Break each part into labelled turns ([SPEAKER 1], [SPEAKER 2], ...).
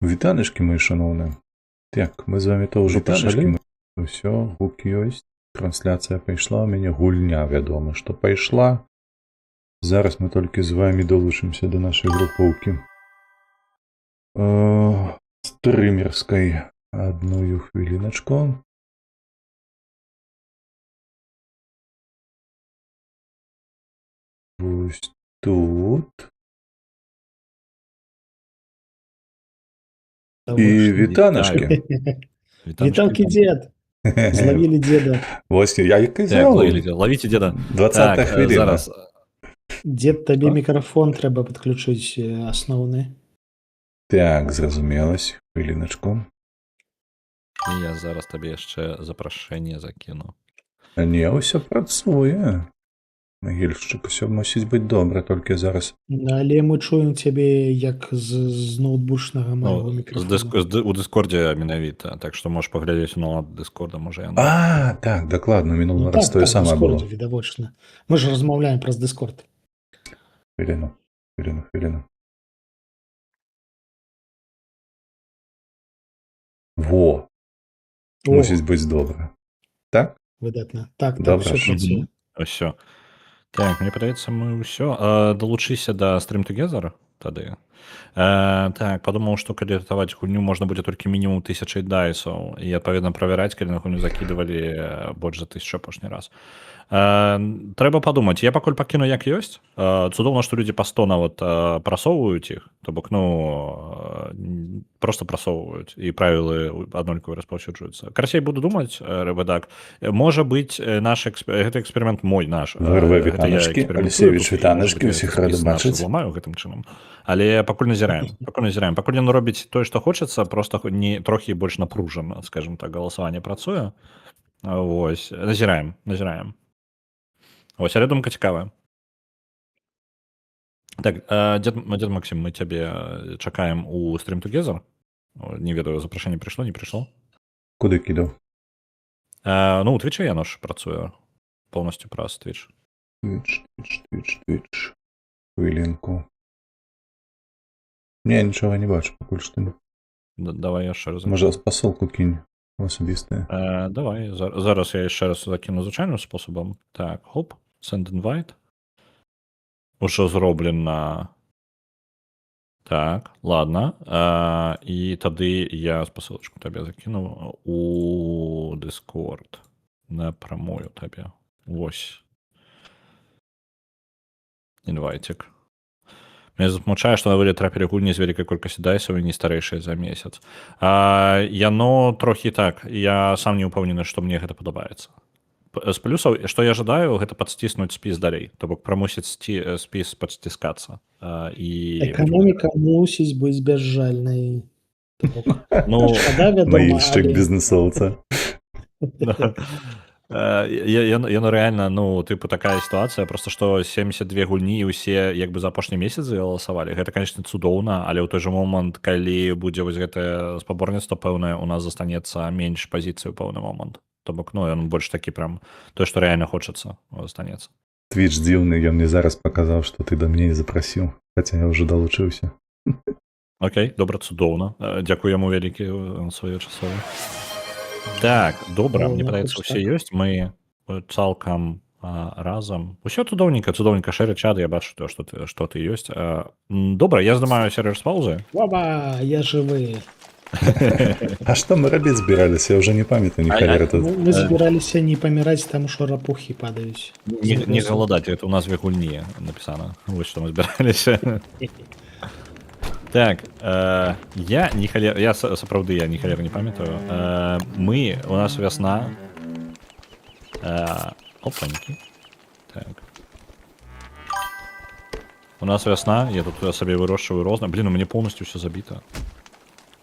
[SPEAKER 1] Вітаначкі, мае шаноўныя. Так, мы з вамі то ўжо
[SPEAKER 2] Вітаначкі.
[SPEAKER 1] пачалі. Усё, гук ёсць. Трансляцыя пайшла, у мяне гульня, вядома, што пайшла. Зараз мы толькі з вамі далучымся да нашай групоўкі. Стрымерскай. Адну хвіліначку. Вось тут. І вітаначкі.
[SPEAKER 3] Віталкі дзед. Злавілі дзеда.
[SPEAKER 1] Вось я і
[SPEAKER 2] Так,
[SPEAKER 1] казаў.
[SPEAKER 2] лавілі, лавіце дзеда.
[SPEAKER 1] 20
[SPEAKER 2] Так,
[SPEAKER 1] хвіліна.
[SPEAKER 2] зараз.
[SPEAKER 3] Дзед, табе
[SPEAKER 2] Што?
[SPEAKER 3] мікрафон трэба падключыць асноўны.
[SPEAKER 1] Так, зразумелась. Хвіліначку.
[SPEAKER 2] І я зараз табе яшчэ запрашэнне закіну.
[SPEAKER 1] А не, усё працуе. Магільшчык, усё мусіць быць добра, толькі зараз.
[SPEAKER 3] Але мы чуем цябе як з ноўтбучнага майго
[SPEAKER 2] Ну, з
[SPEAKER 3] мікрафона.
[SPEAKER 2] дыск, з, ды- у Дыскордзе менавіта, так што можаш паглядзець на Дыскорда, можа яно.
[SPEAKER 1] А, так, дакладна, мінулы
[SPEAKER 3] Ну,
[SPEAKER 1] раз
[SPEAKER 3] так,
[SPEAKER 1] тое
[SPEAKER 3] так,
[SPEAKER 1] самае
[SPEAKER 3] Дыскордзе,
[SPEAKER 1] было.
[SPEAKER 3] відавочна. Мы ж размаўляем праз Дыскорд.
[SPEAKER 1] Хвіліну, хвіліну, хвіліну. Во,
[SPEAKER 3] О,
[SPEAKER 1] мусіць быць добра. Так?
[SPEAKER 3] выдатна. Так,
[SPEAKER 1] Добра
[SPEAKER 3] усё
[SPEAKER 1] ж.
[SPEAKER 3] працуе.
[SPEAKER 2] Усё. Так, мне падаецца, мы ўсё. Далучыся да Stream Together тады. Так, падумаў, што калі рыхтаваць гульню, можна будзе толькі мінімум 1000 дайсаў і, адпаведна, правяраць, калі на гульню закідывалі больш за 1000 апошні раз. Трэба падумаць. Я пакуль пакіну як ёсць. Цудоўна, што людзі па 100 нават прасоўваюць іх, то бок, ну, просто прасоўваюць і правілы аднолькава распаўсюджваюцца. Карацей, буду думаць, Рэбадак. Можа быць, гэты эксперымент мой наш.
[SPEAKER 1] ВРВ
[SPEAKER 2] Гэта я
[SPEAKER 1] вітаначкі,
[SPEAKER 2] эксперыментую
[SPEAKER 1] Алексеевич
[SPEAKER 2] тут, і,
[SPEAKER 1] вітаначкі,
[SPEAKER 2] можа быць,
[SPEAKER 1] усіх
[SPEAKER 2] гэты
[SPEAKER 1] рады
[SPEAKER 2] спіс наш
[SPEAKER 1] бачыць.
[SPEAKER 2] зламаю гэтым чынам. Але пакуль назіраем, пакуль назіраем. Пакуль ён робіць тое, што хочацца, просто не трохі больш напружана, скажем так, галасаванне працуе. Вось, назіраем, назіраем. Вось, але думка цікавая. Так, дзед Максим, мы цябе чакаем у Stream Together. О, не ведаю, запрашэнне прыйшло, не прыйшло.
[SPEAKER 1] Куды кідаў?
[SPEAKER 2] Ну, у Твічы яно ж працуе полностью праз Twitch.
[SPEAKER 1] Twitch, Twitch, Twitch, Twitch. Хвілінку. Не, нічога не бачу пакуль што.
[SPEAKER 2] Давай яшчэ раз.
[SPEAKER 1] Можа, спасылку кінь у асабістае.
[SPEAKER 2] Давай, зараз я яшчэ раз закіну звычайным спосабам. Так, хоп, send invite. Ужо зроблена. Так, ладно. І тады я спасылочку табе закіну у Discord. Напрамую табе. Вось. Інвайтик. Мяне засмучае, што на вылет трапілі гульні з вялікай колькасці дайсаў і не старэйшыя за месяц. Яно трохі так. Я сам не ўпэўнены, што мне гэта падабаецца. З плюсаў, што я жадаю, гэта падсціснуць спіс далей. То бок прамусіць спіс падсціскацца. І
[SPEAKER 3] Эканоміка мусіць быць бязжальнай. То бок,
[SPEAKER 2] Ну,
[SPEAKER 3] шкада, вядома,
[SPEAKER 1] Магільшчык
[SPEAKER 3] але
[SPEAKER 1] бізнесоўца.
[SPEAKER 2] Да. Яно реально, ну, тыпу, такая сітуацыя, просто што 72 гульні і ўсе як бы за апошні месяц галасавалі. Гэта, конечно, цудоўна, але ў той жа момант, калі будзе вось гэтае спаборніцтва пэўнае, у нас застанецца менш пазіцый у пэўны момант. То бок, ну, ён больш такі прям тое, што рэальна хочацца, застанецца.
[SPEAKER 1] Twitch дзіўны, ён мне зараз паказаў, што ты да мяне не запрасіў, хаця я ўжо далучыўся.
[SPEAKER 2] Окей, добра, цудоўна. Дзякуй яму вялікі своечасова. Так, добра, мне
[SPEAKER 3] Ну,
[SPEAKER 2] падаецца,
[SPEAKER 3] хоць
[SPEAKER 2] усе
[SPEAKER 3] так.
[SPEAKER 2] ёсць. Мы цалкам разам. Усё цудоўненька, цудоўненька, шэры чат, я бачу то, што ты ёсць. Добра, я здымаю сервер з паўзы.
[SPEAKER 3] Оба, я жывы.
[SPEAKER 1] А што мы рабіць збіраліся? Я ўжо не памятаю, ні халеры тут.
[SPEAKER 3] Ну, мы збіраліся не паміраць, таму што рапухі падаюць.
[SPEAKER 2] Не галадаць, это ў назве гульні напісана. Вось што мы збіраліся. Так, я ні халер, я сапраўды я ні халер не памятаю. У нас вясна. Опаньки. Так. У нас вясна, я тут сабе вырошчваю розна. Блин, у мяне полностью все забіта.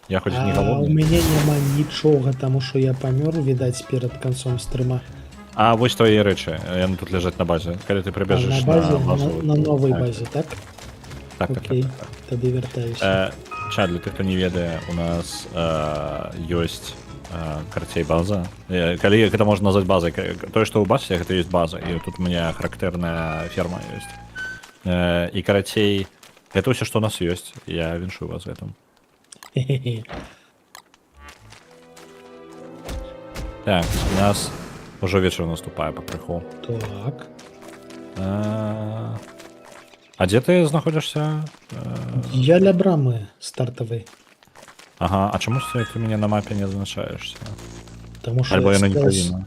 [SPEAKER 2] Я хоць не
[SPEAKER 3] А у
[SPEAKER 2] галодны.
[SPEAKER 3] мяне няма нічога, таму што я памёр, відаць, перад канцом стрыма.
[SPEAKER 2] А вось твои рэчы, яны тут ляжаць на базе. Калі ты
[SPEAKER 3] А,
[SPEAKER 2] прыбяжыш
[SPEAKER 3] на базе,
[SPEAKER 2] на базу,
[SPEAKER 3] на новай
[SPEAKER 2] так,
[SPEAKER 3] базе, так?
[SPEAKER 2] Так,
[SPEAKER 3] Окей,
[SPEAKER 2] так.
[SPEAKER 3] тады вяртаюся.
[SPEAKER 2] Чат, для тых, хто не ведае, у нас ёсць карацей база. Калі гэта можна назваць базай, тое, што ў базе, гэта ёсць база. І тут у мяне характэрная ферма ёсць. І карацей, гэта ўсё, што у нас ёсць. Я віншую вас гэтым.
[SPEAKER 3] Хе-хе.
[SPEAKER 2] Так, у нас ужо вечар наступае пакрыху.
[SPEAKER 3] Так.
[SPEAKER 2] А дзе ты знаходзішся?
[SPEAKER 3] Я ля брамы стартавай.
[SPEAKER 2] Ага, а чаму ж ты мяне на мапе не адзначаешся?
[SPEAKER 3] Таму што
[SPEAKER 2] Альбо
[SPEAKER 3] я
[SPEAKER 2] яно не
[SPEAKER 3] стэлс,
[SPEAKER 2] павінна.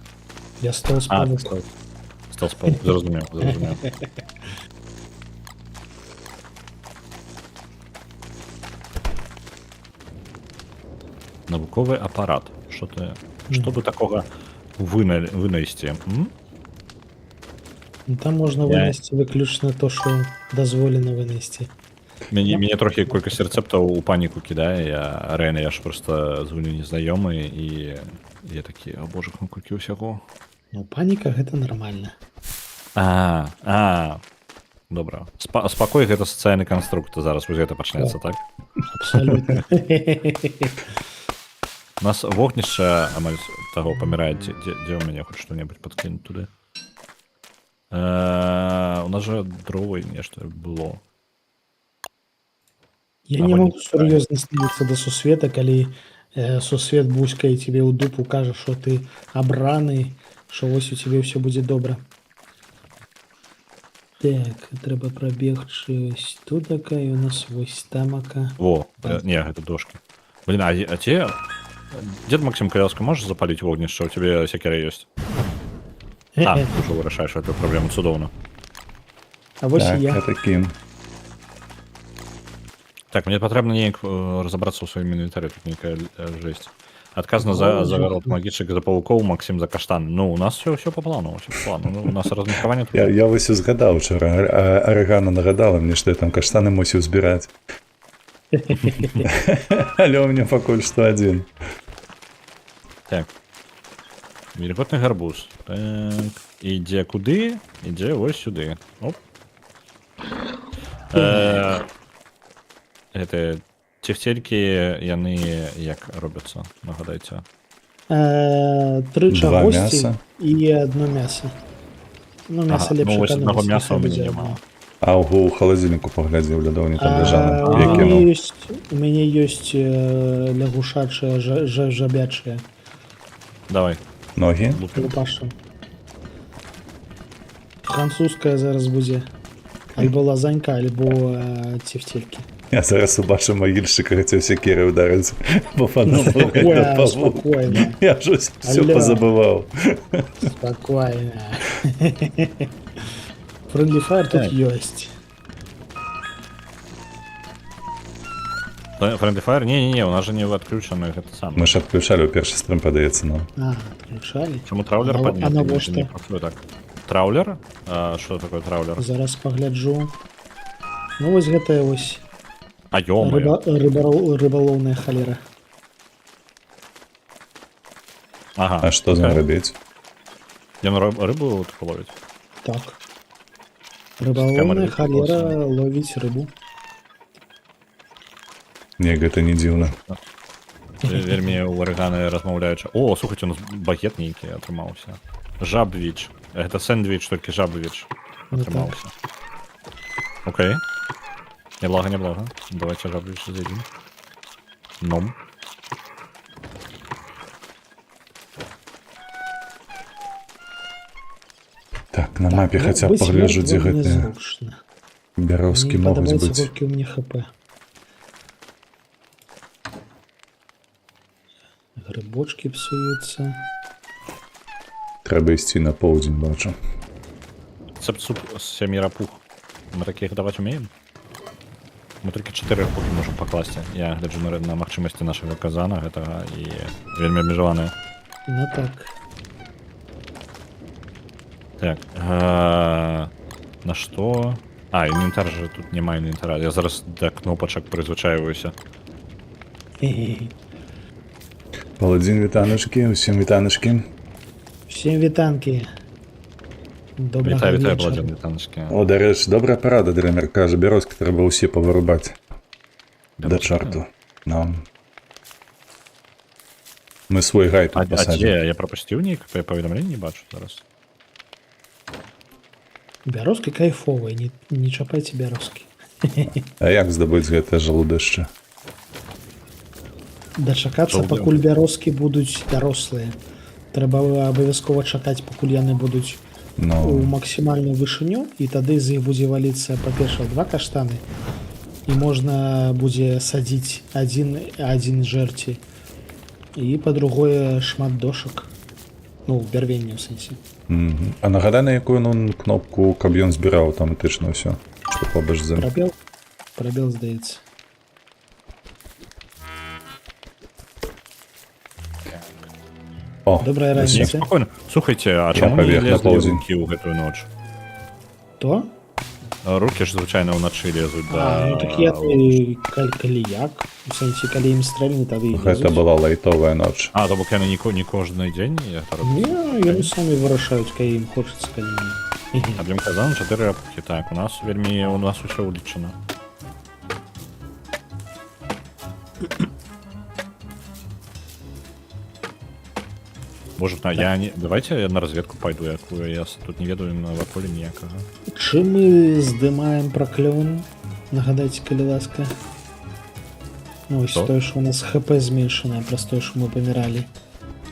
[SPEAKER 3] я стэлс
[SPEAKER 2] А,
[SPEAKER 3] павук.
[SPEAKER 2] Стэлс павук, зразумеў, зразумеў. Навуковы апарат. Што ты, што бы такога вынайсці? М?
[SPEAKER 3] Ну, там можна вынесці выключна то, што дазволена вынесці.
[SPEAKER 2] Мяне трохі колькасць рэцэптаў у паніку кідае. Я рэальна, я ж проста з гульню незнаёмы, і я такі: о божа, ну колькі ўсяго.
[SPEAKER 3] Ну, паніка — гэта нармальна.
[SPEAKER 2] А, добра. Спакой — гэта сацыяльны канструкт, зараз вось гэта пачнецца, так?
[SPEAKER 3] Абсалютна.
[SPEAKER 2] У нас вогнішча амаль таго памірае, дзе ў мяне хоць што-небудзь падкінуць туды. У нас жа дровы, нешта было.
[SPEAKER 3] Я не
[SPEAKER 2] Огонь
[SPEAKER 3] могу сур'ёзна ставіцца да сусвета, калі сусвет буськае тебе ў дупу, кажа, што ты абраны, що вось у цябе ўсё будзе добра. Так, трэба прабегчы ось тутака, і у нас вось тамака.
[SPEAKER 2] Во, не, гэта дошки. Блин, а те... Дед Максим Каляска, можешь запалить вогнішча? У тебя сякера есть? А, ты ўжо вырашаеш эту праблему, цудоўна.
[SPEAKER 3] А вось
[SPEAKER 1] Так,
[SPEAKER 3] і я.
[SPEAKER 1] я такім.
[SPEAKER 2] Так, мне патрэбна неяк разабрацца ў сваім інвентары, тут нейкая жесть. Адказна за
[SPEAKER 3] О,
[SPEAKER 2] загарод,
[SPEAKER 3] жах.
[SPEAKER 2] Магічык за павукоў, Максим за каштан. Ну, у нас всё по плану, всё по плану. Ну, у нас размеркаванне тут.
[SPEAKER 1] Я вось і згадаў учора. Арыгана нагадала мне, што я там каштаны мусіў збіраць. Але ў мяне пакуль што адзін.
[SPEAKER 2] Так. Вільготны гарбуз. Так. Ідзе куды? Ідзе вось сюды. Оп. Гэты цефцелькі, яны як робяцца, нагадайце?
[SPEAKER 3] Тры
[SPEAKER 1] Два
[SPEAKER 3] чагосьці
[SPEAKER 1] мяса.
[SPEAKER 3] і одно мясо. Ну, мясо
[SPEAKER 2] Ага,
[SPEAKER 3] лепш
[SPEAKER 2] ну, вось аднаго
[SPEAKER 3] эканоміць,
[SPEAKER 2] мяса
[SPEAKER 3] няхай
[SPEAKER 2] ў мяне
[SPEAKER 3] будзе
[SPEAKER 2] няма.
[SPEAKER 3] адно.
[SPEAKER 1] А ў халадзільніку паглядзі, ў лядоўні там
[SPEAKER 3] А,
[SPEAKER 1] ляжала.
[SPEAKER 3] у
[SPEAKER 1] Я
[SPEAKER 3] мяне
[SPEAKER 1] кінуў.
[SPEAKER 3] ёсць, у мяне ёсць лягушачая, жабячая.
[SPEAKER 2] Давай,
[SPEAKER 1] Ногі?
[SPEAKER 2] лупім.
[SPEAKER 3] Лупаша. Французская зараз будзе. Альбо лазанька, альбо цефтелькі.
[SPEAKER 1] Я зараз убачу магільшчыка, хацеў сякеры ударыць. Бо падумаў,
[SPEAKER 3] Спокойно,
[SPEAKER 1] гэта павук.
[SPEAKER 3] спокойно.
[SPEAKER 1] Я ж всё
[SPEAKER 3] Алло.
[SPEAKER 1] пазабываў.
[SPEAKER 3] Спокойно. Friendly Fire тут
[SPEAKER 2] Так.
[SPEAKER 3] ёсць.
[SPEAKER 2] Friendly Fire? Не-не-не, у нас же не отключаны гэта самае.
[SPEAKER 1] Мы ж адключалі ў першы стрым, падаецца нам.
[SPEAKER 3] А, отключали.
[SPEAKER 2] Чаму траулер
[SPEAKER 3] А
[SPEAKER 2] падняты?
[SPEAKER 3] навошта?
[SPEAKER 2] Не працуе так. Траулер? А, что такое траулер?
[SPEAKER 3] Зараз пагляджу. Ну вось гэтая вось
[SPEAKER 2] А ё-моё.
[SPEAKER 3] рыбалоўная халера.
[SPEAKER 2] Ага.
[SPEAKER 1] А што з ім
[SPEAKER 2] Окей.
[SPEAKER 1] рабіць?
[SPEAKER 2] Ён рыбу типу ловіць.
[SPEAKER 3] Так. Рыбалоўная
[SPEAKER 2] рыба
[SPEAKER 3] халера
[SPEAKER 2] класная.
[SPEAKER 3] ловіць рыбу.
[SPEAKER 1] Не, гэта не дзіўна.
[SPEAKER 2] Вельмі ў арыганы размаўляючы. О, слухайте, у нас багет нейкі атрымаўся. Жабвіч. Гэта сэндвіч, толькі жабвіч
[SPEAKER 3] Ну так.
[SPEAKER 2] атрымаўся. Окей. Неблага, неблага. Давайте жабвіч з'едзім. Ном.
[SPEAKER 1] Так, на мапе
[SPEAKER 3] Ну,
[SPEAKER 1] хаця б
[SPEAKER 3] быць
[SPEAKER 1] пагляджу, дзе
[SPEAKER 3] мёртвым
[SPEAKER 1] гэтыя
[SPEAKER 3] незручна.
[SPEAKER 1] бярозкі
[SPEAKER 3] Мне
[SPEAKER 1] могуць
[SPEAKER 3] падабаецца,
[SPEAKER 1] быць.
[SPEAKER 3] колькі ў мяне хп. Грыбочкі псуюцца.
[SPEAKER 1] Трэба ісці на поўдзень, бачу.
[SPEAKER 2] Рецепт суп з сямі рапух. Мы такіх даваць умеем? Мы толькі 4 рапухі можам пакласці. Я гляджу на магчымасці нашага казана гэтага, і вельмі абмежаваныя.
[SPEAKER 3] Ну так.
[SPEAKER 2] Так. На што? А, інвентар же тут, няма інвентара. Я зараз да кнопачак прызвычайваюся.
[SPEAKER 3] Хе-хе.
[SPEAKER 1] Паладзін, вітаначкі, усім вітаначкі.
[SPEAKER 3] Всем вітанкі. Добрага
[SPEAKER 2] Вітаю, вітаю,
[SPEAKER 3] вечара.
[SPEAKER 2] Владимир, вітаначкі.
[SPEAKER 1] О, дарэчы, добрая парада, Дрэмер кажа, бярозкі трэба ўсе павырубаць. Да чарту. Ну. Мы свой гай тут
[SPEAKER 2] А
[SPEAKER 1] пасадзім.
[SPEAKER 2] дзе? Я прапусціў нейкае паведамленне, не бачу зараз.
[SPEAKER 3] Бярозкі кайфовыя, не чапайце бярозкі.
[SPEAKER 1] А як здабыць гэтае жалудышча?
[SPEAKER 3] Дачакацца,
[SPEAKER 2] Жолудзям.
[SPEAKER 3] пакуль бярозкі будуць дарослыя. Трэба абавязкова чакаць, пакуль яны будуць у
[SPEAKER 1] Ну,
[SPEAKER 3] максімальную вышыню, і тады з іх будзе валіцца, па-першае, два каштаны, і можна будзе садзіць адзін, адзін жэрці. І па-другое, шмат дошак. Ну, бярвення ў сэнсе.
[SPEAKER 1] А нагадай, на якую, ну, кнопку, каб ён збіраў аўтаматычна ўсё, што побач з ім.
[SPEAKER 3] Прабел? Прабел, здаецца.
[SPEAKER 1] О,
[SPEAKER 3] Добрая
[SPEAKER 1] вось.
[SPEAKER 3] раніца.
[SPEAKER 2] Спокойно. Слухайте, а
[SPEAKER 1] Я
[SPEAKER 2] чаму не
[SPEAKER 1] пабег на
[SPEAKER 2] лезлі
[SPEAKER 1] поўдзень.
[SPEAKER 2] рукі ў гэтую ноч?
[SPEAKER 3] То?
[SPEAKER 2] Рукі ж звычайна ўначы лезуць да.
[SPEAKER 3] А, ну так я і калі як? У сэнсе, калі ім стрэльны, тады і
[SPEAKER 1] Гэта
[SPEAKER 3] лезуць.
[SPEAKER 1] была лайтовая ноч.
[SPEAKER 2] А, то бок яны не кожны дзень гэта робяць?
[SPEAKER 3] Не, яны самі вырашаюць, калі ім хочацца, калі не.
[SPEAKER 2] Аб'ём казан 4 рапухі. Так, у нас вельмі, у нас усё ўлічана. Боже, на, я не... Давайте я на разведку пойду, якую я тут не ведаю наваколе ніякага.
[SPEAKER 3] Чым мы здымаем праклён? Нагадайце, калі ласка. Ну, ось
[SPEAKER 2] Што?
[SPEAKER 3] тое, що у нас ХП зменшанае праз тое, що мы паміралі.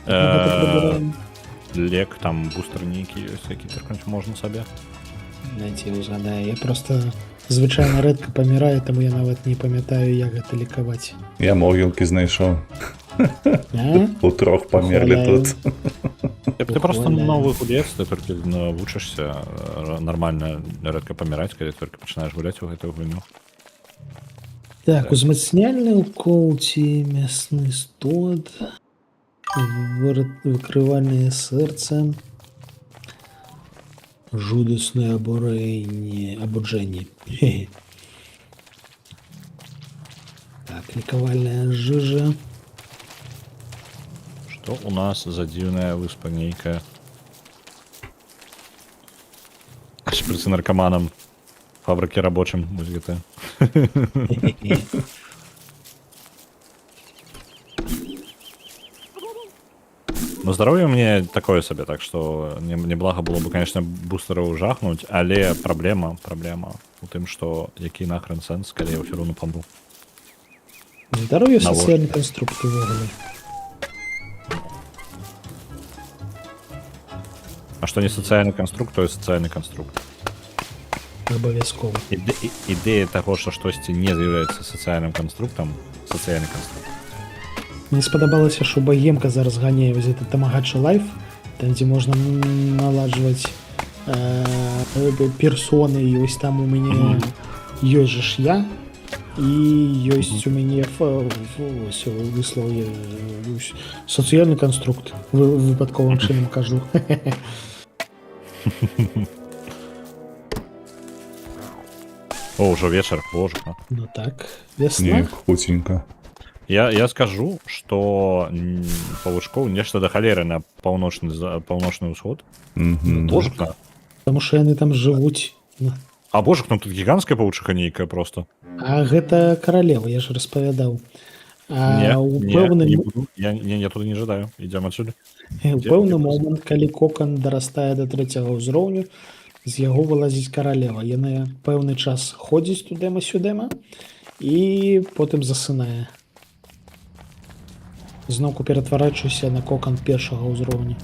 [SPEAKER 3] Мы гэта прыбіраем.
[SPEAKER 2] Лек, там бустер нейкі ёсць, які тэркнуць можна сабе.
[SPEAKER 3] Найце, узгадаю. Я просто звычайна рэдка паміраю, таму я нават не памятаю, як гэта лікаваць.
[SPEAKER 1] Я могілкі знайшоў.
[SPEAKER 3] А?
[SPEAKER 1] Утрох памерлі
[SPEAKER 3] Пахваляю.
[SPEAKER 1] тут.
[SPEAKER 2] Ты просто
[SPEAKER 3] Ухваляю.
[SPEAKER 2] новы гулец, ты толькі навучышся нармальна рэдка паміраць, калі толькі пачынаеш гуляць у гэтую гульню.
[SPEAKER 3] Так, узмацняльны укол ці мясны стод, выкрывальнае сэрца, жудаснае абурэнне, абуджэнне. Хе-хе. Так, лікавальная жыжа.
[SPEAKER 2] Што у нас за дзіўная выспа нейкая? Шпрыцы наркаманам, фабрыкі рабочым, вось гэта.
[SPEAKER 3] Хе-хе.
[SPEAKER 2] Но здароўе мне такое сабе, так што неблага было бы, конечно, бустераў жахнуць, але праблема у тым, што які нахрен сэнс, калі я ўсё роўно памру.
[SPEAKER 3] Здароўе
[SPEAKER 2] Навошта?
[SPEAKER 3] сацыяльны канструкт увогуле.
[SPEAKER 2] А што не сацыяльны канструкт, то і сацыяльны канструкт.
[SPEAKER 3] Абавязкова.
[SPEAKER 2] Ідэя таго, што штосьці не з'яўляецца сацыяльным канструктам, сацыяльны канструкт.
[SPEAKER 3] Мне спадабалася, што багемка зараз ганяе вось гэты тамагачы лайф, там дзе можна наладжваць персоны, і вось там у мяне ёсць жа ж я, і ёсць у мяне ось, выслаў я, ось, сацыяльны канструкт, выпадковым чынам кажу.
[SPEAKER 2] О, ўжо вечар, божа.
[SPEAKER 3] Ну так, вясна.
[SPEAKER 1] Неяк хуценька.
[SPEAKER 2] Я скажу, што павучкоў нешта да халеры на паўночны ўсход. Божухна.
[SPEAKER 3] Таму што яны там жывуць. Ну,
[SPEAKER 2] А божухна, тут гіганцкая павучыха нейкая просто.
[SPEAKER 3] А гэта каралева, я ж распавядаў. А
[SPEAKER 2] Не,
[SPEAKER 3] у
[SPEAKER 2] не,
[SPEAKER 3] пэўны
[SPEAKER 2] не буду. Я туды не жадаю. Ідзем адсюль.
[SPEAKER 3] У
[SPEAKER 2] Дзе
[SPEAKER 3] пэўны
[SPEAKER 2] ты
[SPEAKER 3] момант, калі кокан дарастае да трэцяга ўзроўню, з яго вылазіць каралева. Яна пэўны час ходзіць тудэма-сюдэма і потым засынае. Зноўку ператвараючыся на кокан першага ўзроўню.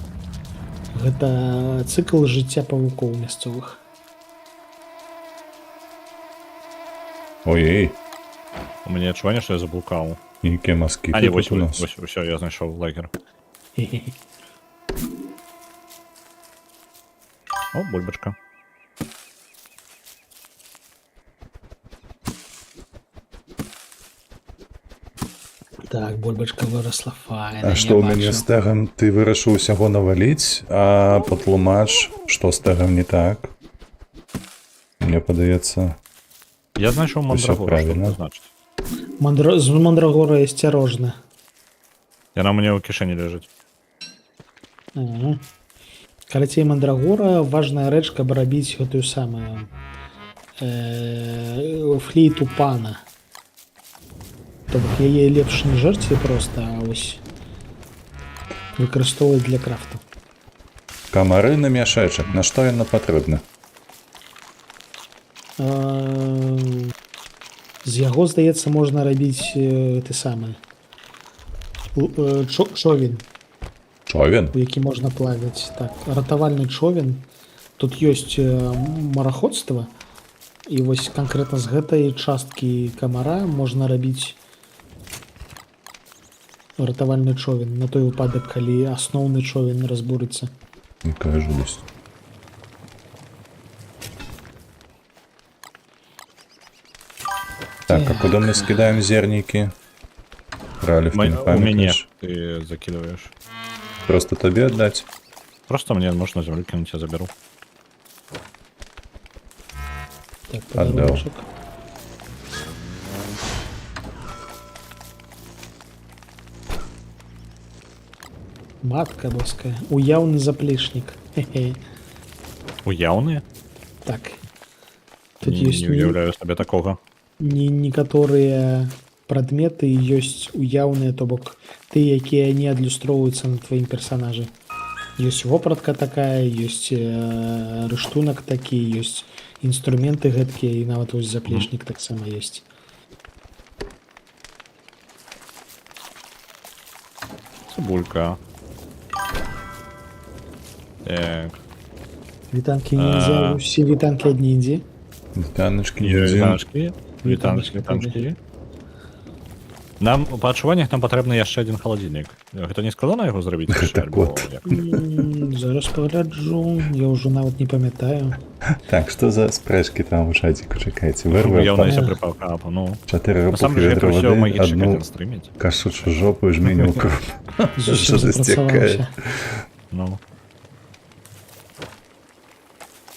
[SPEAKER 3] Гэта цыкл жыцця павукоў мясцовых.
[SPEAKER 1] Ой-ей,
[SPEAKER 2] У мяне адчуванне, што я заблукаў.
[SPEAKER 1] нейкія маскіты
[SPEAKER 2] А, не,
[SPEAKER 1] тут
[SPEAKER 2] вось,
[SPEAKER 1] у нас.
[SPEAKER 2] вось, усё, я знайшоў лагер. О, бульбачка.
[SPEAKER 3] Так, бульбачка вырасла файна.
[SPEAKER 1] А што ў мяне з тэгам, ты вырашыў усяго наваліць, а патлумач, што з тэгам не так? Мне падаецца,
[SPEAKER 2] Я знайшоў мандрагору, што
[SPEAKER 1] правильно.
[SPEAKER 2] гэта значыць.
[SPEAKER 3] З мандрагора асцярожна.
[SPEAKER 2] Яна ў мяне ў кішэні ляжыць.
[SPEAKER 3] Ага. Карацей, мандрагора важная рэч, каб рабіць гэтую самую флейту пана. То бок яе лепш не жэрці проста, а ось выкарыстоўваць для крафту.
[SPEAKER 1] Камары на мяшэчак, на што яно патрэбна?
[SPEAKER 3] З яго, здаецца, можна рабіць ты самы. Човен,
[SPEAKER 1] Човен?
[SPEAKER 3] у які можна плаваць. Так, ратавальны човен. Тут ёсць мараходства. І вось канкрэтна з гэтай часткі камара можна рабіць ратавальны човен на той выпадак, калі асноўны човен разбурыцца.
[SPEAKER 1] Якая жудасць. Так, а куды мы скідаем зернікі? Раліф, ты не
[SPEAKER 2] У мяне
[SPEAKER 1] памятаеш?
[SPEAKER 2] ты закидываешь.
[SPEAKER 1] Просто табе аддаць?
[SPEAKER 2] Просто мне можно землю кинуть, я заберу.
[SPEAKER 3] Так,
[SPEAKER 1] Аддаў.
[SPEAKER 3] падаруначак. Матка боская. Уяўны заплечнік. Хе-хе.
[SPEAKER 2] Уяўны?
[SPEAKER 3] Так. Тут
[SPEAKER 2] Не,
[SPEAKER 3] ёсць
[SPEAKER 2] не уяўляю сабе такога.
[SPEAKER 3] не некаторыя прадметы ёсць уяўныя, то бок тыя, якія не адлюстроўваюцца на тваім персанажы. Ёсць вопратка такая, ёсць рыштунак такі, ёсць інструменты гэткія і нават вось заплечнік таксама ёсць.
[SPEAKER 2] Цыбулька. Так.
[SPEAKER 3] Вітанкі ніндзя,
[SPEAKER 2] А.
[SPEAKER 3] усе вітанкі ад ніндзі.
[SPEAKER 1] Вітаначкі, ніндзі.
[SPEAKER 2] Вітаначкі. Вітаначкі, вітаначкі. Нам па адчуваннях нам патрэбны яшчэ адзін халадзільнік. Гэта не складана яго зрабіць?
[SPEAKER 1] Гэта
[SPEAKER 2] Альбо
[SPEAKER 1] кот.
[SPEAKER 2] як?
[SPEAKER 3] Зараз пагляджу, я ўжо нават не памятаю.
[SPEAKER 1] Так, што за спрэчкі там у чаціку? Чакайце, вырве
[SPEAKER 2] Уяўная
[SPEAKER 3] там.
[SPEAKER 2] прыпаўка, ну.
[SPEAKER 1] Чатыры
[SPEAKER 2] Насамрэч
[SPEAKER 1] рапухі
[SPEAKER 2] гэта
[SPEAKER 1] вядро
[SPEAKER 2] ўсё
[SPEAKER 1] вады,
[SPEAKER 2] магічны
[SPEAKER 1] адну
[SPEAKER 2] контент стрыміць.
[SPEAKER 1] кашучу жопу і жменю укроп.
[SPEAKER 3] Зусім
[SPEAKER 1] Що за стікає?
[SPEAKER 3] запрацаваўся.
[SPEAKER 2] Ну.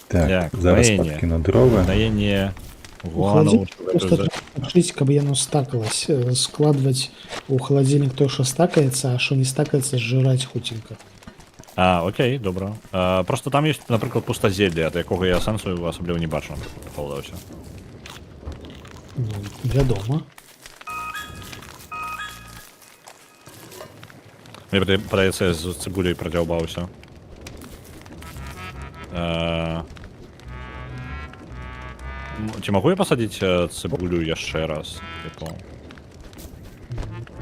[SPEAKER 1] Так,
[SPEAKER 2] Так,
[SPEAKER 1] зараз
[SPEAKER 2] гаенне.
[SPEAKER 1] подкину дрова.
[SPEAKER 2] Даенне
[SPEAKER 3] У
[SPEAKER 2] гуану.
[SPEAKER 3] халадзільнік просто трэба лічыць, каб яно стакалась. Складваць у халадзільнік то, що стакаецца, а що не стакаецца, зжыраць хуценька.
[SPEAKER 2] А, окей, добра. А, просто там ёсць, напрыклад, пустазелле, ад якога я сэнсу асабліва не бачу, напрыклад, пахаладаўся.
[SPEAKER 3] Ну, вядома.
[SPEAKER 2] Мне падаецца, я з цыбуляй прадзяўбаўся. Ці магу я пасадзіць цыбулю яшчэ раз? Типу?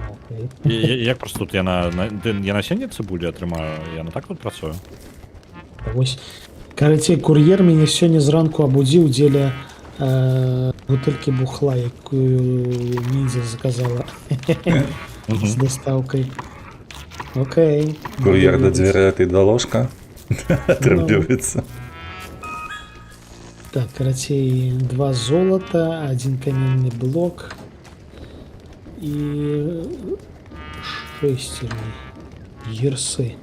[SPEAKER 3] Окей.
[SPEAKER 2] Як просто тут я я насенне цыбулі атрымаю, яна так тут працуе?
[SPEAKER 3] Вось. Карацей, кур'ер мяне сёння зранку абудзіў дзеля бутэлькі бухла, якую ніндзя заказала з дастаўкай. Окей.
[SPEAKER 1] Кур'ер да
[SPEAKER 3] Буду
[SPEAKER 1] дзвярэй, а ты да ложка. Атрымліваецца.
[SPEAKER 3] Так, карацей, два золата, один каменны блок і шестерни. Герсы.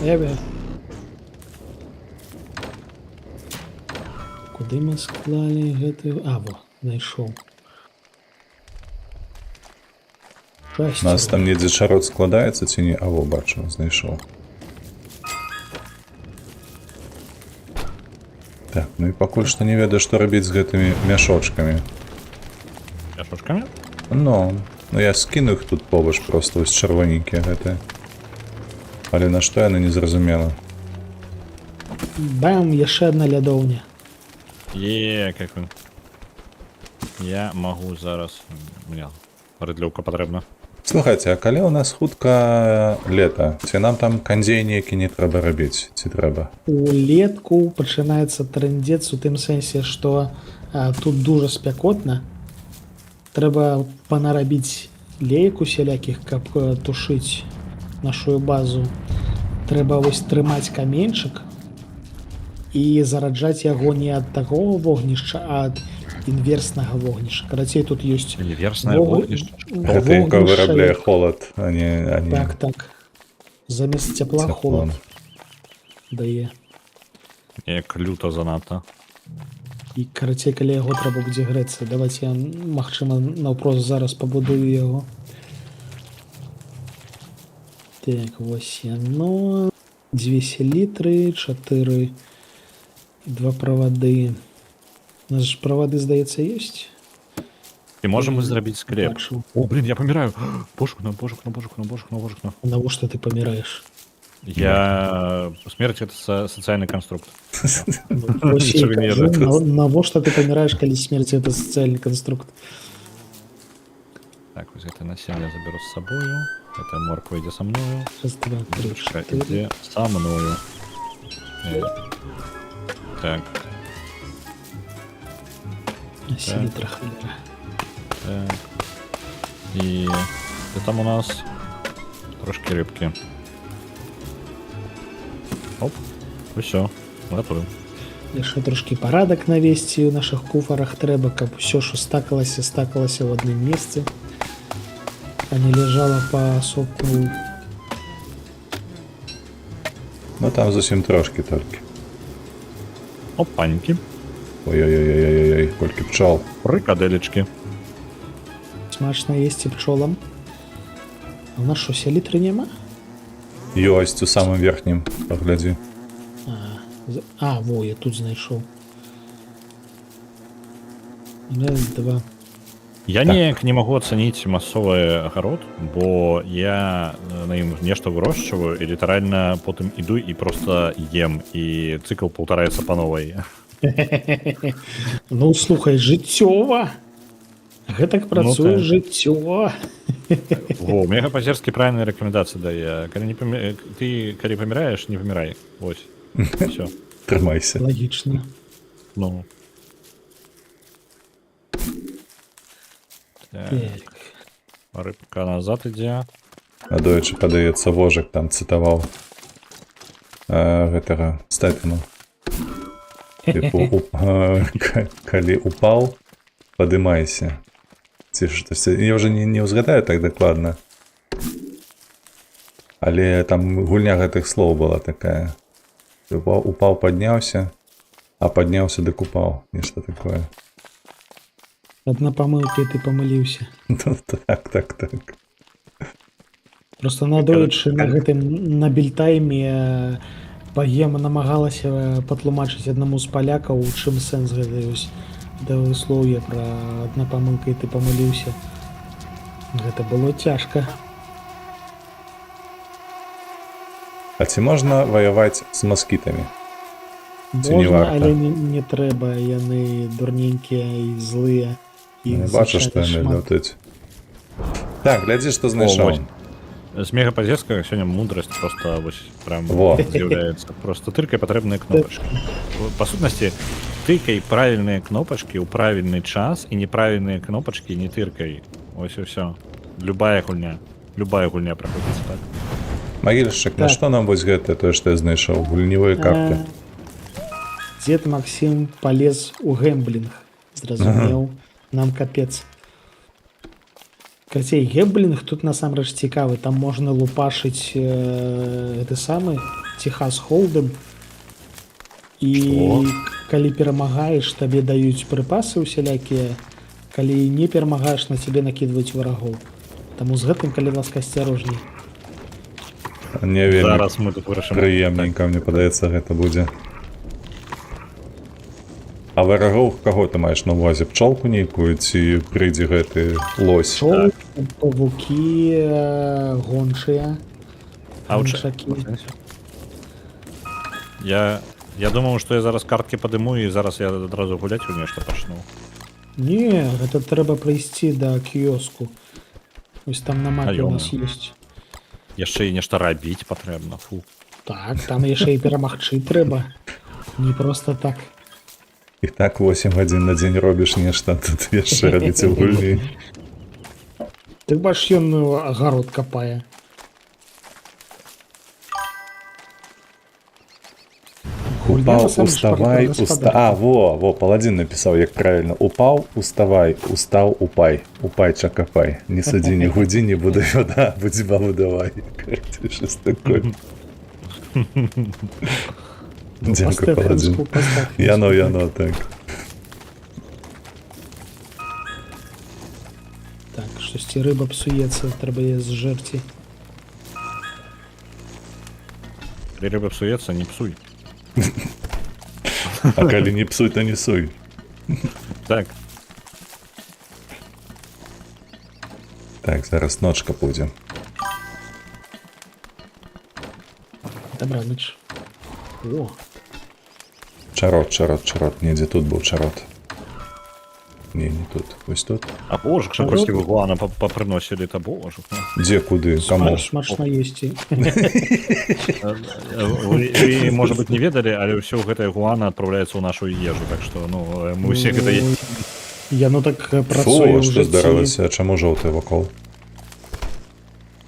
[SPEAKER 3] Эве. Куды мы склалі гэтую... А, во, знайшоў.
[SPEAKER 1] У нас
[SPEAKER 3] Шестерни.
[SPEAKER 1] там недзе чарот складаецца ці не? А, во, бачу, знайшоў. Так, ну і пакуль што не ведаю, што рабіць з гэтымі мяшочкамі.
[SPEAKER 2] Мяшочкамі?
[SPEAKER 1] Ну, я скіну іх тут побач просто вось чырвоненькія гэтыя. Але на што яны, не зразумела.
[SPEAKER 3] Бам, яшчэ одна лядоўня.
[SPEAKER 2] Е, как он. Я магу зараз. Мне рыдлёўка патрэбна.
[SPEAKER 1] Слухайце, а калі ў нас хутка лета, ці нам там кандзей нейкі не трэба рабіць, ці трэба?
[SPEAKER 3] Улетку пачынаецца трындзец у тым сэнсе, што тут дужа спякотна. Трэба панарабіць лейку сялякіх, каб тушыць нашу базу. Трэба вось трымаць каменьчык і зараджаць яго не ад таго вогнішча, а ад інверснага вогнішча. Карацей, тут ёсць
[SPEAKER 2] Інверсная вогнішча.
[SPEAKER 1] Гэта якое
[SPEAKER 3] вогнішча,
[SPEAKER 1] вырабляе
[SPEAKER 3] як-
[SPEAKER 1] холад, а не
[SPEAKER 3] Так. Замест цяпла
[SPEAKER 1] цяпло.
[SPEAKER 3] холад дае.
[SPEAKER 2] Як люта занадта.
[SPEAKER 3] І карацей, калі яго трэба будзе грэцца. Давайте я, магчыма, наўпрост зараз пабудую яго. Так, вось яно. Дзве селітры, чатыры, два правады. У нас ж правады, здаецца, ёсць.
[SPEAKER 2] І можам мы зрабіць склеп.
[SPEAKER 3] Бачу.
[SPEAKER 2] О, блин, я паміраю. Божухна, божухна, божухна, божухна, божухна.
[SPEAKER 3] Навошта ты паміраеш?
[SPEAKER 2] Я смерць — это сацыяльны канструкт.
[SPEAKER 3] Вось я і
[SPEAKER 2] Нічога не
[SPEAKER 3] кажу,
[SPEAKER 2] ведаю.
[SPEAKER 3] Навошта ты паміраеш, калі смерць — это сацыяльны канструкт?
[SPEAKER 2] Так, вось гэта насенне заберу з сабою. Это морква ідзе са мною.
[SPEAKER 3] Раз, два, три,
[SPEAKER 2] Рыбачка
[SPEAKER 3] чатыры.
[SPEAKER 2] ідзе са мною. Так,
[SPEAKER 3] Селітра, халера.
[SPEAKER 2] так. І де там у нас трошкі рыбкі. Оп, усё, гатую.
[SPEAKER 3] Яшчэ трошкі парадак навесці ў нашых куфарах трэба, каб усё, що стакалася, стакалася ў адным месцы, а не ляжала паасобку.
[SPEAKER 1] Ну, там зусім трошкі толькі.
[SPEAKER 2] Опаньки.
[SPEAKER 1] Ой-ой-ой-ой-ой, колькі пчол.
[SPEAKER 2] Фрикаделечки.
[SPEAKER 3] Смачна есці пчолам. А у нас що, селітры няма?
[SPEAKER 1] Ёсць у самым верхнім, паглядзі.
[SPEAKER 3] А, во, я тут знайшоў. Раз, два.
[SPEAKER 2] Я
[SPEAKER 1] Так.
[SPEAKER 2] неяк не магу ацаніць масовы агарод, бо я на ім нешта вырошчваю і літаральна потым іду і просто ем, і цыкл паўтараецца па новай.
[SPEAKER 3] Ну, слухай, жыццёва. Гэтак працуе
[SPEAKER 2] так.
[SPEAKER 3] жыццё.
[SPEAKER 2] Во, Мега Пазерскі правільныя рэкамендацыі дае. Калі не памі... ты калі паміраеш, не памірай. Вось. Всё.
[SPEAKER 1] Трымайся.
[SPEAKER 3] Лагічна.
[SPEAKER 2] Ну. Так,
[SPEAKER 3] Так.
[SPEAKER 2] рыбка назад ідзе.
[SPEAKER 1] Адойчы, падаецца, Вожык там цытаваў гэтага Стэтэма. Тыпу, калі упаў, падымайся. Ці штось. Я ўжо не ўзгадаю так дакладна. Але там гульня гэтых слоў была такая. Упаў, упаў, падняўся, а падняўся, дык упаў. Нешта такое.
[SPEAKER 3] Адна памылка, і ты памыліўся.
[SPEAKER 1] Ну, так.
[SPEAKER 3] Просто надоечы на гэтым на бельтайме Багема намагалася патлумачыць аднаму з палякаў, у чым сэнс гэтай вось да выслоўя пра «адна памылка, і ты памыліўся». Гэта было цяжка.
[SPEAKER 1] А ці можна ваяваць з маскітамі? Ці не
[SPEAKER 3] Можна,
[SPEAKER 1] варта?
[SPEAKER 3] але не трэба, яны дурненькія і злыя.
[SPEAKER 1] Не
[SPEAKER 3] Іх
[SPEAKER 1] бачу, што
[SPEAKER 3] зачалі
[SPEAKER 1] яны
[SPEAKER 3] шмат.
[SPEAKER 1] лётаюць. Так, глядзі, што знайшоў.
[SPEAKER 2] Вось. З Мега Пазерскага сёння мудрасць просто вось прям
[SPEAKER 1] Во.
[SPEAKER 2] з'яўляецца. Просто тыркай патрэбныя кнопачкі. Па сутнасці, тыкай правільныя кнопачкі ў правільны час і неправільныя кнопачкі не тыркай. Ось і ўсё. Любая гульня. Любая гульня праходзіць так.
[SPEAKER 1] Магільшчык, на
[SPEAKER 3] Так.
[SPEAKER 1] што нам вось гэта тое, што я знайшоў? Гульневыя карты.
[SPEAKER 3] Дзед Максім палез у гэмблінг. Зразумеў, нам капец. Карацей, гэмблінг тут насамрэч цікавы. Там можна лупашыць гэты самы Техас Холдэм. І
[SPEAKER 2] Што?
[SPEAKER 3] калі перамагаеш, табе даюць прыпасы ўсялякія. Калі не перамагаеш, на цябе накідваюць варагоў. Таму з гэтым, калі ласка, асцярожней.
[SPEAKER 1] Не вельмі
[SPEAKER 2] Зараз мы тут вырашым.
[SPEAKER 1] прыемненька, мне падаецца, гэта будзе. А варагоў каго ты маеш на ўвазе? Пчолку нейкую ці прыйдзе гэты лось?
[SPEAKER 3] Пчолы, павукі, гончыя.
[SPEAKER 2] А ў
[SPEAKER 3] Гончакі.
[SPEAKER 2] Я думаў, што я зараз карткі падыму і зараз я адразу гуляць у нешта пачну.
[SPEAKER 3] Не, гэта трэба прыйсці да кіёску. Ось там на мапе
[SPEAKER 2] А
[SPEAKER 3] у нас
[SPEAKER 2] ё-моё.
[SPEAKER 3] ёсць.
[SPEAKER 2] Яшчэ і нешта рабіць патрэбна. Фу.
[SPEAKER 3] Так, там яшчэ і перамагчы трэба. Не просто так.
[SPEAKER 1] І так 8 гадзін на дзень робіш нешта, тут яшчэ рабіць у гульні.
[SPEAKER 3] Ты бачыш, ён, ну, агарод капае. Гульня
[SPEAKER 1] Упаў,
[SPEAKER 3] насамрэч
[SPEAKER 1] уставай,
[SPEAKER 3] пра
[SPEAKER 1] уста...
[SPEAKER 3] гаспадарку.
[SPEAKER 1] А, во, Паладзін напісаў, як правільна. Упаў, уставай, устаў, упай. Упай, чакапай. Не судзі, не гудзі, не буду вода, будзь бабу давай. Короче, щось такое. Дзякуй, Паладзін.
[SPEAKER 3] Па-стэфанску, па-стэфанску,
[SPEAKER 1] Яно,
[SPEAKER 3] так.
[SPEAKER 1] яно, так.
[SPEAKER 3] Так, штосьці рыба псуецца, трэба яе зжэрці.
[SPEAKER 2] Калі рыба псуецца, не псуй.
[SPEAKER 1] А калі не псуй, то не суй.
[SPEAKER 2] Так,
[SPEAKER 1] Так, зараз ночка будзе.
[SPEAKER 3] Дабранач. О,
[SPEAKER 1] Чарот, чарот, чарот. Недзе тут быў чарот. Не, не тут. Вось тут.
[SPEAKER 2] А божа,
[SPEAKER 3] Чарот?
[SPEAKER 2] колькі вы гуана папрыносілі, та божа.
[SPEAKER 1] Дзе, куды, каму?
[SPEAKER 3] Смачна есці.
[SPEAKER 2] Вы, можа быть, не ведалі, але ўсё гэтае гуана адпраўляецца ў нашу ежу, так што, ну, мы ўсе гэта едзім.
[SPEAKER 3] Яно так
[SPEAKER 1] Фу,
[SPEAKER 3] працуе ў
[SPEAKER 1] што
[SPEAKER 3] жыцці.
[SPEAKER 1] здарылася? Чаму жоўты вакол?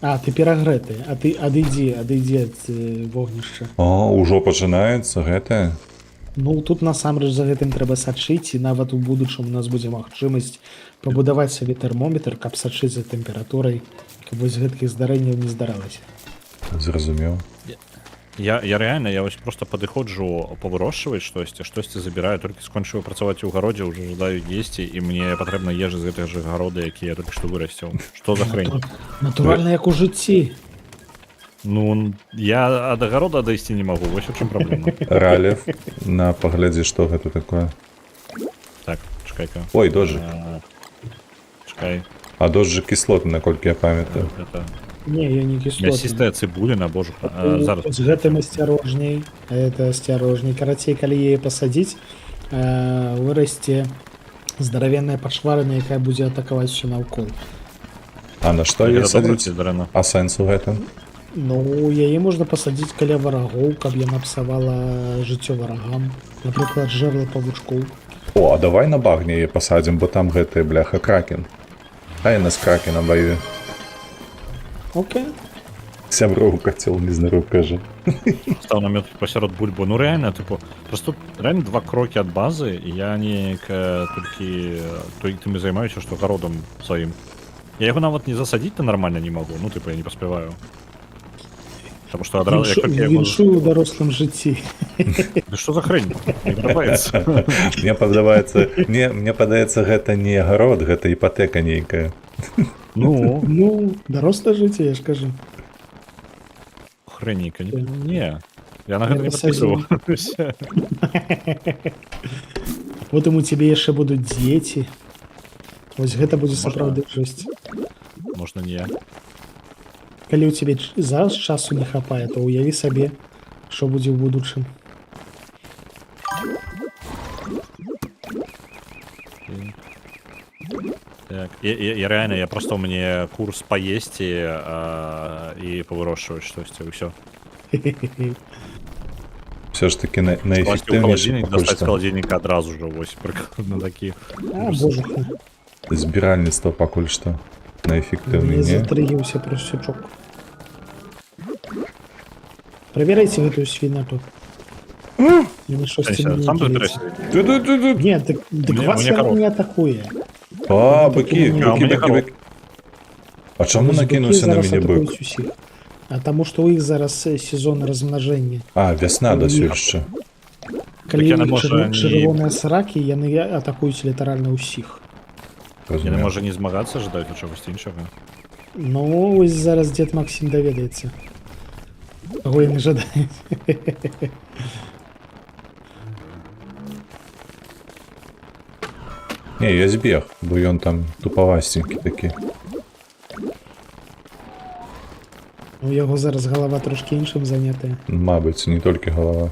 [SPEAKER 3] А, ты перагрэты, а ты адыдзі, адыдзі ад вогнішча.
[SPEAKER 1] О, ўжо пачынаецца гэтае.
[SPEAKER 3] Ну, тут насамрэч за гэтым трэба сачыць, і нават у будучым у нас будзе магчымасць пабудаваць сабе тэрмометр, каб сачыць за тэмпературай, каб вось гэткіх здарэнняў не здаралася.
[SPEAKER 1] Зразумеў.
[SPEAKER 2] Я реально, я вось просто падыходжу павырошчваць штосьці, штосьці забіраю, толькі скончыў працаваць у гародзе, ўжо жадаю есці, і мне патрэбна ежа з гэтых жа гарода, які я толькі што вырасціў. Што за хрень?
[SPEAKER 3] Натуральна, як у жыцці.
[SPEAKER 2] Ну, я ад агарода адысці не магу, вось у чым праблема.
[SPEAKER 1] Ралев, на, паглядзі, што гэта такое.
[SPEAKER 2] Так, чакай-ка.
[SPEAKER 1] Ой, дожджик.
[SPEAKER 2] Чакай.
[SPEAKER 1] А дожджик кіслотны, наколькі я памятаю.
[SPEAKER 2] Это...
[SPEAKER 3] Не, я не кіслотны.
[SPEAKER 2] Мясістая цыбуліна, божа. Зараз.
[SPEAKER 3] З гэтым асцярожней, это асцярожней. Карацей, калі яе пасадзіць, вырасце здаравенная пачварына, якая будзе атакаваць усё наўкол.
[SPEAKER 1] А на што яе
[SPEAKER 2] Гэта добра
[SPEAKER 1] садзіць?
[SPEAKER 2] ці дрэнна?
[SPEAKER 1] А сэнс у гэтым?
[SPEAKER 3] Ну, яе можна пасадзіць каля варагоў, каб яна псавала жыццё варагам. Напрыклад, жэрла павучкоў.
[SPEAKER 1] О, а давай на багне яе пасадзім, бо там гэты, бляха, кракен. Хай яна з кракенам ваюе.
[SPEAKER 3] Окей.
[SPEAKER 1] Сяброў кацёл незнарук кажа.
[SPEAKER 2] Стаў намёт пасярод бульбу. Ну реально, тыпу, просто реально два крокі ад базы, і я неяк толькі той тым і займаюся, што гародам сваім. Я яго нават не засадзіць-то нармальна не магу, ну тыпу я не паспяваю. Таму што адразу як толькі я яго
[SPEAKER 3] Віншую ў дарослым жыцці.
[SPEAKER 2] Да што за хрень? Не падабаецца.
[SPEAKER 1] Мне падабаецца, мне падаецца, гэта не агарод, гэта іпатэка нейкая.
[SPEAKER 2] Ну,
[SPEAKER 3] Ну, дарослае жыццё, я ж кажу.
[SPEAKER 2] хрень нейкая. Не. Я на гэта не
[SPEAKER 3] пасадзіў.
[SPEAKER 2] падпісваўся.
[SPEAKER 3] Потым у цябе яшчэ будуць дзеці. Вось гэта будзе
[SPEAKER 2] Можна?
[SPEAKER 3] сапраўды жэсць.
[SPEAKER 2] Можна не.
[SPEAKER 3] Калі ў цябе зараз часу не хапае, то ўяві сабе, што будзе ў будучым.
[SPEAKER 2] Так. Я реально, я просто у мяне курс паесці і павырошчваць штосьці, ўсё.
[SPEAKER 1] Все ж таки
[SPEAKER 2] Класці ў
[SPEAKER 1] найэфектыўнейшы
[SPEAKER 2] халадзільнік,
[SPEAKER 1] пакуль
[SPEAKER 2] дастаць з
[SPEAKER 1] што
[SPEAKER 2] халадзільніка адразу ж, вось прыкладна такі.
[SPEAKER 3] А, божухна,
[SPEAKER 1] збіральніцтва пакуль што найэфектыўней,
[SPEAKER 3] мне
[SPEAKER 1] не?
[SPEAKER 3] затрыгіўся прасючок. Правярайце гэтую свінату. Яна штосьці
[SPEAKER 2] Сам
[SPEAKER 3] мне
[SPEAKER 2] тут
[SPEAKER 3] кідаецца.
[SPEAKER 2] трэсі.
[SPEAKER 1] Ту-ту-ту-ту.
[SPEAKER 3] Не, дык вас
[SPEAKER 2] Мне
[SPEAKER 3] яна
[SPEAKER 2] каров.
[SPEAKER 3] не атакуе.
[SPEAKER 1] А, быкі,
[SPEAKER 3] А,
[SPEAKER 2] у
[SPEAKER 1] быкі,
[SPEAKER 2] мяне
[SPEAKER 1] быкі,
[SPEAKER 2] каров.
[SPEAKER 1] быкі. А чаму
[SPEAKER 3] Вось быкі
[SPEAKER 1] накінуўся на
[SPEAKER 3] зараз
[SPEAKER 1] мяне бык?
[SPEAKER 3] атакуюць усіх. А таму што ў іх зараз сезон размнажэння.
[SPEAKER 1] А, вясна дасюль яшчэ.
[SPEAKER 3] Калі
[SPEAKER 2] яна
[SPEAKER 3] ў іх
[SPEAKER 2] можа не-
[SPEAKER 3] чырвоныя сракі, яны атакуюць літаральна ўсіх.
[SPEAKER 2] Яны
[SPEAKER 1] Разумею.
[SPEAKER 2] можа не змагацца, жадаюць у чагосьці іншага.
[SPEAKER 3] Ну, ось зараз дзед Максім даведаецца. Каго яны жадаюць.
[SPEAKER 1] Не, я збег, бо ён там тупавасценькі такі.
[SPEAKER 3] У яго зараз галава трошкі іншым занятая.
[SPEAKER 1] Мабыць, не толькі галава.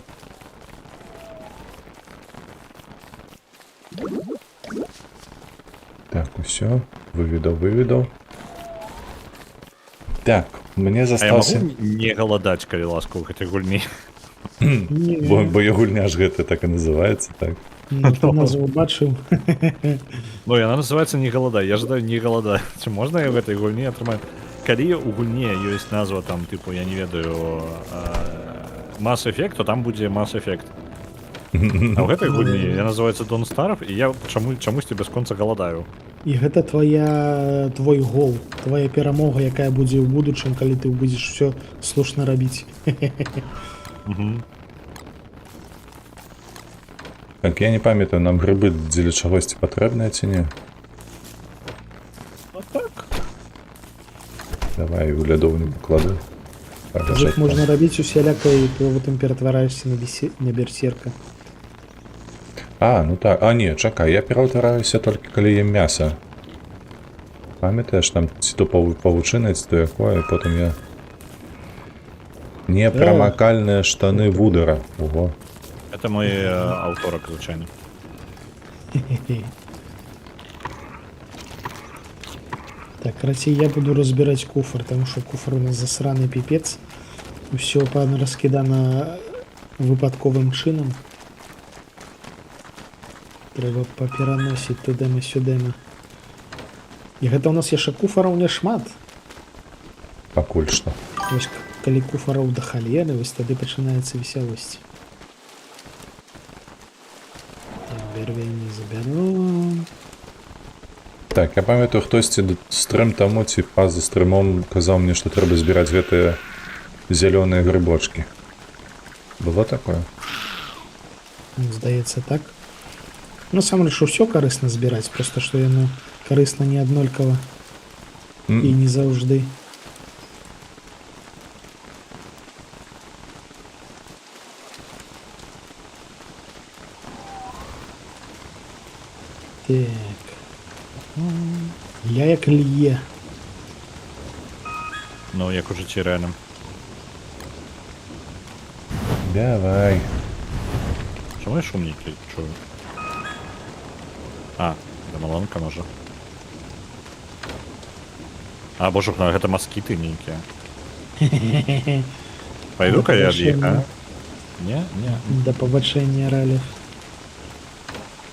[SPEAKER 1] Так, усё. Выведаў, выведаў. Так, мне
[SPEAKER 2] А я
[SPEAKER 1] застаўся.
[SPEAKER 2] магу не галадаць, калі ласка, ў гэтай гульні.
[SPEAKER 3] Не,
[SPEAKER 1] Бо я гульня ж гэта так і называецца, так.
[SPEAKER 3] ну, ты назву бачыў.
[SPEAKER 2] Ну, яна называецца «Не галадай». Я жадаю не галадаць. Ці можна я ў гэтай гульні атрымаю? Калі ў гульне ёсць назва там, тыпу, я не ведаю, Mass Effect, то там будзе Mass Effect. А ў гэтай гульні я называецца Don't Starve, і я чамусьці бясконца галадаю.
[SPEAKER 3] І гэта твой гол, твоя перамога, якая будзе ў будучым, калі ты будзеш усё слушна рабіць.
[SPEAKER 2] Угу.
[SPEAKER 1] Так, я не памятаю, нам грыбы дзеля чагосьці патрэбныя ці не?
[SPEAKER 3] Ну, так.
[SPEAKER 1] Давай у лядоўню пакладу.
[SPEAKER 3] З
[SPEAKER 1] Ляжаць
[SPEAKER 3] іх можна
[SPEAKER 1] там.
[SPEAKER 3] рабіць усялякае, і ты потым ператвараешся на берсерка.
[SPEAKER 1] А, ну так. А, не, чакай, я пераўтвараюся толькі калі ем мяса. Памятаеш, там ці то павучына, ці то якое, потым я. Непрамакальныя штаны Вудара. Ого.
[SPEAKER 2] Это мой аўторак звычайны.
[SPEAKER 3] Так, карацей, я буду разбирать куфар, потому что куфар у нас засраный пипец. Усё пан раскідана выпадковым чынам. Трэба папераносіць тудэма сюдэма. І гэта ў нас яшчэ куфараў не шмат.
[SPEAKER 1] Пакуль што.
[SPEAKER 3] Вось калі куфараў да халеры, вось тады пачынаецца весялосць. Так, бярвенне забяру.
[SPEAKER 1] Так, я памятаю, хтосьці стрым таму ці па-за стрымом казаў мне, што трэба збіраць гэтыя зялёныя грыбочкі. Было такое?
[SPEAKER 3] Ну, здаецца, так. Насамрэч усё карысна збіраць, просто што яно карысна не аднолькава і не заўжды. Так. Я як лье.
[SPEAKER 2] Ну, як у жыцці рэальным.
[SPEAKER 1] Давай.
[SPEAKER 2] Чаму я шум нейкі чую? А, да маланка можа. А, божа, ну, гэта маскіты нейкія. Пайду-ка я ад іх, а? Не, не.
[SPEAKER 3] Да пабачэння, Ралев.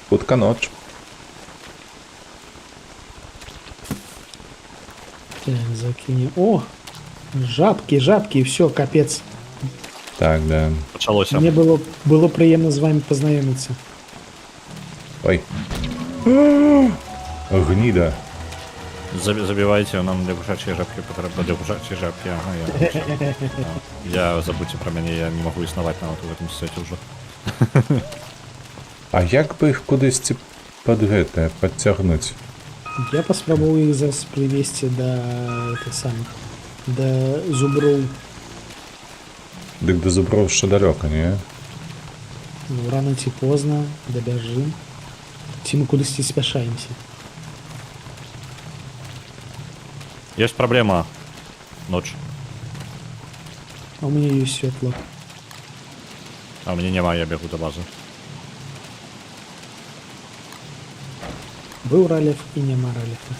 [SPEAKER 1] Хутка ноч.
[SPEAKER 3] Так, закинем. О! Жабки, жабки, все, капец.
[SPEAKER 1] Так, да.
[SPEAKER 2] Пачалося.
[SPEAKER 3] Мне было прыемна з вами пазнаёміцца.
[SPEAKER 1] Ой. Гніда.
[SPEAKER 2] Забівайце, нам для кушачай жабкі патрэбна, для кушачай жабкі, ага, я, я забудьте пра мяне, я не магу існаваць нават у гэтым сеце ўжо.
[SPEAKER 1] А як бы іх кудысьці пад гэтае падцягнуць?
[SPEAKER 3] Я паспрабую іх зараз прывесці да это самых, да зуброў.
[SPEAKER 1] Дык да зуброў яшчэ далёка, не?
[SPEAKER 3] Ну, рано ці позна дабяжым. Ці мы кудысьці спяшаемся?
[SPEAKER 2] Ёсць праблема. Ноч.
[SPEAKER 3] А у мяне ёсць святло.
[SPEAKER 2] А мне няма, я бегу да базы.
[SPEAKER 3] Быў Ралев і няма Ралефа.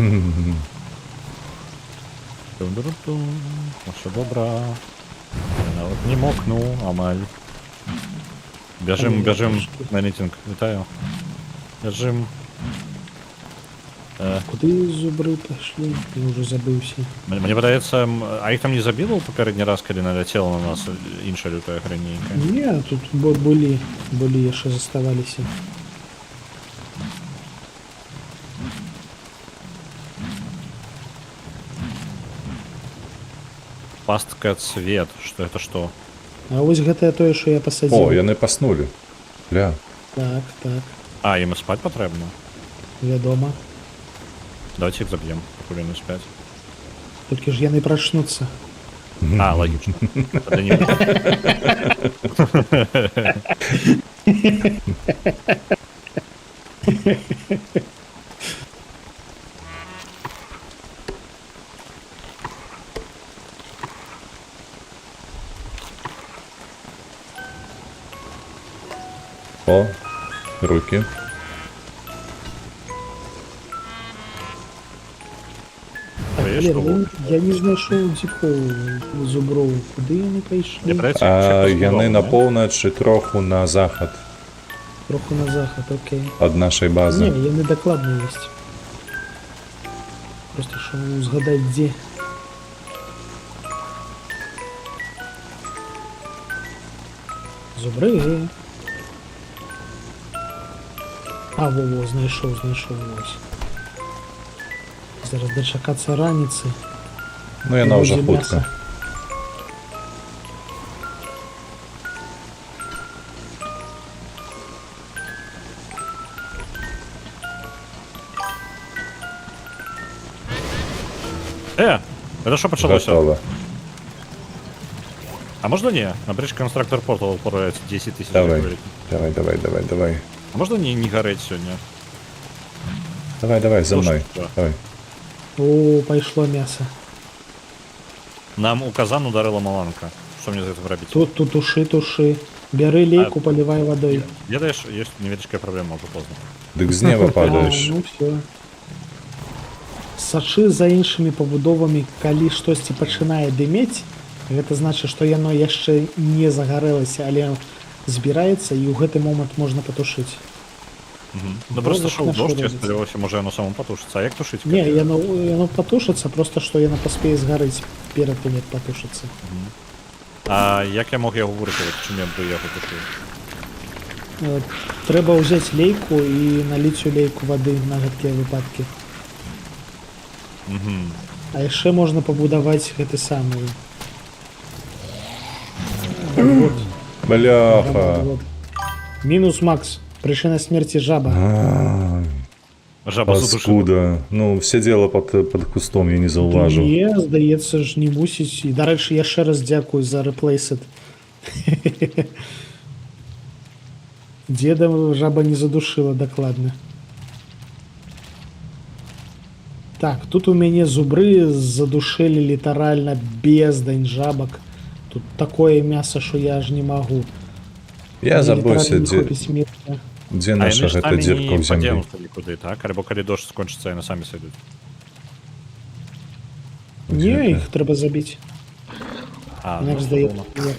[SPEAKER 2] Тун-дун-дун. Усё добра. Я нават не мокну, амаль. Бяжым,
[SPEAKER 3] Але
[SPEAKER 2] бяжым
[SPEAKER 3] трошкі.
[SPEAKER 2] на мітынг. Вітаю. Бяжым.
[SPEAKER 3] Куды зубры пайшлі? Я ўжо забыўся.
[SPEAKER 2] Мне падаецца, а іх там не забіла ў папярэдні раз, калі наляцела на нас іншая лютая хрень нейкая?
[SPEAKER 3] Не, тут былі яшчэ заставаліся.
[SPEAKER 2] Пастка цвет. Что это что?
[SPEAKER 3] А вось гэтае тое, што я пасадзіў.
[SPEAKER 1] О, яны паснулі. Бля.
[SPEAKER 3] Так,
[SPEAKER 2] А, ім спаць патрэбна?
[SPEAKER 3] вядома.
[SPEAKER 2] Давайте іх заб'ем, пакуль яны спяць.
[SPEAKER 3] Толькі ж яны прачнуцца.
[SPEAKER 2] А, лагічна. Тады не буду.
[SPEAKER 1] О, руки.
[SPEAKER 3] Так,
[SPEAKER 2] А я
[SPEAKER 3] блин,
[SPEAKER 2] што?
[SPEAKER 3] я не знайшоў дзікоў зуброў. Куды яны
[SPEAKER 2] Мне
[SPEAKER 3] пайшлі?
[SPEAKER 2] падаецца,
[SPEAKER 1] А,
[SPEAKER 2] іх
[SPEAKER 1] яны
[SPEAKER 2] не?
[SPEAKER 1] на поўначы, троху на захад
[SPEAKER 3] Троху на захад, окей.
[SPEAKER 1] ад нашай
[SPEAKER 3] Не,
[SPEAKER 1] базы.
[SPEAKER 3] яны дакладна ёсць. Просто що згадаць дзе. Зубры. А, во-во, знайшоў, знайшоў, вось. Зараз дачакацца раніцы.
[SPEAKER 1] Ну яна ўжо
[SPEAKER 3] Будзе
[SPEAKER 1] хутка.
[SPEAKER 3] мяса.
[SPEAKER 2] Это што пачалося?
[SPEAKER 1] Готова.
[SPEAKER 2] А можна не? На Bridge Constructor Portal отправляется 10 тысяч.
[SPEAKER 1] Давай.
[SPEAKER 2] Говорит.
[SPEAKER 1] Давай, давай, давай, давай.
[SPEAKER 2] А можно не гореть сегодня?
[SPEAKER 1] Давай, давай, за
[SPEAKER 2] Слушай,
[SPEAKER 1] мной.
[SPEAKER 2] да.
[SPEAKER 1] Давай.
[SPEAKER 3] О, пайшло мяса.
[SPEAKER 2] Нам у казан ударила маланка. Што мне з гэтым рабіць?
[SPEAKER 3] Тут тушы, тушы. Бяры лейку, палівай вадой.
[SPEAKER 2] Ведаеш, ёсць невялічкая праблема, ўжо позна.
[SPEAKER 1] Дык з неба падаеш.
[SPEAKER 3] А, ну все. Сачы за іншымі пабудовамі, калі штосьці пачынае дымець, гэта значыць, што яно яшчэ не загарэлася, але збіраецца, і ў гэты момант можна патушыць.
[SPEAKER 2] Ну просто
[SPEAKER 3] Божа,
[SPEAKER 2] шоў
[SPEAKER 3] на што
[SPEAKER 2] дождж, я
[SPEAKER 3] робіць?
[SPEAKER 2] спадзяваўся, можа яно само патушыцца. А як тушыць?
[SPEAKER 3] Не, яно патушыцца, просто што яно паспее згарэць перад тым, як патушыцца.
[SPEAKER 2] А як я мог яго выратаваць? Чым я бы яго тушыў?
[SPEAKER 3] Трэба ўзяць лейку і наліць у лейку вады на гэткія выпадкі. А яшчэ можна пабудаваць гэты самы. Вот.
[SPEAKER 1] Бляха.
[SPEAKER 3] Вот. Мінус Макс. Прычына смерці жаба.
[SPEAKER 1] Ай,
[SPEAKER 2] Жаба задушыла.
[SPEAKER 1] Паскуда. Ну, сидела под кустом, я не заўважыў.
[SPEAKER 3] Не, здаецца ж, не мусіць. І, дарэчы, яшчэ раз дзякую за рэплейсет. Деда жаба не задушыла дакладна. Так, тут у мяне зубры задушылі літаральна бездань жабак. Тут такое мяса, што я аж не магу.
[SPEAKER 1] Я
[SPEAKER 3] Мне
[SPEAKER 1] забыўся,
[SPEAKER 3] літаральна не
[SPEAKER 1] дзе,
[SPEAKER 3] хопіць месца.
[SPEAKER 1] дзе
[SPEAKER 2] А
[SPEAKER 1] наша
[SPEAKER 2] яны ж
[SPEAKER 1] гэта
[SPEAKER 2] самі
[SPEAKER 1] дзірка
[SPEAKER 2] не
[SPEAKER 1] ў зямлі.
[SPEAKER 2] падзенуцца нікуды, так? Альбо калі дождж скончыцца, яны самі сыдуць.
[SPEAKER 3] Не, іх трэба забіць.
[SPEAKER 2] А,
[SPEAKER 3] Інакш
[SPEAKER 2] ну,
[SPEAKER 3] здаецца.
[SPEAKER 2] цудоўна.
[SPEAKER 3] Ніяк.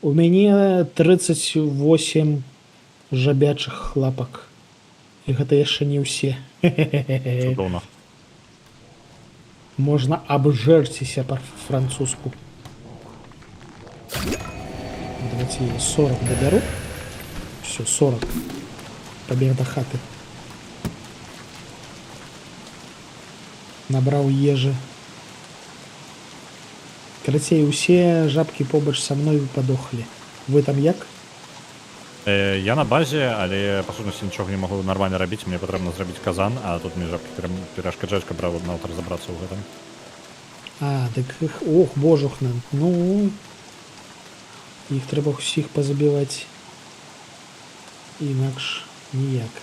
[SPEAKER 3] У мяне 38 жабячых лапак. І гэта яшчэ не ўсе.
[SPEAKER 2] Цудоўна.
[SPEAKER 3] Можна абжэрціся па-французску. Давайте я 40 дабяру. Все, 40. Пабег да хаты. Набраў ежы. Карацей, усе жабкі побач са мной падохлі. Вы там як?
[SPEAKER 2] Я на базе, але па сутнасці нічога не магу нармальна рабіць, мне патрэбна зрабіць казан, а тут мне жабкі перашкаджаюць, каб нават разабрацца ў гэтым.
[SPEAKER 3] А, дык іх, ох, божухна. Ну, іх трэба ўсіх пазабіваць. Інакш ніяк.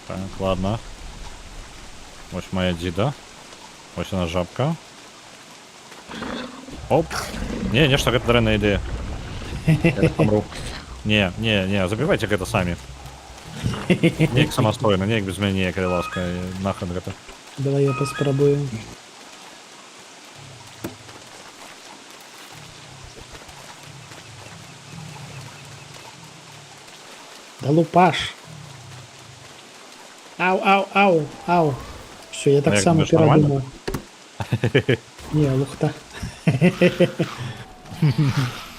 [SPEAKER 2] Так, ладно. Вось моя дзіда. Вось она жабка. Оп. Не, нешта гэта дрэнная ідэя. Я так памру. Не, не, не, забівайце гэта самі. Неяк самастойна, неяк без мяне, калі ласка, нахрен гэта.
[SPEAKER 3] Давай я паспрабую. Да лупаш. Ау, ау, ау, ау. Все, я
[SPEAKER 2] Ну, як
[SPEAKER 3] таксама
[SPEAKER 2] думаеш, нармальна?
[SPEAKER 3] перадумаў. Не, лухта.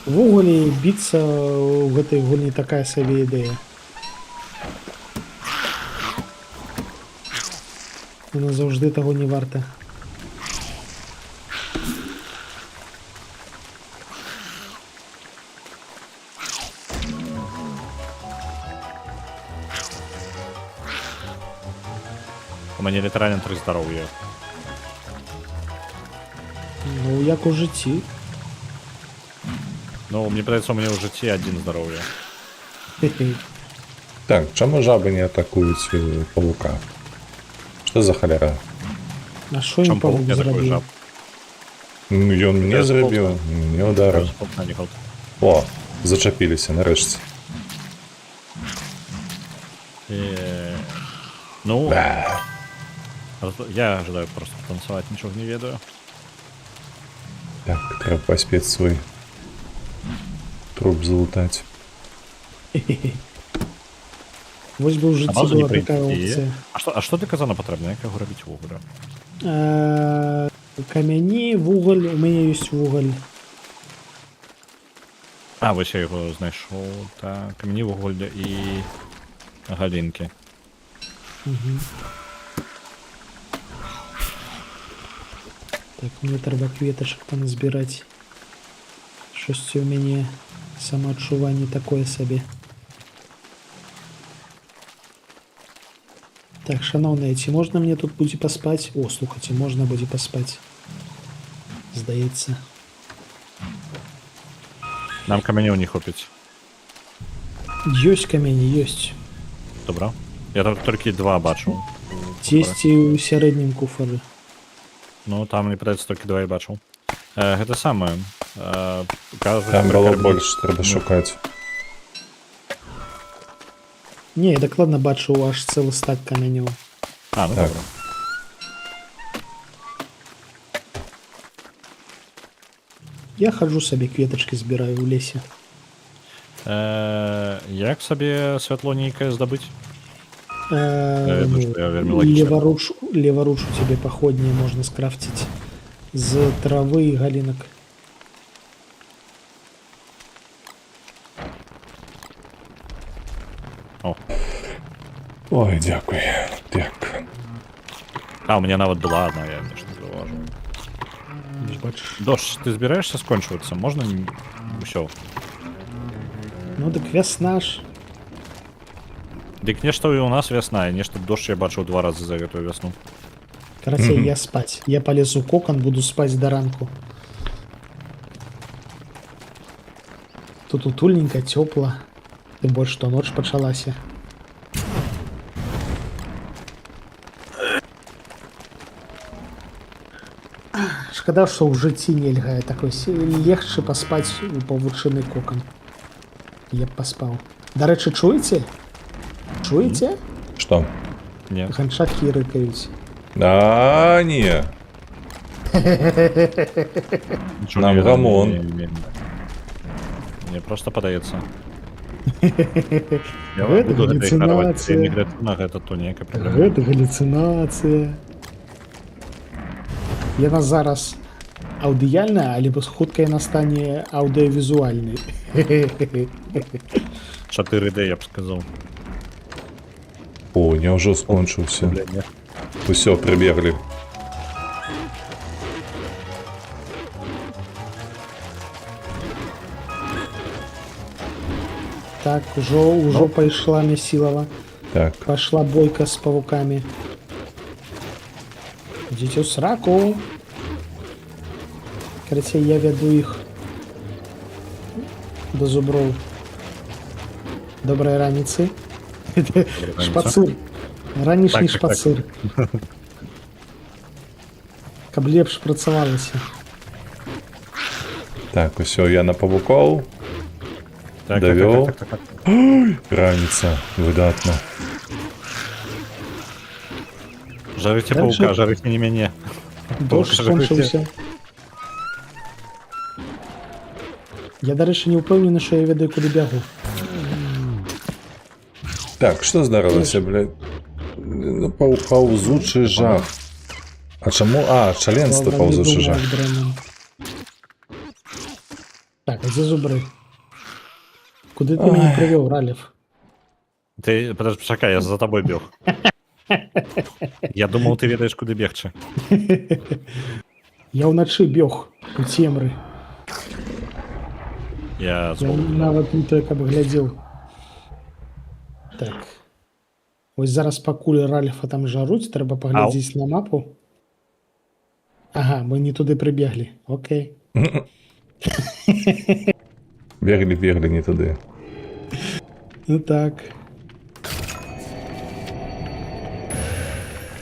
[SPEAKER 3] Увогуле біцца ў гэтай гульні такая сабе ідэя. Яна заўжды таго не варта.
[SPEAKER 2] У мяне літаральна тры здароўя.
[SPEAKER 3] Ну, як у жыцці.
[SPEAKER 2] Ну, мне падаецца, у мяне ў жыцці адзін здароўя.
[SPEAKER 1] Так, чаму жабы не атакуюць павука? Што за халяра?
[SPEAKER 3] А што ім
[SPEAKER 2] Чам
[SPEAKER 3] павук
[SPEAKER 2] павук, я такой
[SPEAKER 3] зрабіў?
[SPEAKER 2] жаб.
[SPEAKER 1] Ну, ён мне
[SPEAKER 2] Я
[SPEAKER 1] зрабіў, мне ударыў. О, зачапіліся нарэшце.
[SPEAKER 2] Ну,
[SPEAKER 1] Ба.
[SPEAKER 2] я жадаю просто танцаваць, нічога не ведаю.
[SPEAKER 1] Так, трэба паспець свой труп залутаць.
[SPEAKER 3] Вось бы ў
[SPEAKER 2] На
[SPEAKER 3] жыцці
[SPEAKER 2] базу не
[SPEAKER 3] была такая
[SPEAKER 2] прыйти.
[SPEAKER 3] опцыя.
[SPEAKER 2] А што для казана патрэбна? Як яго рабіць увогуле?
[SPEAKER 3] Камяні, вугаль, у мяне ёсць вугаль.
[SPEAKER 2] А, вось я яго знайшоў. Так, камені, вуголля і галінкі.
[SPEAKER 3] Мгм. Так, мне трэба кветачак паназбіраць. Штосьці ў мяне самаадчуванне такое сабе. Так, шаноўныя, ці можна мне тут будзе паспаць? О, слухайце, можна будзе паспаць. Здаецца.
[SPEAKER 2] Нам камянёў не хопіць.
[SPEAKER 3] Ёсць камені, ёсць.
[SPEAKER 2] Добра. Я там толькі два бачу.
[SPEAKER 3] Дзесьці ў сярэднім куфары.
[SPEAKER 2] Ну, там, мне падаецца, толькі два і бачыў. Гэта самае. Кажуць,
[SPEAKER 1] Там было
[SPEAKER 2] прыкарміць-
[SPEAKER 1] больш, трэба шукаць.
[SPEAKER 3] Не, я дакладна бачыў аж цэлы стак камянёў.
[SPEAKER 2] А, ну
[SPEAKER 1] Так.
[SPEAKER 2] добра.
[SPEAKER 3] Я хаджу сабе, кветачкі збіраю ў лесе.
[SPEAKER 2] Як сабе святло нейкае здабыць? Я ведаю,
[SPEAKER 3] Ну,
[SPEAKER 2] што я вельмі лагічна.
[SPEAKER 3] леваруч, леваруч у цябе паходні можна скрафціць з травы і галінак.
[SPEAKER 2] О.
[SPEAKER 1] Ой, дзякуй. Так.
[SPEAKER 2] А, у меня нават была одна, я нешта заўважыў.
[SPEAKER 3] Бачыш.
[SPEAKER 2] Дождж, ты збіраешся скончвацца? Можна ўсё?
[SPEAKER 3] Ну дык вясна ж.
[SPEAKER 2] Дык нешта і ў нас вясна, і нешта дождж я бачыў два разы за гэтую вясну.
[SPEAKER 3] Карацей, я спаць. Я полез у кокан, буду спаць до ранку. Тут утульненько, цёпла. Тым больш, што ноч пачалася. Шкада, што ў жыцці нельга так вось легчы паспаць у павучыны кокан. Я б паспаў. Дарэчы, чуеце? Чуеце?
[SPEAKER 1] Што?
[SPEAKER 2] Не.
[SPEAKER 3] Ганчакі рыкаюць.
[SPEAKER 1] А, не.
[SPEAKER 2] Нічога
[SPEAKER 1] Нам
[SPEAKER 2] не ведаю,
[SPEAKER 1] гамон.
[SPEAKER 2] не, не, не. Мне просто падаецца. Я
[SPEAKER 3] Гэта
[SPEAKER 2] буду гэта ігнараваць.
[SPEAKER 3] галюцынацыя.
[SPEAKER 2] Калі не глядзі на гэта, то ніякай праблемы.
[SPEAKER 3] Гэта галюцынацыя. Яна зараз аўдыяльная, але хутка яна стане аўдыявізуальнай.
[SPEAKER 2] 4D, я б сказаў.
[SPEAKER 1] О, няўжо скончыўся.
[SPEAKER 2] Бля, не.
[SPEAKER 1] Усё, прыбеглі.
[SPEAKER 3] Так, ужо пайшла мясілава.
[SPEAKER 1] Так.
[SPEAKER 3] Пашла бойка з павукамі. Ідзіце ў сраку. Карацей, я вяду іх да зуброў. Добрай раніцы. Шпацыр. Ранішні
[SPEAKER 2] Так.
[SPEAKER 3] шпацыр. Каб лепш працавалася.
[SPEAKER 1] Так, усё, я на павукоў.
[SPEAKER 2] Так,
[SPEAKER 1] Давёў.
[SPEAKER 2] так.
[SPEAKER 1] Раніца, выдатна.
[SPEAKER 2] Жарыце
[SPEAKER 3] Дальше.
[SPEAKER 2] паука, жарыце не мяне.
[SPEAKER 3] Дождж
[SPEAKER 2] Павука жарыце.
[SPEAKER 3] скончыўся. Я, дарэчы, не ўпэўнены, што я ведаю, куды бягу.
[SPEAKER 1] Так, што здарылася, блядь? Ну, паўзучы жах. А чаму? А, шаленства
[SPEAKER 3] Добра, не
[SPEAKER 1] паўзучы
[SPEAKER 3] думаю,
[SPEAKER 1] жах.
[SPEAKER 3] як дрэнна. Так, а дзе зубры? Куды ты мяне прывёў, Ралев?
[SPEAKER 2] Ты, подожди, чакай, я за тобой бег. Я думаў, ты ведаеш, куды бегчы.
[SPEAKER 3] Я ўначы бег у цемры.
[SPEAKER 2] Я
[SPEAKER 3] Я
[SPEAKER 2] з голоду.
[SPEAKER 3] нават не той, каб глядзеў. Так. Вось зараз, пакуль Ральфа там жаруць, трэба паглядзець на мапу. Ага, мы не туды прыбеглі. Окей.
[SPEAKER 1] Беглі, беглі не туды.
[SPEAKER 3] Ну так.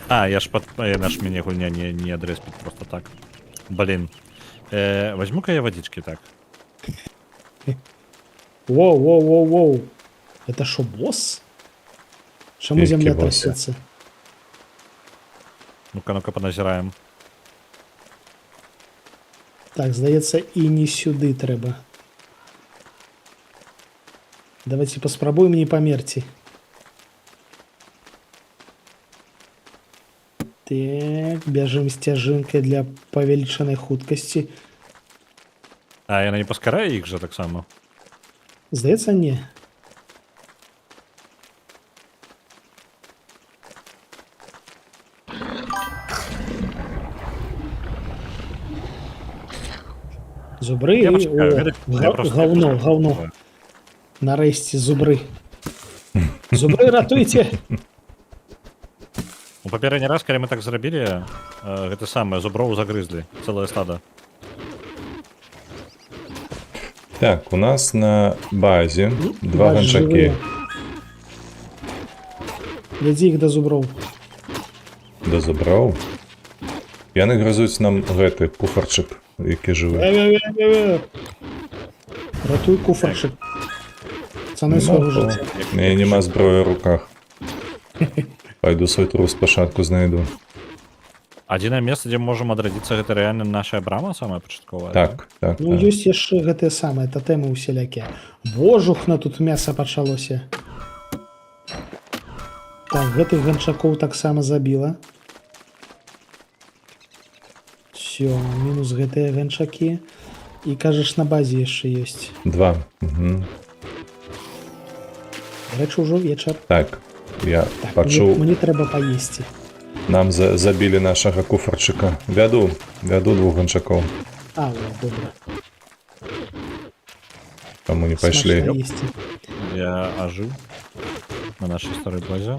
[SPEAKER 2] А, я ж пад... Яна ж мяне гульня не адрэспіць просто так. Блин. Возьму-ка я водички так.
[SPEAKER 3] Воу, воу, воу, воу. Это шо, босс? Чаму
[SPEAKER 1] Які
[SPEAKER 3] зямля
[SPEAKER 1] бос?
[SPEAKER 3] трасецца?
[SPEAKER 2] Ну-ка, ну-ка, паназіраем.
[SPEAKER 3] Так, здаецца, і не сюды трэба. Давайте паспрабуем не памерці. Так, бяжым сцяжынкай для павелічанай хуткасці.
[SPEAKER 2] А, яна не паскарае іх жа таксама.
[SPEAKER 3] Здаецца, не. Зубры,
[SPEAKER 2] Я пачакаю,
[SPEAKER 3] о,
[SPEAKER 2] ведаеш, я просто-
[SPEAKER 3] гаўно, гаўно. Нарэшце зубры. Зубры, ратуйце!
[SPEAKER 2] У папярэдні раз, калі мы так зрабілі, гэта самае, зуброў загрызлі, цэлае стада.
[SPEAKER 1] Так, у нас на базе два
[SPEAKER 3] Бач,
[SPEAKER 1] ганчакі.
[SPEAKER 3] жывыя. Вядзі іх да зуброў.
[SPEAKER 1] Да зуброў. Яны грызуць нам гэты куфарчык, які жывы.
[SPEAKER 3] Э-э-э-э-э. Ратуй куфарчык. Цаной свайго жыцця.
[SPEAKER 1] У мяне няма зброі ў руках. Пайду свой труп спачатку знайду.
[SPEAKER 2] Адзінае месца, дзе мы можам адрадзіцца, гэта рэальна наша брама самая пачатковая.
[SPEAKER 1] Так.
[SPEAKER 3] Ну,
[SPEAKER 1] Так.
[SPEAKER 3] ёсць яшчэ гэтыя самыя татэмы усялякія. Божухна, тут мяса пачалося. Так, гэтых ганчакоў таксама забіла. Всё, мінус гэтыя ганчакі. І кажаш, на базе яшчэ ёсць.
[SPEAKER 1] Два. Угу.
[SPEAKER 3] Дарэчы, ўжо вечар.
[SPEAKER 1] Так, я
[SPEAKER 3] Так,
[SPEAKER 1] пачуў.
[SPEAKER 3] мне трэба паесці.
[SPEAKER 1] Нам забілі нашага куфарчыка. Вяду двух ганчакоў.
[SPEAKER 3] А, о, добра.
[SPEAKER 1] Таму не пайшлі.
[SPEAKER 3] Смачна есці.
[SPEAKER 2] Я ажыў на нашай старой базе.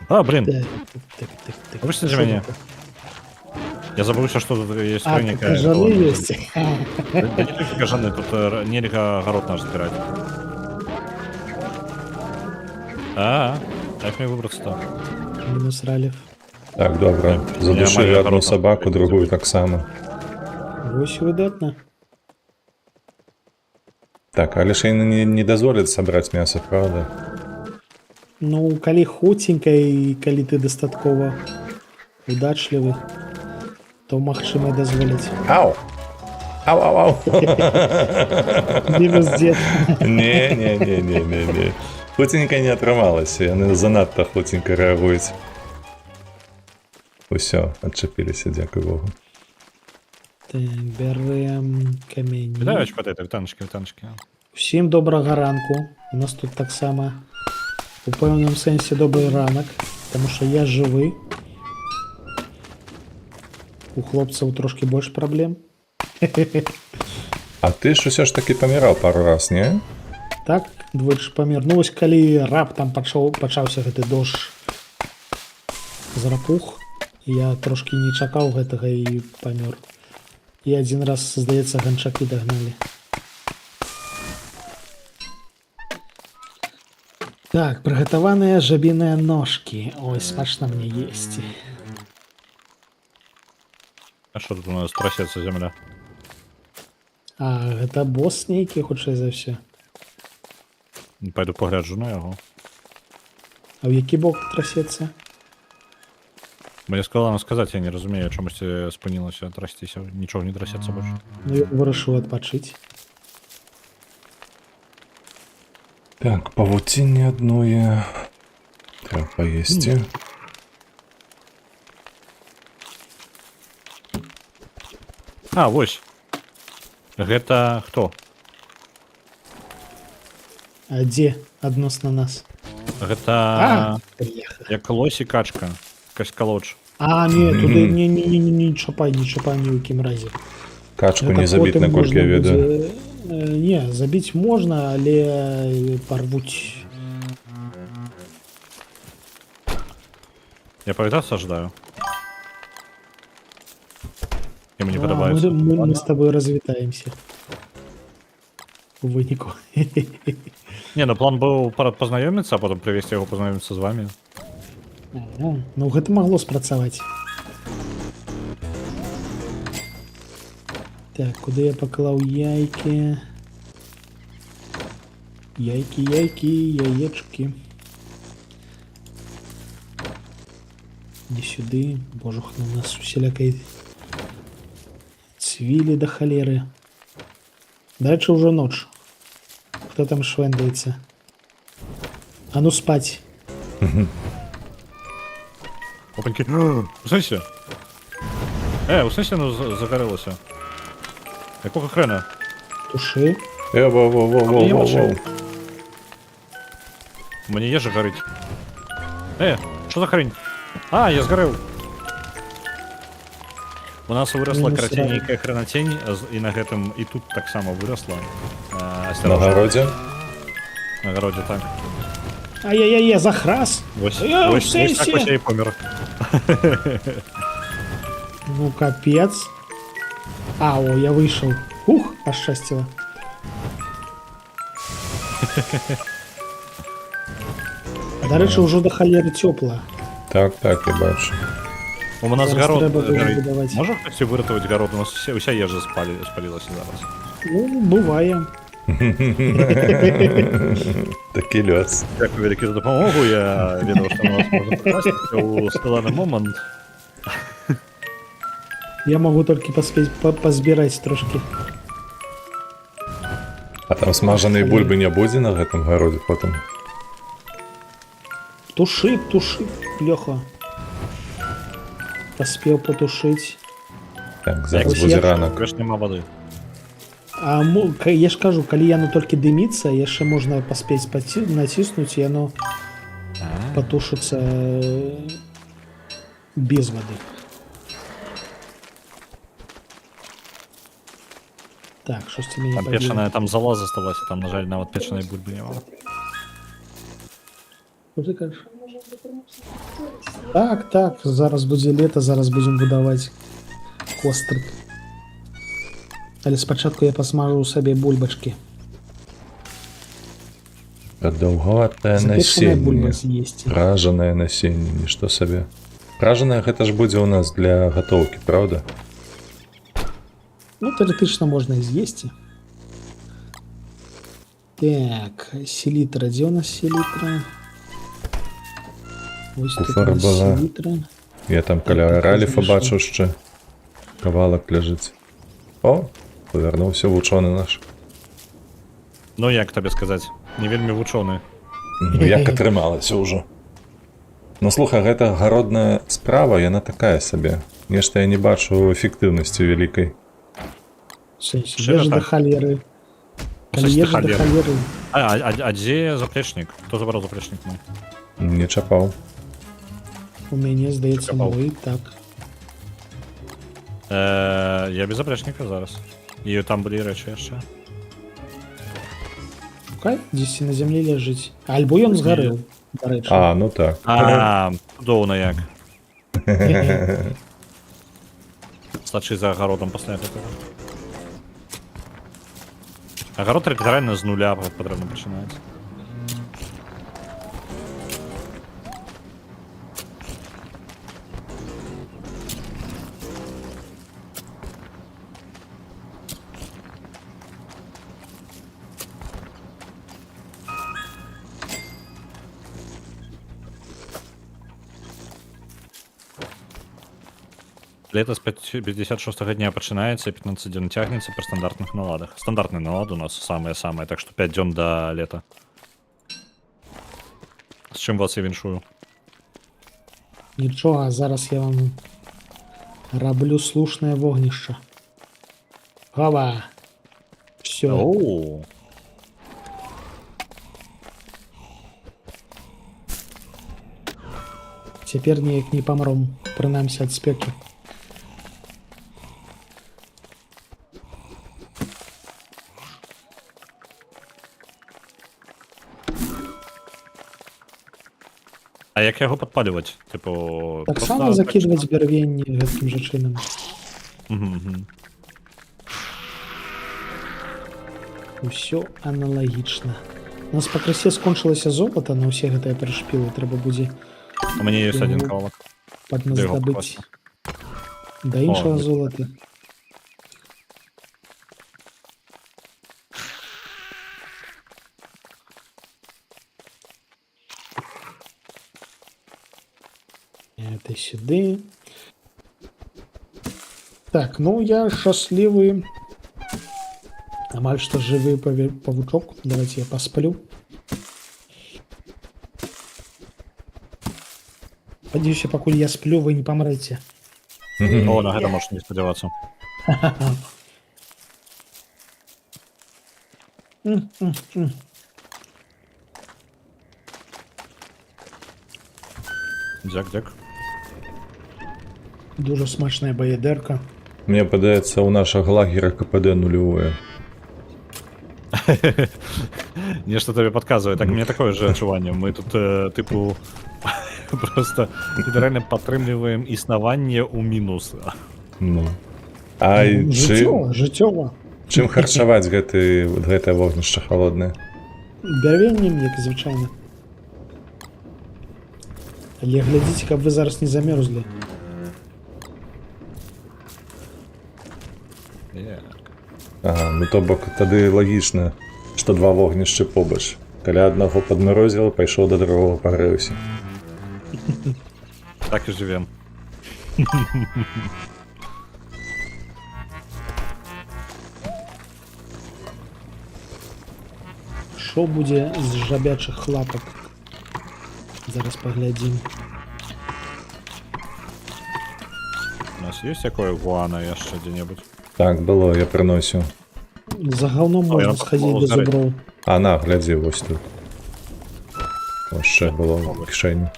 [SPEAKER 2] А, блин,
[SPEAKER 3] Так.
[SPEAKER 2] Выпусціце
[SPEAKER 3] Што
[SPEAKER 2] мяне.
[SPEAKER 3] такое?
[SPEAKER 2] Я забыўся, што тут есть
[SPEAKER 3] А,
[SPEAKER 2] скрыня.
[SPEAKER 3] тут кажаны ёсць.
[SPEAKER 2] Да не толькі кажаны, тут нельга гарод наш збіраць. А, як мне выбрацца-то?
[SPEAKER 3] Мінус ралів.
[SPEAKER 1] Так, добра. Задушылі
[SPEAKER 2] маю
[SPEAKER 1] одну
[SPEAKER 2] гарод
[SPEAKER 1] сабаку,
[SPEAKER 2] наш
[SPEAKER 1] другую таксама.
[SPEAKER 3] Вось выдатна.
[SPEAKER 1] Так, але ж яны не дазволяць сабраць мяса, правда?
[SPEAKER 3] Ну, калі хуценька і калі ты дастаткова удачлівы, то магчыма і дазволіць.
[SPEAKER 1] Ау! Ау, ау, ау!
[SPEAKER 3] Мінус дзед.
[SPEAKER 1] Не, не, не, не, не, не. Хуценька не атрымалася, яны занадта хуценька рэагуюць. Усё, адчапіліся, дзякуй Богу.
[SPEAKER 3] Так, бярэм камень.
[SPEAKER 2] Вітаю, патэты, вітаначкі, вітаначкі.
[SPEAKER 3] Усім добрага ранку. У нас тут таксама у пэўным сэнсе добры ранак, таму што я жывы. У хлопцаў трошкі больш праблем.
[SPEAKER 1] А ты ж усё ж такі паміраў пару раз, не?
[SPEAKER 3] Так, двойчы памер. Ну вось калі раптам пачаўся гэты дождж зрапух, я трошкі не чакаў гэтага і памёр. І адзін раз, здаецца, ганчакі дагналі. Так, прыгатаваныя жабіныя ножкі. Ой, смачна мне есці.
[SPEAKER 2] А што тут у нас трасецца зямля?
[SPEAKER 3] А, гэта бос нейкі, хутчэй за ўсё.
[SPEAKER 2] Пайду пагляджу на яго.
[SPEAKER 3] А ў які бок трасецца?
[SPEAKER 2] Мне складана сказаць, я не разумею, чамусьці спынілася трасціся, нічога не трасецца больш.
[SPEAKER 3] Ну, я вырашыў адпачыць.
[SPEAKER 1] Так, павуцінне адное. Трэба паесці.
[SPEAKER 2] А, вось. Гэта хто?
[SPEAKER 3] А дзе адносна нас?
[SPEAKER 2] Гэта
[SPEAKER 3] А, бляха.
[SPEAKER 2] як лось і качка. Каскалоч.
[SPEAKER 3] А, не, туды не, не, не, не, не чапай, не чапай ні ў якім разе.
[SPEAKER 1] Качку
[SPEAKER 3] Гэта
[SPEAKER 1] не забіць,
[SPEAKER 3] потым
[SPEAKER 1] наколькі я
[SPEAKER 3] можна
[SPEAKER 1] ведаю.
[SPEAKER 3] будзе, не, забіць можна, але парвуць.
[SPEAKER 2] Я павітацца жадаю. І мне
[SPEAKER 3] А,
[SPEAKER 2] падабаецца.
[SPEAKER 3] мы з табой развітаемся. У выніку.
[SPEAKER 2] Не, ну план быў пазнаёміцца, а потым прывесці яго пазнаёміцца з вамі.
[SPEAKER 3] Ага, ну, гэта магло спрацаваць. Так, куды я паклаў яйкі? Яйкі, яйкі, яечкі. Не сюды. Божухна, у нас усялякай цвілі да халеры. Дарэчы, ўжо ноч. Хто там швэндаецца? А ну спаць.
[SPEAKER 2] Опаньки. У сэнсе? У сэнсе оно загарэлася? Якога хрена?
[SPEAKER 3] Тушы.
[SPEAKER 1] Во, во, во, во,
[SPEAKER 2] мне
[SPEAKER 1] во,
[SPEAKER 2] машина.
[SPEAKER 1] во.
[SPEAKER 2] У мяне ежа гарыць. Што за хрень? А, я згарэў. У нас выросла,
[SPEAKER 3] Мінус
[SPEAKER 2] карацей,
[SPEAKER 3] рак.
[SPEAKER 2] нейкая хренацень, і на гэтым і тут таксама выросла.
[SPEAKER 1] На
[SPEAKER 2] Асцярожна.
[SPEAKER 1] гародзе.
[SPEAKER 2] На гародзе, так.
[SPEAKER 3] Ай-яй-яй, захрас!
[SPEAKER 2] Вось,
[SPEAKER 3] У
[SPEAKER 2] вось, вось так
[SPEAKER 3] сэнсе?
[SPEAKER 2] вось я і памер.
[SPEAKER 3] Ну, капец. А, о, я выйшаў. Ух, пашчасціла. Дарэчы, ўжо да халеры цёпла.
[SPEAKER 1] Так, я бачу.
[SPEAKER 2] У нас
[SPEAKER 3] Зараз
[SPEAKER 2] гарод
[SPEAKER 3] трэба будзе
[SPEAKER 2] гарыць.
[SPEAKER 3] будаваць.
[SPEAKER 2] Можа хтосьці выратаваць гарод? У нас уся ежа спалілася зараз.
[SPEAKER 3] Ну, бывае.
[SPEAKER 1] Такі лёс.
[SPEAKER 2] Дзякуй вялікі за дапамогу. Я ведаў, што на вас можна пакласціся ў складаны момант.
[SPEAKER 3] Я магу толькі паспець пазбіраць трошкі.
[SPEAKER 1] А там смажанай бульбы не будзе на гэтым гародзе потым?
[SPEAKER 3] Тушы, тушы, Лёха. Паспеў патушыць.
[SPEAKER 1] Так, зараз
[SPEAKER 3] Вось
[SPEAKER 1] будзе
[SPEAKER 3] я-
[SPEAKER 1] ранак.
[SPEAKER 2] Ж няма вады.
[SPEAKER 3] А я ж кажу, калі яно толькі дыміцца, яшчэ можна паспець націснуць, і яно патушыцца без вады. Так, штосьці мяне
[SPEAKER 2] Там
[SPEAKER 3] пабіло.
[SPEAKER 2] печаная, там зала засталася, там, на жаль, нават печанай бульбы няма.
[SPEAKER 3] Што ты кажаш? Так, зараз будзе лета, зараз будзем будаваць кострык. Але спачатку я пасмажу сабе бульбачкі.
[SPEAKER 1] Прадаўгаватае
[SPEAKER 3] Запечаная бульба
[SPEAKER 1] насенне.
[SPEAKER 3] з'есці.
[SPEAKER 1] Пражанае насенне, нішто сабе. Пражанае гэта ж будзе ў нас для гатоўкі, праўда?
[SPEAKER 3] Ну, тэарэтычна можна і з'есці. Так, селітра. Дзе ў нас селітра? Вось тут у
[SPEAKER 1] Куфар
[SPEAKER 3] нас
[SPEAKER 1] была.
[SPEAKER 3] селітра.
[SPEAKER 1] Я там каля
[SPEAKER 3] Так,
[SPEAKER 1] раліфа
[SPEAKER 3] знайшоў.
[SPEAKER 1] бачу яшчэ. Кавалак ляжыць. О, павярнуўся вучоны наш.
[SPEAKER 2] Ну, як табе сказаць, не вельмі вучоны.
[SPEAKER 1] Ну, як атрымалася ўжо. Ну слухай, гэта гародная справа, яна такая сабе. Нешта я не бачу эфектыўнасці вялікай.
[SPEAKER 3] У сэнсе,
[SPEAKER 2] Шчыра
[SPEAKER 3] ежа да
[SPEAKER 2] так.
[SPEAKER 3] халеры.
[SPEAKER 2] У
[SPEAKER 3] Калі
[SPEAKER 2] сэнсе,
[SPEAKER 3] ежа да
[SPEAKER 2] да халеры.
[SPEAKER 3] халеры.
[SPEAKER 2] А дзе заплечнік? Хто забраў заплечнік мой?
[SPEAKER 1] Не чапаў.
[SPEAKER 3] У мяне, здаецца,
[SPEAKER 2] Чакаў.
[SPEAKER 3] мой, так.
[SPEAKER 2] Я без заплечніка зараз. І там былі рэчы яшчэ.
[SPEAKER 3] Шукай, дзесьці на зямлі ляжыць. Альбо ён згарэў, дарэчы.
[SPEAKER 1] А, ну так.
[SPEAKER 2] А, цудоўна як. Сачы за агародам пасля гэтага. Агарод літаральна з нуля патрэбна пачынаць. Лета з 56 дня пачынаецца, 15 дзён цягнецца пры стандартных наладах. Стандартны налад у нас самае-самае, так што 5 дзён да лета. З чым вас і віншую.
[SPEAKER 3] Нічога, зараз я вам раблю слушнае вогнішча. Гава! Всё.
[SPEAKER 2] Оу.
[SPEAKER 3] Цяпер неяк не памром, прынамсі ад спёкі.
[SPEAKER 2] А як яго падпалюваць? Тыпу,
[SPEAKER 3] Таксама
[SPEAKER 2] проста
[SPEAKER 3] закідваць бярвенні гэткім жа чынам.
[SPEAKER 2] Мгм.
[SPEAKER 3] Усё аналагічна. У нас пакрысе скончылася золата на ўсе гэтыя прышпілы, трэба будзе
[SPEAKER 2] У мяне ёсць адзін
[SPEAKER 3] Ну,
[SPEAKER 2] кавалак. Дзе яго
[SPEAKER 3] падназдабыць
[SPEAKER 2] пакласці?
[SPEAKER 3] да іншага
[SPEAKER 2] О,
[SPEAKER 3] золата. Это сюды. Так, ну я шчаслівы. Амаль што жывы павучок. Давайте я пасплю. Спадзяюся, пакуль я сплю, вы не памрэце.
[SPEAKER 2] О, на гэта можна не спадзявацца.
[SPEAKER 3] М-м-м.
[SPEAKER 2] Дзяк, дзяк.
[SPEAKER 3] Дужа смачная баядэрка.
[SPEAKER 1] Мне падаецца, у нашага лагера КПД нулевое.
[SPEAKER 2] Нешта табе падказвае. Так, у мяне такое же адчуванне. Мы тут, тыпу, просто літаральна падтрымліваем існаванне ў мінус.
[SPEAKER 1] Ну. А
[SPEAKER 3] Ну,
[SPEAKER 1] чым,
[SPEAKER 3] жыццёва, жыццёва.
[SPEAKER 1] чым харчаваць гэтае вогнішча халоднае?
[SPEAKER 3] Бярвеннем, як і звычайна. Але глядзіце, каб вы зараз не замерзлі.
[SPEAKER 2] Так.
[SPEAKER 1] Ага, ну то бок тады лагічна, што два вогнішчы побач. Каля аднаго падмарозіла, пайшоў да другога пагрэўся.
[SPEAKER 2] Так і жывем.
[SPEAKER 3] Што будзе з жабячых лапак? Зараз паглядзім.
[SPEAKER 2] У нас ёсць якое гуана яшчэ дзе-небудзь?
[SPEAKER 1] Так, было, я прыносіў.
[SPEAKER 3] За гаўном
[SPEAKER 2] А,
[SPEAKER 3] можна
[SPEAKER 2] яно
[SPEAKER 3] схадзіць
[SPEAKER 2] пашло
[SPEAKER 3] да
[SPEAKER 2] згарэць.
[SPEAKER 3] зуброў.
[SPEAKER 1] А на, глядзі, вось тут. Ось ще було в кишені.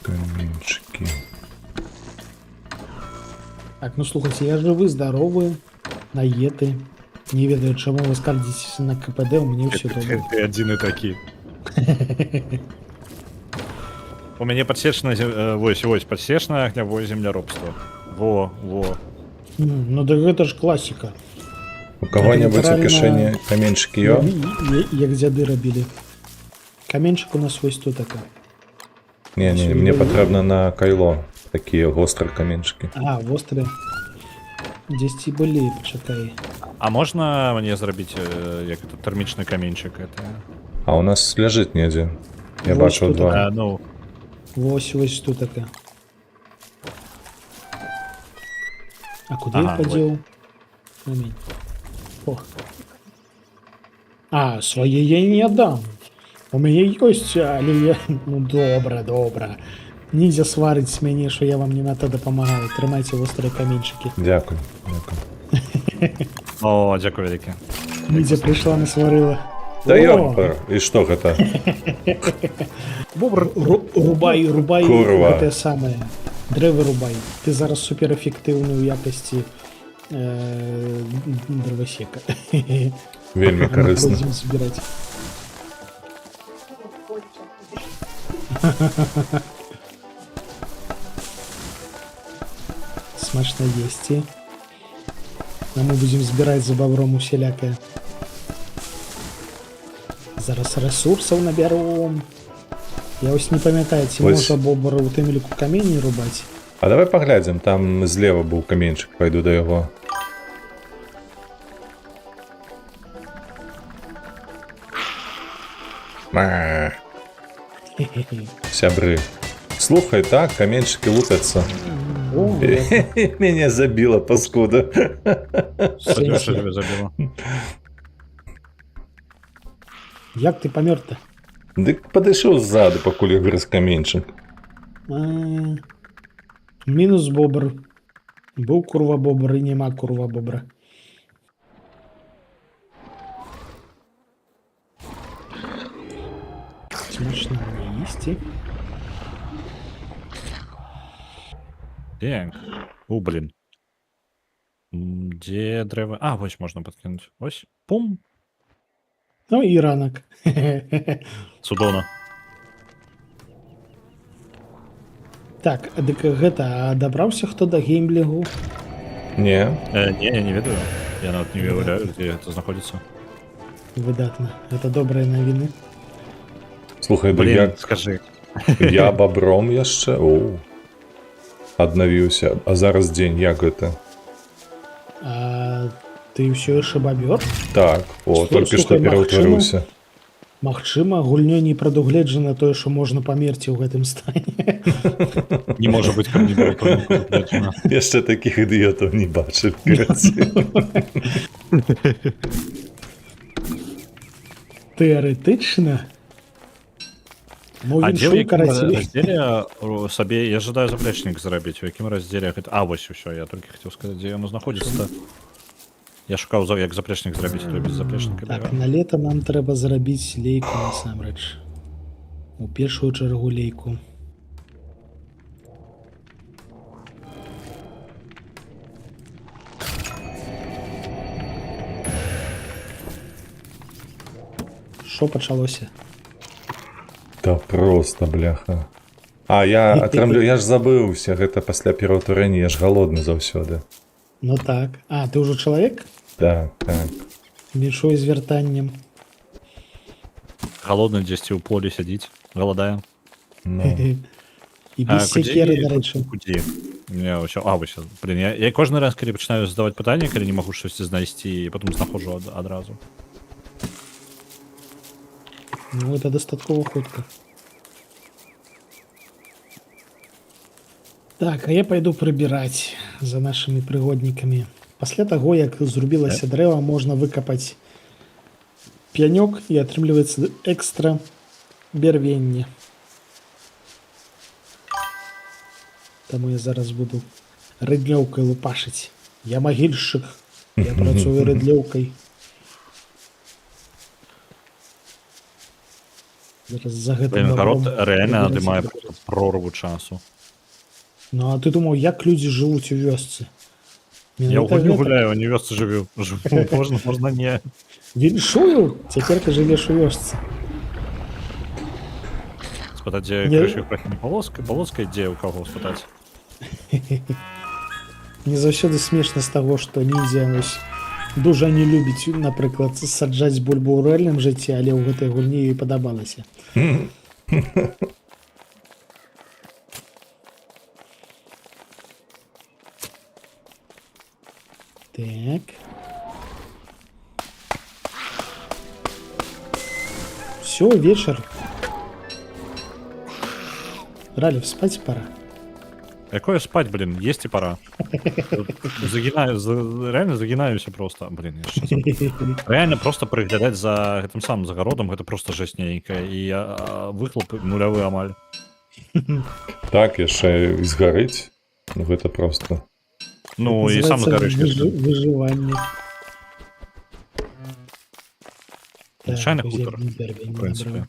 [SPEAKER 1] Камінчики.
[SPEAKER 3] Так, ну слухайце, я жывы, здаровы, наеты. Не ведаю, чаму вы скардзіцеся на КПД, у мяне ўсё добра.
[SPEAKER 2] Ты адзіны такі. У мяне падсечна вось вось падсечнае агнявое земляробства. Во, во.
[SPEAKER 3] Ну да гэта ж класіка.
[SPEAKER 1] У кого-нибудь у
[SPEAKER 3] літаральна-
[SPEAKER 1] кишені каменчики йо?
[SPEAKER 3] Як дзяды рабілі. Каменчык у нас вось тут така.
[SPEAKER 1] Не, не, мне потрібно на кайло такі гострі каменчики.
[SPEAKER 3] А, востры. Дзесьці былі, пачакай.
[SPEAKER 2] А можна мне зрабіць як это тэрмічны каменьчык это?
[SPEAKER 1] А у нас ляжить недзе. Я
[SPEAKER 3] Вось
[SPEAKER 1] бачу
[SPEAKER 3] тут
[SPEAKER 1] два.
[SPEAKER 2] Ну,
[SPEAKER 3] Вось вось тут така. А куды
[SPEAKER 2] Ага,
[SPEAKER 3] ага, падзеў? Камень. О. А, свае я не аддам. У мяне ёсць, але я... Ну добра, добра. Нідзе сварыць мяне, што я вам не надта дапамагаю. Трымайце вострыя каменьчыкі.
[SPEAKER 1] Дякую, дякую.
[SPEAKER 2] о, дзякуй вялікі.
[SPEAKER 3] Нідзе прыйшла, насварыла.
[SPEAKER 1] Да
[SPEAKER 3] О,
[SPEAKER 1] ёпар, і што гэта?
[SPEAKER 2] Бобр.
[SPEAKER 3] Рубай, рубай
[SPEAKER 1] Курва.
[SPEAKER 3] гэтае самае. Дрэвы рубай. Ты зараз суперэфектыўны ў якасці дровосека.
[SPEAKER 1] Вельмі карысна.
[SPEAKER 3] Будзем збіраць. Смачна есці. А мы будзем збіраць за бабром усялякае. Зараз рэсурсаў набяром. Я вось не памятаю, ці
[SPEAKER 1] Вось.
[SPEAKER 3] можа бобр у тым ліку камені рубаць.
[SPEAKER 1] А давай паглядзім, там злева быў каменчык, пайду да яго. Ма. Сябры. Слухай, так, каменчыкі лупяцца.
[SPEAKER 3] О,
[SPEAKER 1] Мяне забіла паскуда.
[SPEAKER 2] Що
[SPEAKER 3] сэнсе.
[SPEAKER 2] тебе забіла?
[SPEAKER 3] Як ты памёр-то?
[SPEAKER 1] Дык падышоў ззаду, пакуль я грыз каменчык.
[SPEAKER 3] А, мінус бобр. Быў курва бобр і няма курва бобра. Смачна мне есці.
[SPEAKER 2] Так. У, блин. Дзе дрэва? А, вось можна падкінуць. Ось. Пум.
[SPEAKER 3] Ну і ранак.
[SPEAKER 2] Цудоўна.
[SPEAKER 3] Так, дык гэта, а дабраўся хто да геймлігу?
[SPEAKER 1] Не,
[SPEAKER 2] Не, я не ведаю. Я нават не уяўляю, дзе гэта знаходзіцца.
[SPEAKER 3] Выдатна. Гэта добрыя навіны.
[SPEAKER 1] Слухай, дык
[SPEAKER 2] Блин,
[SPEAKER 1] я,
[SPEAKER 2] скажы.
[SPEAKER 1] я бабром яшчэ. Оу. Аднавіўся. А зараз дзень, як гэта?
[SPEAKER 3] А, ты ўсё яшчэ бабёр?
[SPEAKER 1] Так, о, толькі што
[SPEAKER 3] Слухай,
[SPEAKER 1] пераўтварыўся.
[SPEAKER 3] Магчыма, гульнёй не прадугледжана тое, што можна памерці ў гэтым стане.
[SPEAKER 2] Не можа быць, каб не было прадугледжана.
[SPEAKER 1] Яшчэ такіх ідыётаў не бачыў. Карацей.
[SPEAKER 3] Тэарэтычна. Ну,
[SPEAKER 2] А дзе ў
[SPEAKER 3] віншую,
[SPEAKER 2] якім
[SPEAKER 3] карацей.
[SPEAKER 2] раздзеле сабе я жадаю заплечнік зрабіць, у якім раздзеле гэта. А, вось усё, я толькі хацеў сказаць, дзе яно знаходзіцца. Я шукаў як заплечнік зрабіць, то без заплечніка
[SPEAKER 3] Так,
[SPEAKER 2] бегаю.
[SPEAKER 3] на лета нам трэба зрабіць лейку насамрэч. У першую чаргу лейку. Що пачалося?
[SPEAKER 1] Та просто, бляха. А, я атрымлю, я ж забыўся, гэта пасля пераўтварэння, я ж галодны заўсёды.
[SPEAKER 3] Ну так. А, ты ўжо чалавек?
[SPEAKER 1] Так.
[SPEAKER 3] Віншую з вяртаннем.
[SPEAKER 2] Галодны дзесьці ў полі сядзіць, галадае.
[SPEAKER 1] Ну.
[SPEAKER 3] І без сякеры, дарэчы.
[SPEAKER 2] Куди? Я ўсё, а, вось, блин, я кожны раз, калі пачынаю задаваць пытанне, калі не магу штосьці знайсці, потом знаходжу адразу.
[SPEAKER 3] Ну, это дастаткова хутка. Так, а я пайду прыбіраць за нашымі прыгоднікамі. Пасля таго, як зрубілася дрэва, можна выкапаць пянёк і атрымліваецца экстра бярвенне. Таму я зараз буду рыдлёўкай лупашыць. Я магільшчык, я працую рыдлёўкай. Зараз за гэтым
[SPEAKER 2] Блин, гарод
[SPEAKER 3] дабром
[SPEAKER 2] рэальна
[SPEAKER 3] прыбіраць
[SPEAKER 2] адымае
[SPEAKER 3] і
[SPEAKER 2] просто прорву часу.
[SPEAKER 3] Ну а ты думаў, як людзі жывуць у вёсцы?
[SPEAKER 2] Я ў
[SPEAKER 3] Менавіта
[SPEAKER 2] гульню
[SPEAKER 3] гэтак.
[SPEAKER 2] гуляю, а не ў вёсцы жыву. Жыву. Можна не.
[SPEAKER 3] Віншую, цяпер ты жывеш у вёсцы.
[SPEAKER 2] Спытаць, дзе
[SPEAKER 3] Не.
[SPEAKER 2] крышу полоска, полоска, дзе ў каго спытаць.
[SPEAKER 3] Мне заўсёды смешна з таго, што ніндзя вось дужа не любіць, напрыклад, саджаць бульбу ў рэальным жыцці, але ў гэтай гульні ёй падабалася. Так. Все, вечер. Ралев, спать пора.
[SPEAKER 2] Якое спать, блин, есть і пора. Загинаю, реально загинаюся просто. Блин, я щас забыл. Реально просто прыглядаць за гэтым самым загародам, гэта просто жесть нейкая. І выхлоп нулявы амаль.
[SPEAKER 1] Так, яшчэ і згарыць. Ну гэта просто.
[SPEAKER 2] Ну і сам
[SPEAKER 3] Называется
[SPEAKER 2] згарыш.
[SPEAKER 3] Выжыванне. Так,
[SPEAKER 2] Звычайны
[SPEAKER 3] вось
[SPEAKER 2] хутар,
[SPEAKER 3] я бярвенне
[SPEAKER 2] в прынцыпе.
[SPEAKER 3] набраў.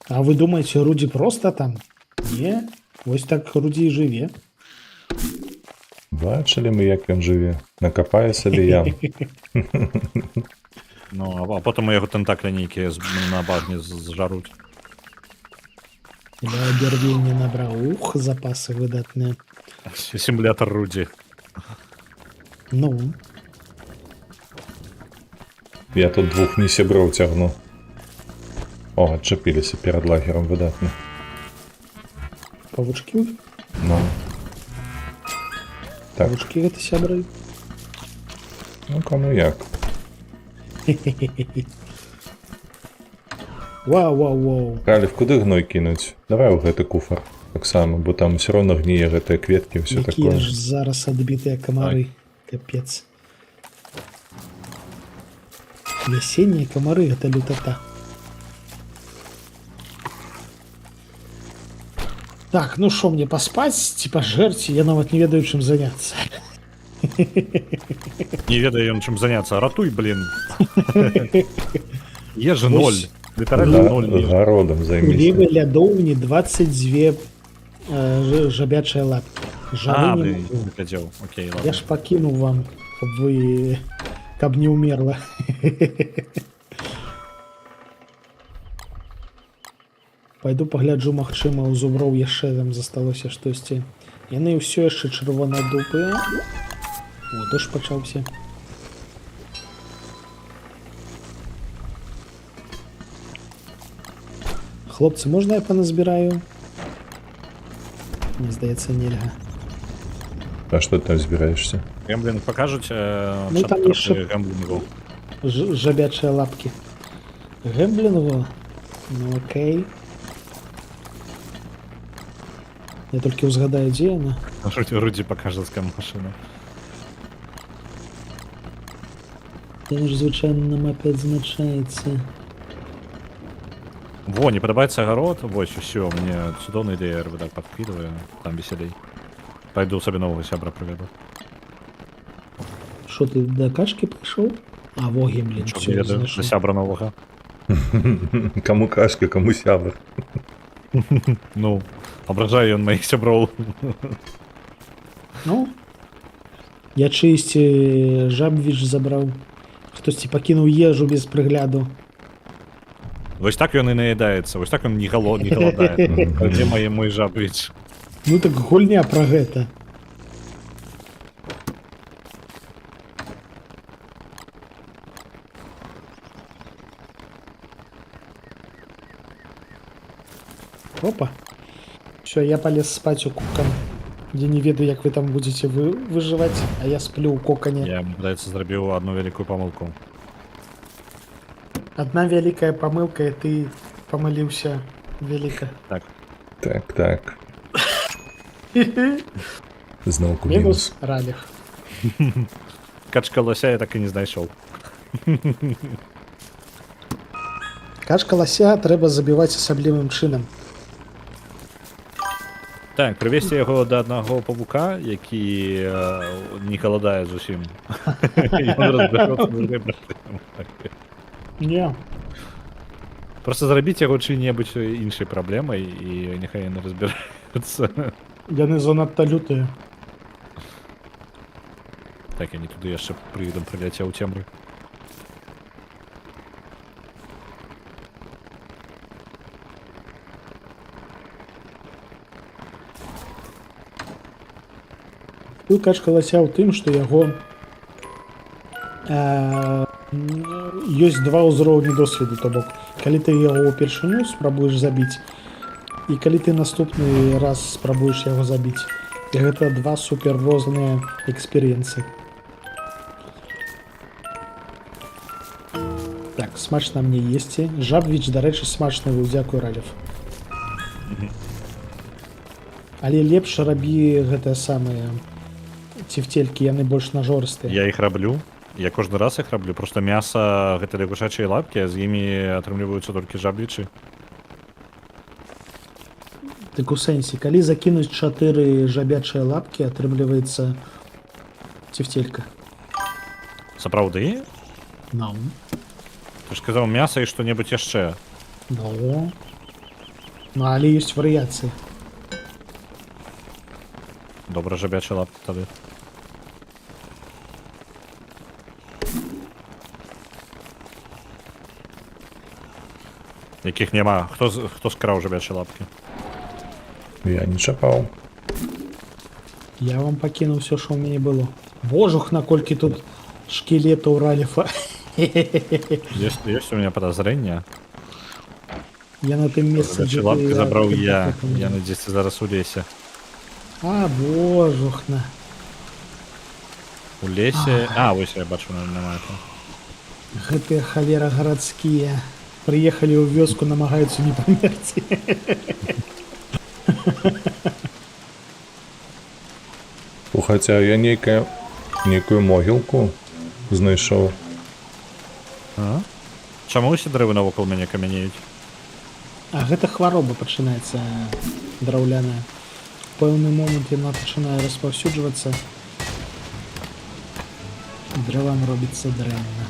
[SPEAKER 3] А вы думаеце, Рудзі просто там? Не, вось так Рудзі і жыве.
[SPEAKER 1] Бачылі мы, як ён жыве. Накапае сабе ям.
[SPEAKER 2] Ну, а потым яго тэнтаклі нейкія на багне зжаруць.
[SPEAKER 3] Я бярвенне набраў. Ух, запасы выдатныя.
[SPEAKER 2] Сімулятор Рудзі.
[SPEAKER 3] Ну,
[SPEAKER 1] Я тут двух не сяброў цягну. О, адчапіліся перад лагерам выдатна.
[SPEAKER 3] павучкі,
[SPEAKER 1] Ну. Так,
[SPEAKER 3] павучкі гэта сябры.
[SPEAKER 1] ну каму як.
[SPEAKER 3] Вау, вау, вау.
[SPEAKER 1] Ралів, куды гной кінуць? Давай у гэты куфар таксама, бо там усё роўна гніе гэтыя кветкі, ўсё
[SPEAKER 3] Якія
[SPEAKER 1] такое.
[SPEAKER 3] ж зараз адбітыя камары. Капец. Вясеннія камары гэта лютата. Так, ну шо мне паспаць ці пажэрці, я нават не ведаю, чым заняцца.
[SPEAKER 2] Не ведае ён чым заняцца. Ратуй, блин. Ежы ноль.
[SPEAKER 3] Вось.
[SPEAKER 2] Літаральна ноль. Ежы.
[SPEAKER 1] Гародам
[SPEAKER 3] У
[SPEAKER 1] займіся.
[SPEAKER 3] левай лядоўні 22 жабячыя лапкі. Жары
[SPEAKER 2] А,
[SPEAKER 3] не
[SPEAKER 2] блин,
[SPEAKER 3] магу.
[SPEAKER 2] не глядзеў. Окей,
[SPEAKER 3] Я
[SPEAKER 2] ладно.
[SPEAKER 3] ж пакінуў вам, каб вы каб не ўмерла. Пайду пагляджу, магчыма, у зуброў яшчэ там засталося штосьці. Яны ўсё яшчэ чырвонадупыя. О, дождж пачаўся. Хлопцы, можна я паназбіраю? Мне здаецца, нельга.
[SPEAKER 1] А што ты там збіраешся?
[SPEAKER 2] Гэмблінг пакажуць,
[SPEAKER 3] Ну,
[SPEAKER 2] чат
[SPEAKER 3] там
[SPEAKER 2] трохі
[SPEAKER 3] яшчэ-
[SPEAKER 2] гэмблінгу.
[SPEAKER 3] Жабячыя лапкі. Гэмблінгу? Ну окей. Я толькі ўзгадаю, дзе яна.
[SPEAKER 2] Рудзі пакажа скам машыну.
[SPEAKER 3] Яна ж звычайна на мапе адзначаецца.
[SPEAKER 2] Во, не падабаецца агарод, вось усё, мне цудоўная ідэя РВД падкідвае, там весялей. Пайду сабе новага сябра прывяду.
[SPEAKER 3] Што ты да качкі прыйшоў? А, во гемблін,
[SPEAKER 2] Нічога
[SPEAKER 3] всё,
[SPEAKER 2] не ведаю, да
[SPEAKER 3] знайшоў.
[SPEAKER 2] сябра новага.
[SPEAKER 1] Каму кашка, каму сябр.
[SPEAKER 2] Ну, абражае ён маіх сяброў.
[SPEAKER 3] Ну, я чыйсьці жабвіч забраў. Хтосьці пакінуў ежу без прыгляду.
[SPEAKER 2] Вось так ён і наедаецца, вось так ён не галадае. Дзе мой жабыч?
[SPEAKER 3] Ну так гульня пра гэта. Опа. Всё, я полез спать у кокон. Я не ведаю, як вы там будете выживать, а я сплю ў коконе.
[SPEAKER 2] Я, мне падаецца, зрабіў одну вялікую памылку.
[SPEAKER 3] Одна вялікая памылка, і ты памыліўся вяліка.
[SPEAKER 2] Так.
[SPEAKER 1] Так. Зноўку мінус.
[SPEAKER 3] Мінус раліх.
[SPEAKER 2] Качка лося я так і не знайшоў.
[SPEAKER 3] Качка лася трэба забіваць асаблівым чынам.
[SPEAKER 2] Так, прывесці яго да аднаго павука, які не галадае зусім. Ён разбярэцца з гэтай праблемай.
[SPEAKER 3] Не.
[SPEAKER 2] Просто зрабіць яго чый-небудзь іншай праблемай, і няхай яны разбіраюцца.
[SPEAKER 3] Яны занадта лютыя.
[SPEAKER 2] Так, я не туды яшчэ прывідам прыляцеў у цемры.
[SPEAKER 3] Тут качка лася ў тым, што яго ёсць два ўзроўні досведу, то бок калі ты яго ўпершыню спрабуеш забіць і калі ты наступны раз спрабуеш яго забіць. І гэта два супер розныя эксперыенсы. Так, смачна мне есці. Жабвіч, дарэчы, смачны быў, дзякуй, Ралев. Але лепш рабі гэтае самае цівцелькі, яны больш нажорстыя.
[SPEAKER 2] Я іх раблю. Я кожны раз іх раблю. Просто мяса гэта лягушачыя лапкі, а з імі атрымліваюцца толькі жабвічы.
[SPEAKER 3] Дык у сэнсе, калі закінуць чатыры жабячыя лапкі, атрымліваецца цівцелька.
[SPEAKER 2] Сапраўды?
[SPEAKER 3] Ну.
[SPEAKER 2] Ты ж казаў мяса і што-небудзь яшчэ.
[SPEAKER 3] Ну. Ну, але ёсць варыяцыі.
[SPEAKER 2] Добра, жабячыя лапкі тады. Якіх няма. Хто скраў жабячыя лапкі?
[SPEAKER 1] Я не чапаў.
[SPEAKER 3] Я вам пакінуў усё, што ў мяне было. Божух, наколькі тут шкілетаў Раліфа.
[SPEAKER 2] Ёсць у меня подозрение.
[SPEAKER 3] Я на тым месцы, дзе
[SPEAKER 2] Жабячыя лапкі
[SPEAKER 3] ты
[SPEAKER 2] забраў я.
[SPEAKER 3] адкрыў
[SPEAKER 2] Яны дзесьці зараз у лесе.
[SPEAKER 3] А, божухна.
[SPEAKER 2] У лесе. А, вось я бачу на мапе.
[SPEAKER 3] Гэтыя халера гарадскія прыехалі ў вёску, намагаюцца не памерці.
[SPEAKER 1] Хаця я некую могілку знайшоў.
[SPEAKER 2] А? Чаму ўсе дрэвы навокал мяне камянеюць?
[SPEAKER 3] А гэта хвароба пачынаецца драўляная. У пэўны момант яна пачынае распаўсюджвацца. Дрэвам робіцца дрэнна.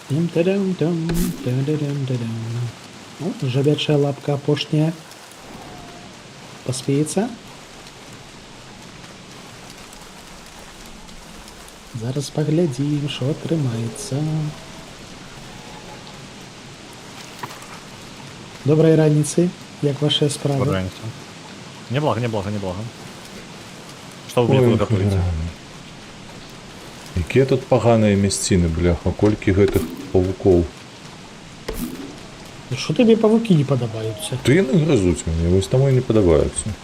[SPEAKER 3] Тым-та-дам-там, та-да-дам-та-дам. О, жабячая лапка апошняя. Паспеецца? Зараз паглядзім, що атрымаецца. Добрай раніцы, як вашыя справы?
[SPEAKER 2] Раніца. Неблага, неблага, неблага. Што вы мне
[SPEAKER 1] Ой,
[SPEAKER 2] тут гатуеце?
[SPEAKER 1] халера. Якія тут паганыя мясціны, бляха, колькі гэтых павукоў.
[SPEAKER 3] Ну, Што табе павукі не падабаюцца?
[SPEAKER 1] Ты яны грызуць мяне, вось таму і не падабаюцца.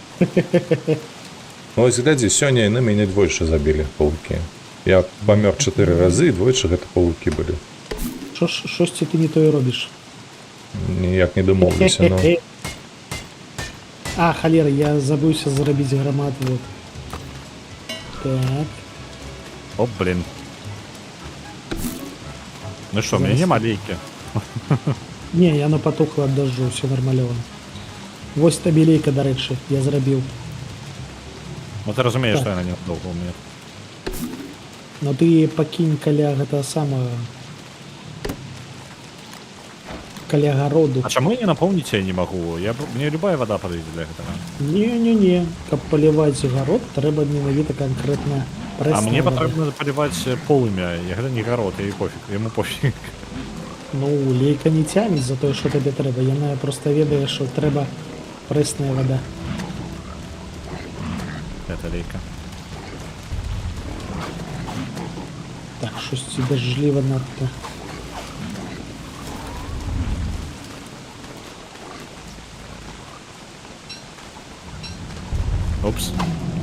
[SPEAKER 1] Ну, вось глядзі, сёння яны мяне двойчы забілі, павукі. Я памёр 4 разы, і двойчы гэта павукі былі.
[SPEAKER 3] Що ж, щось ти не тое робіш?
[SPEAKER 1] Ніяк не дамоўлюся, ну.
[SPEAKER 3] А, халера, я забыўся зрабіць граматвод. Так.
[SPEAKER 2] О, блин. Ну што, у мяне
[SPEAKER 3] Зараз.
[SPEAKER 2] няма лейкі.
[SPEAKER 3] Не, яно патухла ад дажджу, усё нармалёва. Вось табе лейка, дарэчы, я зрабіў.
[SPEAKER 2] Ну ты разумееш,
[SPEAKER 3] Так.
[SPEAKER 2] што яна ненадоўга ў мяне.
[SPEAKER 3] Но ты пакінь каля гэтага самага. Каля гароду.
[SPEAKER 2] А чаму я не напоўніць я не магу? Мне любая вода падыдзе для гэтага.
[SPEAKER 3] Не-не-не, каб паліваць гарод, трэба менавіта канкрэтна
[SPEAKER 2] А
[SPEAKER 3] прэсная
[SPEAKER 2] мне
[SPEAKER 3] вада.
[SPEAKER 2] патрэбна паліваць полымя. Я гэта не гарод, я і пофіг, яму пофіг.
[SPEAKER 3] Ну, лейка не цяміць за тое, што табе трэба. Яна проста ведае, што трэба прэсная вада.
[SPEAKER 2] Это лейка.
[SPEAKER 3] Так, штосьці дажджліва надта.
[SPEAKER 2] Упс.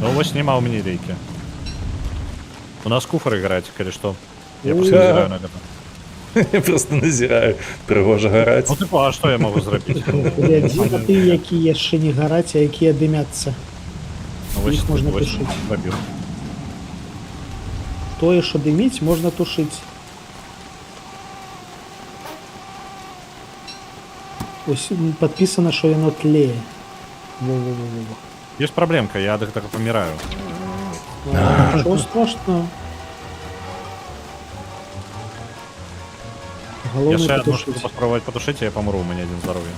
[SPEAKER 2] Ну вось няма ў мяне лейкі. У нас куфар іграць, калі што. Я просто
[SPEAKER 1] Ура.
[SPEAKER 2] назіраю на гэта.
[SPEAKER 1] Я просто назіраю. Прыгожа гараць.
[SPEAKER 2] Ну тыпу, а што я магу зрабіць?
[SPEAKER 3] Глядзі на ты, якія яшчэ не гараць, а якія дымяцца.
[SPEAKER 2] Ну, вось,
[SPEAKER 3] Іх можна
[SPEAKER 2] вось,
[SPEAKER 3] тушыць.
[SPEAKER 2] зрабіў.
[SPEAKER 3] Тое, што дыміць, можна тушыць. Ось падпісана, што яно тлее. Во-во-во-во.
[SPEAKER 2] Ёсць праблемка, я ад гэтага паміраю.
[SPEAKER 3] Ничего страшного. Галоўнае
[SPEAKER 2] Яшчэ одну
[SPEAKER 3] патушыць.
[SPEAKER 2] штуку паспрабаваць патушыць, і я памру, у мяне адзін здароўе.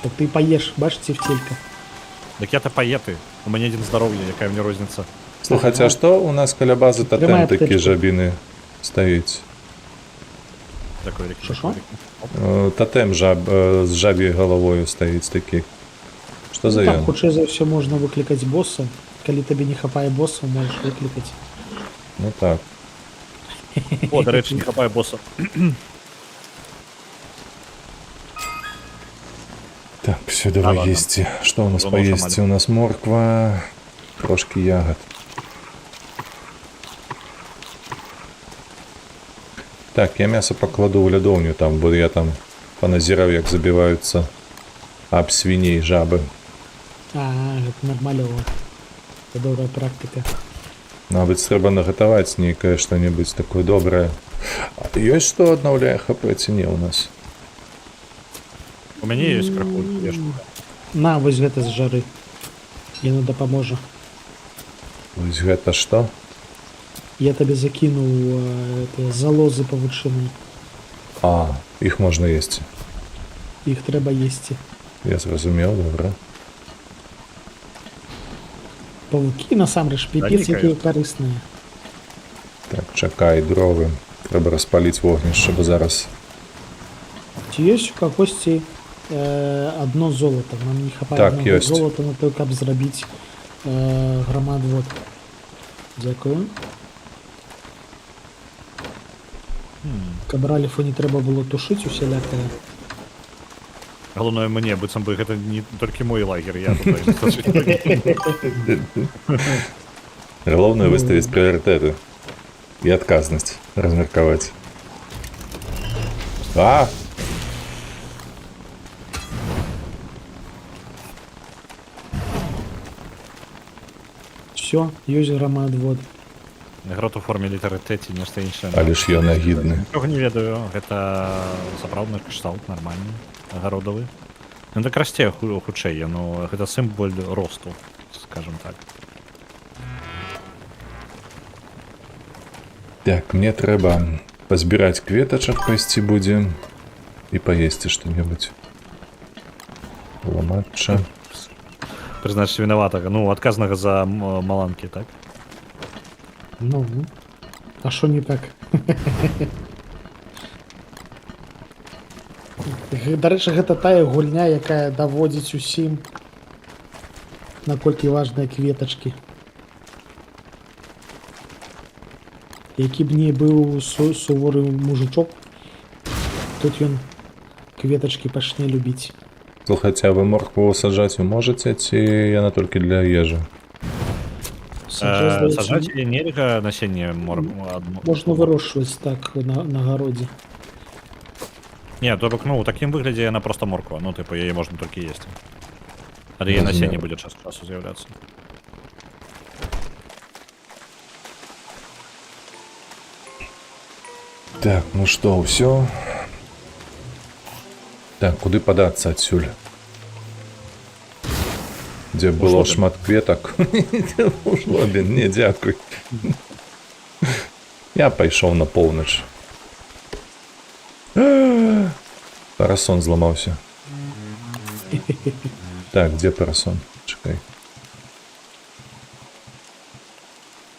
[SPEAKER 3] Так ты паеш, бачыце, цефтелька.
[SPEAKER 2] Дык я-то паеты. У мяне адзін здароўе, якая мне розніца.
[SPEAKER 1] Слухайце, а што у нас каля базы
[SPEAKER 3] Трымай
[SPEAKER 1] татэм такі
[SPEAKER 3] аптэчку.
[SPEAKER 1] жабіны стаіць?
[SPEAKER 2] Такой рекі.
[SPEAKER 3] Що-що?
[SPEAKER 1] Татэм з жаб'яй галавою стаіць такі. Што за
[SPEAKER 3] Ну, там
[SPEAKER 1] ён?
[SPEAKER 3] хутчэй за ўсё можна выклікаць боса. Калі табе не хапае боса, можаш выклікаць.
[SPEAKER 1] Ну так.
[SPEAKER 2] О, дарэчы, не хапае боса.
[SPEAKER 1] Так, все, давай
[SPEAKER 2] ладно.
[SPEAKER 1] есці. Што у нас
[SPEAKER 2] Воно
[SPEAKER 1] паесці?
[SPEAKER 2] шамаль.
[SPEAKER 1] У нас морква, трошкі ягод. Так, я мясо пакладу ў лядоўню там, бо я там паназіраў, як забіваюцца аб свіней жабы.
[SPEAKER 3] А, гэта нармалёва. Это добрая практыка.
[SPEAKER 1] Мабыць, трэба нагатаваць нейкае што-небудзь такое добрае. А ёсць што аднаўляе ХП ці не ў нас?
[SPEAKER 2] У мяне ёсць крыху дзве штукі.
[SPEAKER 3] На, вось гэта зжары. Яно дапаможа.
[SPEAKER 1] Вось гэта што?
[SPEAKER 3] Я табе закінуў гэтыя залозы павучыныя.
[SPEAKER 1] А, іх можна есці.
[SPEAKER 3] Іх трэба есці.
[SPEAKER 1] Я зразумеў, добра.
[SPEAKER 3] Павукі насамрэч піпец,
[SPEAKER 2] нейкая.
[SPEAKER 3] якія карысныя.
[SPEAKER 1] Так, чакай, дровы. Трэба распаліць вогнішча, бо зараз
[SPEAKER 3] Ці ёсць у кагосьці одно золото? Нам не хапае
[SPEAKER 1] Так,
[SPEAKER 3] аднаго
[SPEAKER 1] ёсць.
[SPEAKER 3] золата на то, каб зрабіць грамадвод. Дзякую. Каб раліфу не трэба было тушыць усялякае.
[SPEAKER 2] Галоўнае мне, быццам бы гэта не толькі мой лагер, я тут.
[SPEAKER 1] Галоўнае выставіць прыярытэты і адказнасць размеркаваць. А!
[SPEAKER 3] Всё, ёсць грамаадвод.
[SPEAKER 2] Грот у форме літары Т ці нешта іншае.
[SPEAKER 1] Але ж ён агідны.
[SPEAKER 2] Нічога не ведаю, гэта сапраўдны кшталт нармальны, агародавы. Ён так расце хутчэй, яно гэта сімвал росту, скажем так.
[SPEAKER 1] Так, мне трэба пазбіраць кветачак пайсці будзе і паесці што-небудзь. Ламачча.
[SPEAKER 2] Прызначыць вінаватага, ну, адказнага за маланкі, так?
[SPEAKER 3] Ну, а що не так? Дарэчы, гэта тая гульня, якая даводзіць усім, наколькі важныя кветачкі. Які б не быў суворы мужичок, тут ён кветачкі пачне любіць.
[SPEAKER 1] Слухайце, а вы моркву саджаць вы можаце ці яна толькі для ежы?
[SPEAKER 3] Саджаць, здаецца,
[SPEAKER 2] Саджаць яе нельга, насенне
[SPEAKER 3] можна вырошчваць так на гародзе.
[SPEAKER 2] Не, то бок, ну, у такім выглядзе яна проста морква, ну, тыпу, яе можна толькі есці. Але яе
[SPEAKER 1] Зразумела.
[SPEAKER 2] насенне будзе час ад часу з'яўляцца.
[SPEAKER 1] Так, ну што, ўсё. Так, куды падацца адсюль? Дзе было
[SPEAKER 2] жлобін.
[SPEAKER 1] шмат кветак. У жлобін, не, дзякуй. Я пайшоў на поўнач. Парасон зламаўся. Так, дзе парасон? Чакай.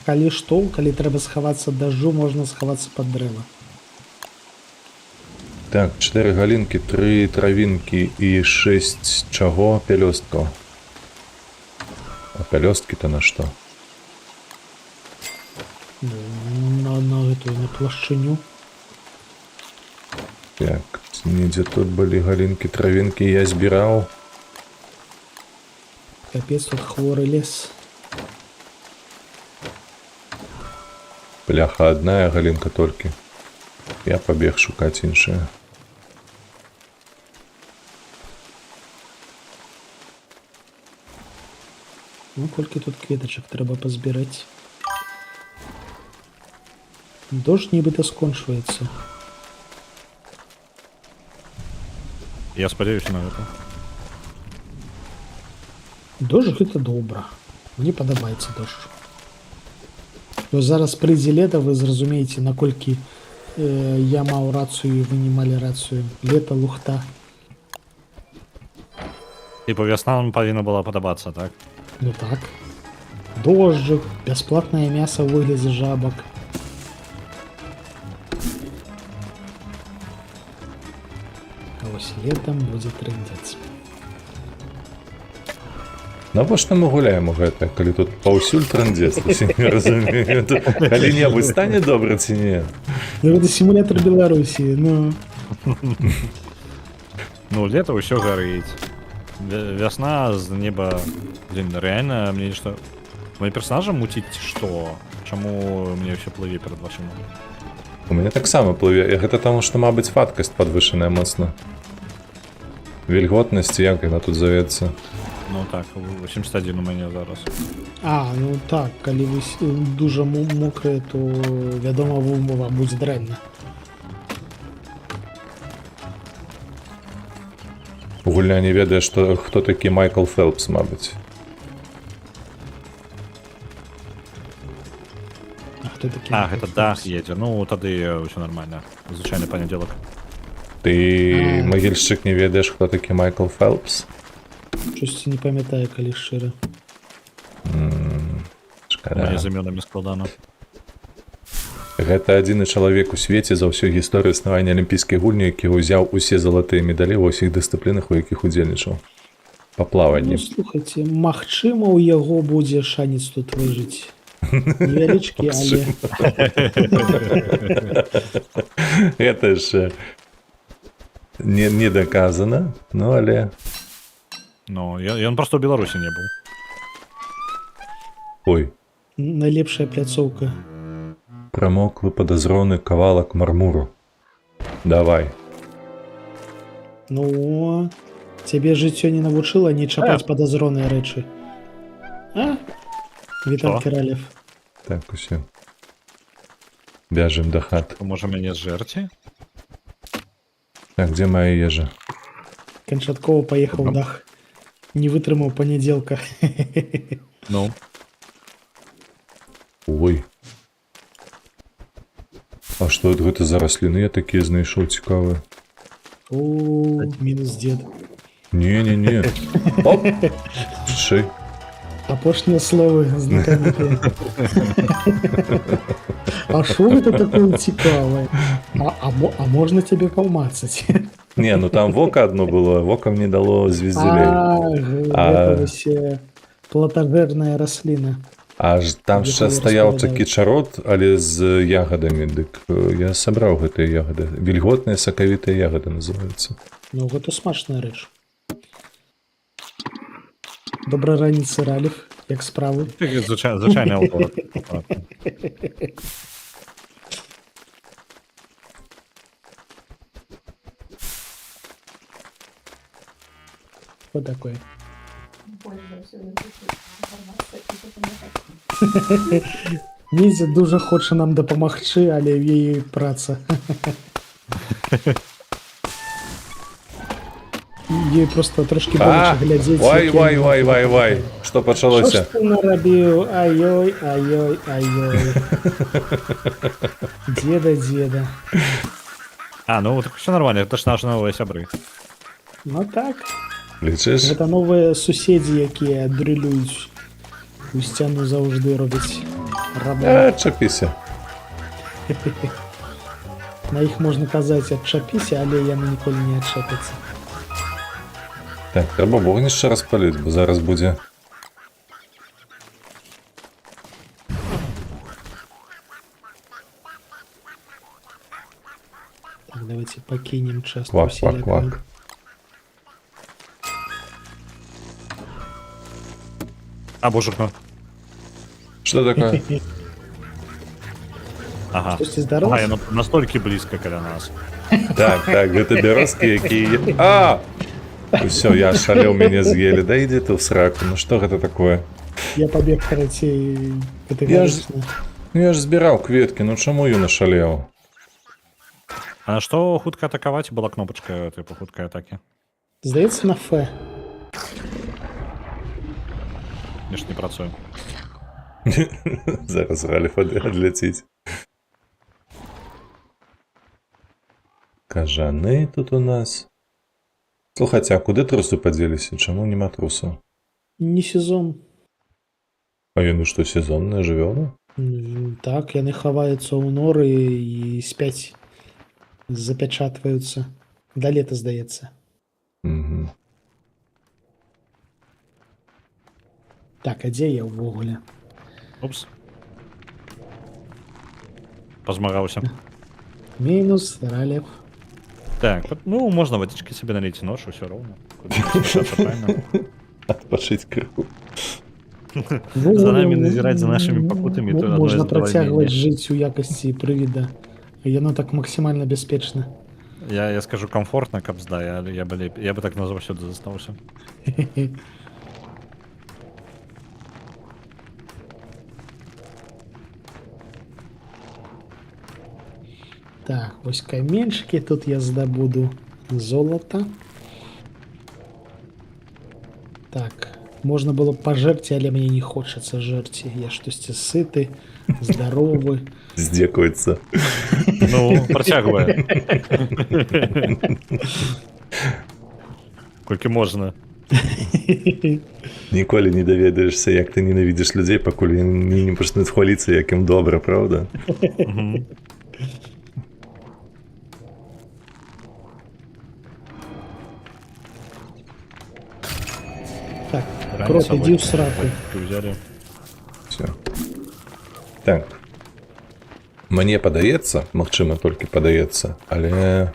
[SPEAKER 3] Калі што, калі трэба схавацца ад дажджу, можна схавацца пад дрэва.
[SPEAKER 1] Так, 4 галінкі, 3 травінкі і 6 чаго? Пялёсткаў. А пялёсткі-то на што?
[SPEAKER 3] Ну, на гэтую, на плашчыню.
[SPEAKER 1] Так, недзе тут былі галінкі, травінкі, я збіраў.
[SPEAKER 3] Капец, тут хворы лес.
[SPEAKER 1] Бляха, адна галінка толькі. Я пабег шукаць іншае.
[SPEAKER 3] Ну, колькі тут кветачак трэба пазбіраць. Дождж нібыта скончваецца.
[SPEAKER 2] Я спадзяюся на гэта.
[SPEAKER 3] Дождж гэта добра. Мне падабаецца дождж. То зараз прыйдзе лета, вы зразумееце, наколькі я маў рацыю і вы не малі рацыю. Лета лухта.
[SPEAKER 2] Типу, вясна нам павінна была падабацца, так?
[SPEAKER 3] Ну так. Дожджык, бясплатнае мяса ў выглядзе жабак. А вось летам будзе трындзец.
[SPEAKER 1] Навошта мы гуляем у гэта, калі тут паўсюль трындзец, не разумею. Тут калі-небудзь стане добра ці не?
[SPEAKER 3] Ну, гэта сімулятор Беларусі, ну.
[SPEAKER 2] Ну, лета ўсё гарыць. Вясна з неба. Блин, реально, мне нешта. Мои персонажа муціць ці што? Чаму мне ўсё плыве перад вачыма?
[SPEAKER 1] У мяне таксама плыве. Гэта таму, што, мабыць, вадкасць падвышаная моцна. Вільготнасць, як яна тут завецца?
[SPEAKER 2] Ну так, 81 у мяне зараз.
[SPEAKER 3] А, ну так, калі вы дужа мокрыя, то вядома, вам будзе дрэнна.
[SPEAKER 1] Гульня не ведае, што, хто такі Майкл Фелпс, мабыць.
[SPEAKER 3] А хто такі?
[SPEAKER 2] А,
[SPEAKER 3] Майкл
[SPEAKER 2] гэта дах
[SPEAKER 3] Фелпс?
[SPEAKER 2] едзе. Ну, тады ўсё нармальна. Звычайны панядзелак.
[SPEAKER 1] Ты,
[SPEAKER 3] А.
[SPEAKER 1] магільшчык, не ведаеш, хто такі Майкл Фелпс?
[SPEAKER 3] Штосьці не памятаю, калі шчыра.
[SPEAKER 1] Шкада.
[SPEAKER 2] Мне з імёнамі складана.
[SPEAKER 1] Гэта адзіны чалавек у свеце за ўсю гісторыю існавання алімпійскай гульні, які ўзяў усе залатыя медалі ва ўсіх дысцыплінах, у якіх удзельнічаў. Па плаванні.
[SPEAKER 3] Ну, слухайце, магчыма, у яго будзе шанец тут выжыць. Невялічкі, але.
[SPEAKER 1] Гэта ж не доказано, ну але.
[SPEAKER 2] Ну, ён просто ў Беларусі не быў.
[SPEAKER 1] Ой,
[SPEAKER 3] Найлепшая пляцоўка.
[SPEAKER 1] прамоклы падазроны кавалак мармуру. Давай.
[SPEAKER 3] Ну, цябе жыццё не навучыла не чапаць падазроныя рэчы. А? Вітал
[SPEAKER 2] Што?
[SPEAKER 3] Кіралев.
[SPEAKER 1] Так, усё. Бяжым да хаты.
[SPEAKER 2] Можа мяне зжэрці?
[SPEAKER 1] Так, дзе моя ежа?
[SPEAKER 3] Канчаткова паехаў
[SPEAKER 2] Добра.
[SPEAKER 3] дах. Не вытрымаў панядзелка.
[SPEAKER 2] Ну.
[SPEAKER 1] Ой. А што это гэта за расліны я такія знайшоў цікавыя?
[SPEAKER 3] О, мінус дзед.
[SPEAKER 1] Не-не-не. Оп! Ши.
[SPEAKER 3] Апошнія словы знакамітыя. А шо гэта такое цікавае? А можна цябе памацаць?
[SPEAKER 1] Не, ну там вока одно было, вока мне дало звездюлей.
[SPEAKER 3] А, гэта вось, платажэрная расліна.
[SPEAKER 1] Аж там
[SPEAKER 3] Дзе
[SPEAKER 1] яшчэ
[SPEAKER 3] твае
[SPEAKER 1] стаяў
[SPEAKER 3] распавядаюць?
[SPEAKER 1] такі чарот, але з ягадамі, дык я сабраў гэтыя ягады. Вільготныя сакавітыя ягады называюцца.
[SPEAKER 3] Ну, гэта смачная рэч. Добрай раніцы, Раліф, як справы?
[SPEAKER 2] Звычайны аўторак.
[SPEAKER 3] Что такое?
[SPEAKER 4] Больш за ўсё інфармацыя і дапамагаць.
[SPEAKER 3] Нізя дужа хоча нам дапамагчы, але ў яе праца. Ёй просто трошкі боляча глядзець.
[SPEAKER 1] Вай,
[SPEAKER 3] як
[SPEAKER 1] вай,
[SPEAKER 3] яна
[SPEAKER 1] вай, вай, вай. Што
[SPEAKER 3] Што
[SPEAKER 1] пачалося?
[SPEAKER 3] ж ты нарабіў? Ай-ой, ай-ой, ай-ой. Деда, деда.
[SPEAKER 2] А, ну так всё нормально, это ж наши новыя сябры.
[SPEAKER 3] Ну так.
[SPEAKER 1] Лічыш?
[SPEAKER 3] Гэта новыя суседзі, якія дрылююць у сцяну, заўжды робяць рамонт.
[SPEAKER 1] Чапіся.
[SPEAKER 3] На іх можна казаць: «Адчапіся», але яны ніколі не адчапяцца.
[SPEAKER 1] Так, трэба вогнішча распаліць, бо зараз будзе.
[SPEAKER 3] Так, давайте пакінем частку
[SPEAKER 1] Квак, квак,
[SPEAKER 3] усялякага.
[SPEAKER 1] квак.
[SPEAKER 2] А, божухна.
[SPEAKER 1] Что такое?
[SPEAKER 2] Ага.
[SPEAKER 3] Штосьці
[SPEAKER 2] Ага,
[SPEAKER 3] здарылася?
[SPEAKER 2] яно настолькі блізка каля нас.
[SPEAKER 1] Так, гэта бярозкі, якія... А! Усё, я шалеў, мяне з'елі. Да ідзі ты ў сраку, ну што гэта такое?
[SPEAKER 3] Я пабег, карацей, катэгарычна.
[SPEAKER 1] Ну я ж збіраў кветкі, ну чаму ён ашалеў?
[SPEAKER 2] А на што хутка атакаваць была кнопачка, тыпу хуткай атакі?
[SPEAKER 3] Здаецца, на Ф.
[SPEAKER 2] Нешта не працуе.
[SPEAKER 1] Зараз Раліф адляціць. Кажаны тут у нас. Слухайце, а куды трусы падзеліся? Чаму няма трусаў?
[SPEAKER 3] Не сезон.
[SPEAKER 1] А яны што, сезонная жывёла?
[SPEAKER 3] Так, яны хаваюцца ў норы і спяць, запячатваюцца. Да лета, здаецца.
[SPEAKER 1] Угу.
[SPEAKER 3] Так, а дзе я ўвогуле?
[SPEAKER 2] Упс. Пазмагаўся.
[SPEAKER 3] Мінус, Ралев.
[SPEAKER 2] Так, ну можна вадзічкі сабе наліць, ноч, усё роўна. Куды спяшацца, правильно?
[SPEAKER 1] Адпачыць крыху.
[SPEAKER 2] За намі назіраць, за нашымі пакутамі, то адно
[SPEAKER 3] Можна працягваць
[SPEAKER 2] задавальненне.
[SPEAKER 3] жыць у якасці прывіда. Яно так максімальна бяспечна.
[SPEAKER 2] Я скажу, комфортна, кабзда, я бы так назаўсёды застаўся.
[SPEAKER 3] Так, вось каменчыкі, тут я здабуду золата. Так, можна было б пажэрці, але мне не хочацца жэрці. Я штосьці сыты, здаровы.
[SPEAKER 1] Здзекуецца.
[SPEAKER 2] Ну, працягвае. Колькі можна.
[SPEAKER 1] Ніколі не даведаешся, як ты ненавідзіш людзей, пакуль яны не пачнуць хваліцца, як ім добра, правда?
[SPEAKER 2] Мгм.
[SPEAKER 3] Так,
[SPEAKER 2] Раніца
[SPEAKER 3] крот, ідзі ў
[SPEAKER 2] вось.
[SPEAKER 3] сраку.
[SPEAKER 2] Взяли.
[SPEAKER 1] Всё. Так. Мне падаецца, магчыма, толькі падаецца, але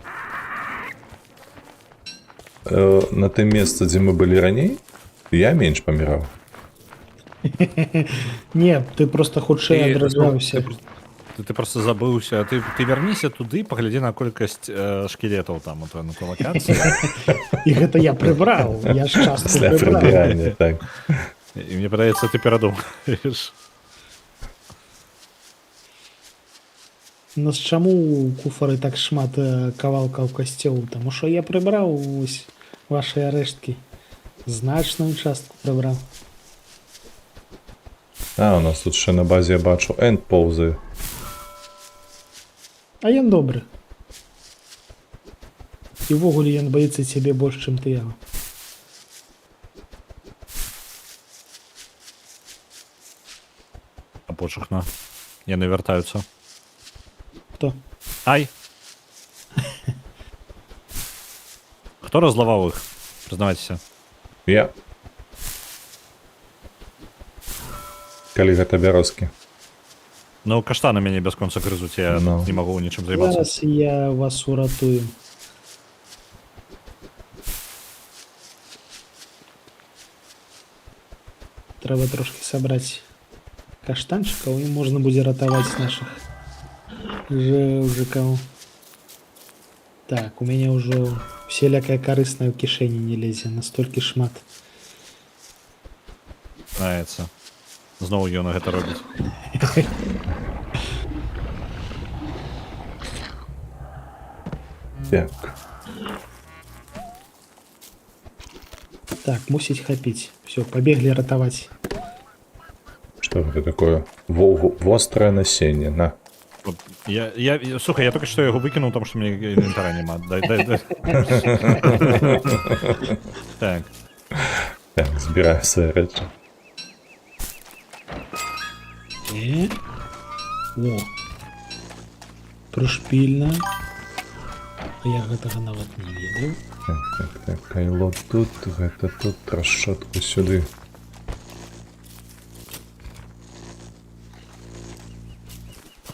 [SPEAKER 1] на тым месцы, дзе мы былі раней, я менш паміраў.
[SPEAKER 3] Не, ты просто хутчэй адраджаўся.
[SPEAKER 2] Ты просто забыўся. Ты вярніся туды, паглядзі на колькасць шкілетаў там у той, на той лакацыі.
[SPEAKER 3] І гэта я прыбраў. Я ж частку
[SPEAKER 1] Пасля
[SPEAKER 3] прыбраў.
[SPEAKER 1] прыбірання, так.
[SPEAKER 2] І мне падаецца, ты перадумаеш.
[SPEAKER 3] Нас чаму у куфары так шмат кавалкаў касцёў? Таму што я прыбраў ось вашыя рэшткі. Значную частку прыбраў.
[SPEAKER 1] А, у нас тут яшчэ на базе, я бачу, энд поўзае.
[SPEAKER 3] А ён добры. І ўвогуле ён баіцца цябе больш, чым ты яго.
[SPEAKER 2] А пошухна. Яны вяртаюцца.
[SPEAKER 3] Хто?
[SPEAKER 2] Ай! Хто разлаваў іх? Прызнавайцеся.
[SPEAKER 1] Я. Калі гэта бярозкі.
[SPEAKER 2] Ну, каштаны мяне бясконца грызуць, я
[SPEAKER 1] Ну.
[SPEAKER 2] не магу нічым займацца.
[SPEAKER 3] Зараз я вас уратую. Трэба трошкі сабраць каштанчыкаў, і можна будзе ратаваць нашых жыўжыкаў. Так, у мяне ўжо всялякае карыснае ў кішэні не лезе, настолькі шмат.
[SPEAKER 2] Знаецца. Зноў ён гэта робіць.
[SPEAKER 1] Так.
[SPEAKER 3] Так, мусіць хапіць. Всё, пабеглі ратаваць.
[SPEAKER 1] Што гэта такое? Вострае насенне. На.
[SPEAKER 2] Я, слухай, я только что яго выкінуў, там што мне інвентара няма. Дай, дай, дай. Так.
[SPEAKER 1] Так, збіраю свае рэчы.
[SPEAKER 3] О. Прышпільна. А я гэтага нават не ведаў.
[SPEAKER 1] Так, кайло тут, гэта тут, трашчотку сюды.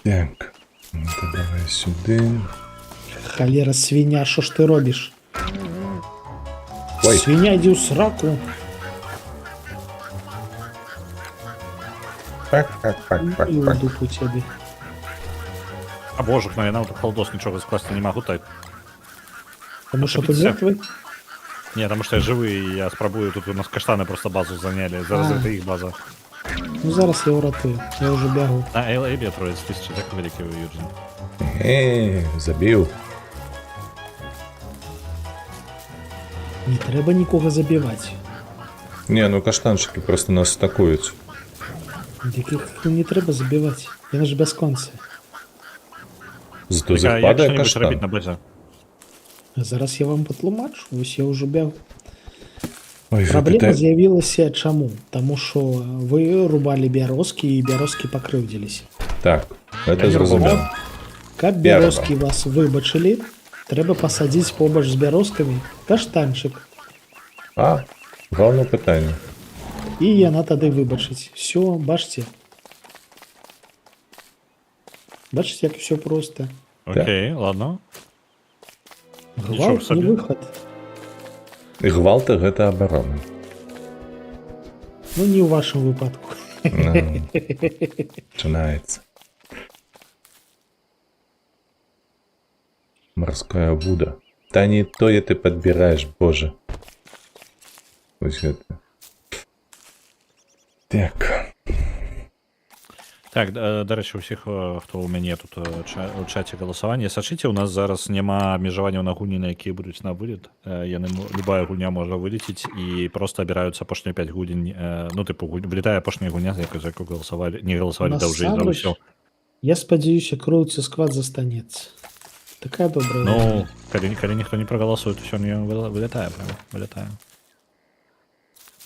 [SPEAKER 1] Так, ну то давай сюды.
[SPEAKER 3] Халера, свіння, що ж ти робіш?
[SPEAKER 1] Ой.
[SPEAKER 3] Свіння, ідзі ў сраку.
[SPEAKER 1] Так.
[SPEAKER 3] І ў
[SPEAKER 1] Так.
[SPEAKER 3] дупу цябе.
[SPEAKER 2] А божа, ну я нават у халдос нічога скласці не магу, так.
[SPEAKER 3] Таму што ты
[SPEAKER 2] Адчапіцеся.
[SPEAKER 3] мёртвы?
[SPEAKER 2] Не, таму што я жывы, і я спрабую, тут у нас каштаны просто базу занялі. Зараз
[SPEAKER 3] А.
[SPEAKER 2] гэта іх база.
[SPEAKER 3] Ну зараз я ўратую. Я ўжо бягу.
[SPEAKER 2] А, Элебі троец тысячи, так вялікі Юджин.
[SPEAKER 1] Забіў.
[SPEAKER 3] Не трэба нікога забіваць.
[SPEAKER 1] Не, ну каштанчыкі просто нас атакуюць.
[SPEAKER 3] Дык іх не трэба забіваць. Яны ж бясконцы.
[SPEAKER 1] Зато з
[SPEAKER 2] Так, а
[SPEAKER 1] іх
[SPEAKER 2] як
[SPEAKER 1] падае
[SPEAKER 2] што-небудзь рабіць
[SPEAKER 1] каштан.
[SPEAKER 2] на базе?
[SPEAKER 3] А зараз я вам патлумачу. Вось я ўжо бягу.
[SPEAKER 1] Ой,
[SPEAKER 3] Праблема
[SPEAKER 1] гэта...
[SPEAKER 3] з'явілася чаму? Таму што вы рубалі бярозкі, і бярозкі пакрыўдзіліся.
[SPEAKER 1] Так, гэта
[SPEAKER 2] Я не
[SPEAKER 1] зразумела.
[SPEAKER 3] Каб
[SPEAKER 1] Я
[SPEAKER 3] бярозкі вас выбачылі, трэба пасадзіць побач з бярозкамі каштанчык.
[SPEAKER 1] А, галоўнае пытанне.
[SPEAKER 3] І яна тады выбачыць. Всё, бачце. Бачыце, як всё просто.
[SPEAKER 2] Окей, ладно. Нічога
[SPEAKER 3] Гвалт не
[SPEAKER 2] сабе.
[SPEAKER 3] выхад.
[SPEAKER 1] Гвалт гэта абарона.
[SPEAKER 3] Ну не ў вашым выпадку.
[SPEAKER 1] Ну, пачынаецца. Марская вуда. Та не тое ты падбіраеш, божа. Вось гэта. Так.
[SPEAKER 2] Так, дарэчы, усіх, хто ў мяне тут у чаце галасавання, сачыце, у нас зараз няма абмежаванняў на гульні, на якія будуць на вылет. Яны, любая гульня можа вылецець, і просто абіраюцца апошнія 5 гульень, ну, тыпу, вылетае апошняя гульня, за якую галасавалі, не галасавалі даўжэй за
[SPEAKER 3] Насамрэч,
[SPEAKER 2] ўсё.
[SPEAKER 3] я спадзяюся, Cruelty Squad застанецца. Такая добрая
[SPEAKER 2] Ну,
[SPEAKER 3] гульня.
[SPEAKER 2] калі ніхто не прагаласуе, то сёння вылетае, прям, вылетае.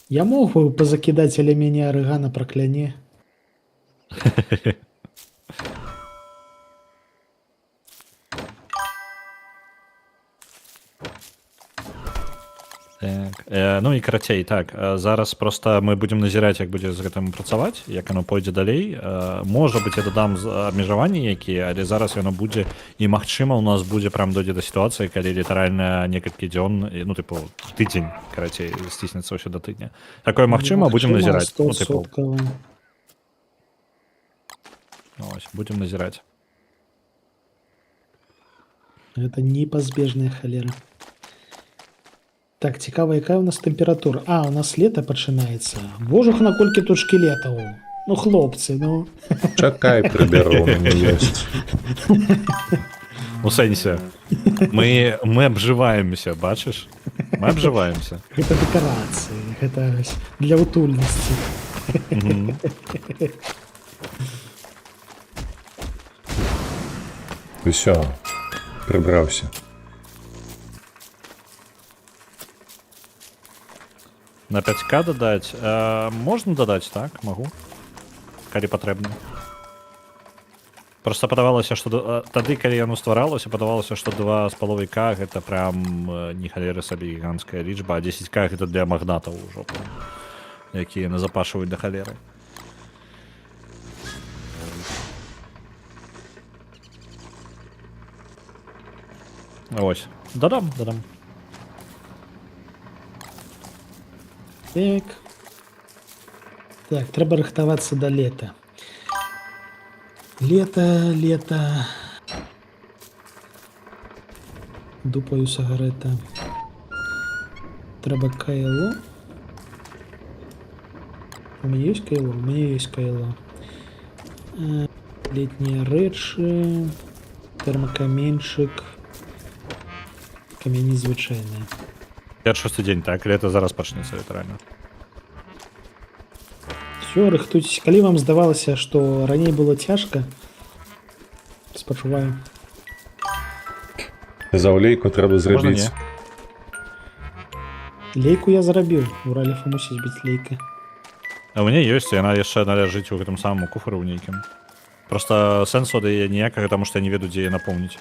[SPEAKER 3] Я мог бы пазакідаць, але мяне Арыгана пракляне.
[SPEAKER 2] Так. Ну і карацей, так, зараз просто мы будзем назіраць, як будзе з гэтым працаваць, як оно пойдзе далей. Можа быць, я дадам абмежаванні якія, але зараз яно будзе, і магчыма, у нас будзе прям дойдзе да сітуацыі, калі літаральна некалькі дзён, ну, тыпу, тыдзень, карацей, сціснецца ўсё да тыдня. Такое магчыма, будзем назіраць. Ну, тыпу,
[SPEAKER 3] 100%.
[SPEAKER 2] ну, ось, будзем назіраць.
[SPEAKER 3] Гэта непазбежная халера. Так, цікава, якая у нас тэмпература? А, у нас лета пачынаецца. Божух, наколькі тут шкілетаў. Ну, хлопцы, ну.
[SPEAKER 1] Чакай, прыбяру, у мяне ёсць.
[SPEAKER 2] У сэнсе, мы абжываемся, бачыш? Мы абжываемся.
[SPEAKER 3] Гэта дэкарацыі, гэта ось для утульнасці.
[SPEAKER 1] Усё, прыбраўся.
[SPEAKER 2] На 5К дадаць. Можна дадаць, так, магу. Калі патрэбна. Просто падавалася, што тады, калі яно стваралася, падавалася, што 2,5К гэта прям не халеры сабе гіганцкая лічба, а 10К гэта для магнатаў ужо, прям, якія назапашваюць да халеры. Ось. Дадам, дадам.
[SPEAKER 3] Так. Так, трэба рыхтавацца да лета. Лета, лета. Дупаю сагарэта. Трэба кайло. У мяне ёсць кайло? У мяне ёсць кайло. Летнія рэчы, тэрмакаменчык, камяні звычайныя.
[SPEAKER 2] 56 дзень, так, лета зараз пачнецца літаральна.
[SPEAKER 3] Всё, рыхтуйцеся. Калі вам здавалася, што раней было цяжка, Спачуваю.
[SPEAKER 1] За лейку трэба
[SPEAKER 2] Можна
[SPEAKER 1] зрабіць.
[SPEAKER 2] не.
[SPEAKER 3] Лейку я зрабіў. У Раліфа мусіць быць лейка.
[SPEAKER 2] А у мяне ёсць, яна яшчэ ляжыць у гэтым самым куфары ў нейкім. Просто сэнсу ад яе ніякага, таму што я не ведаю, дзе яе напоўніць.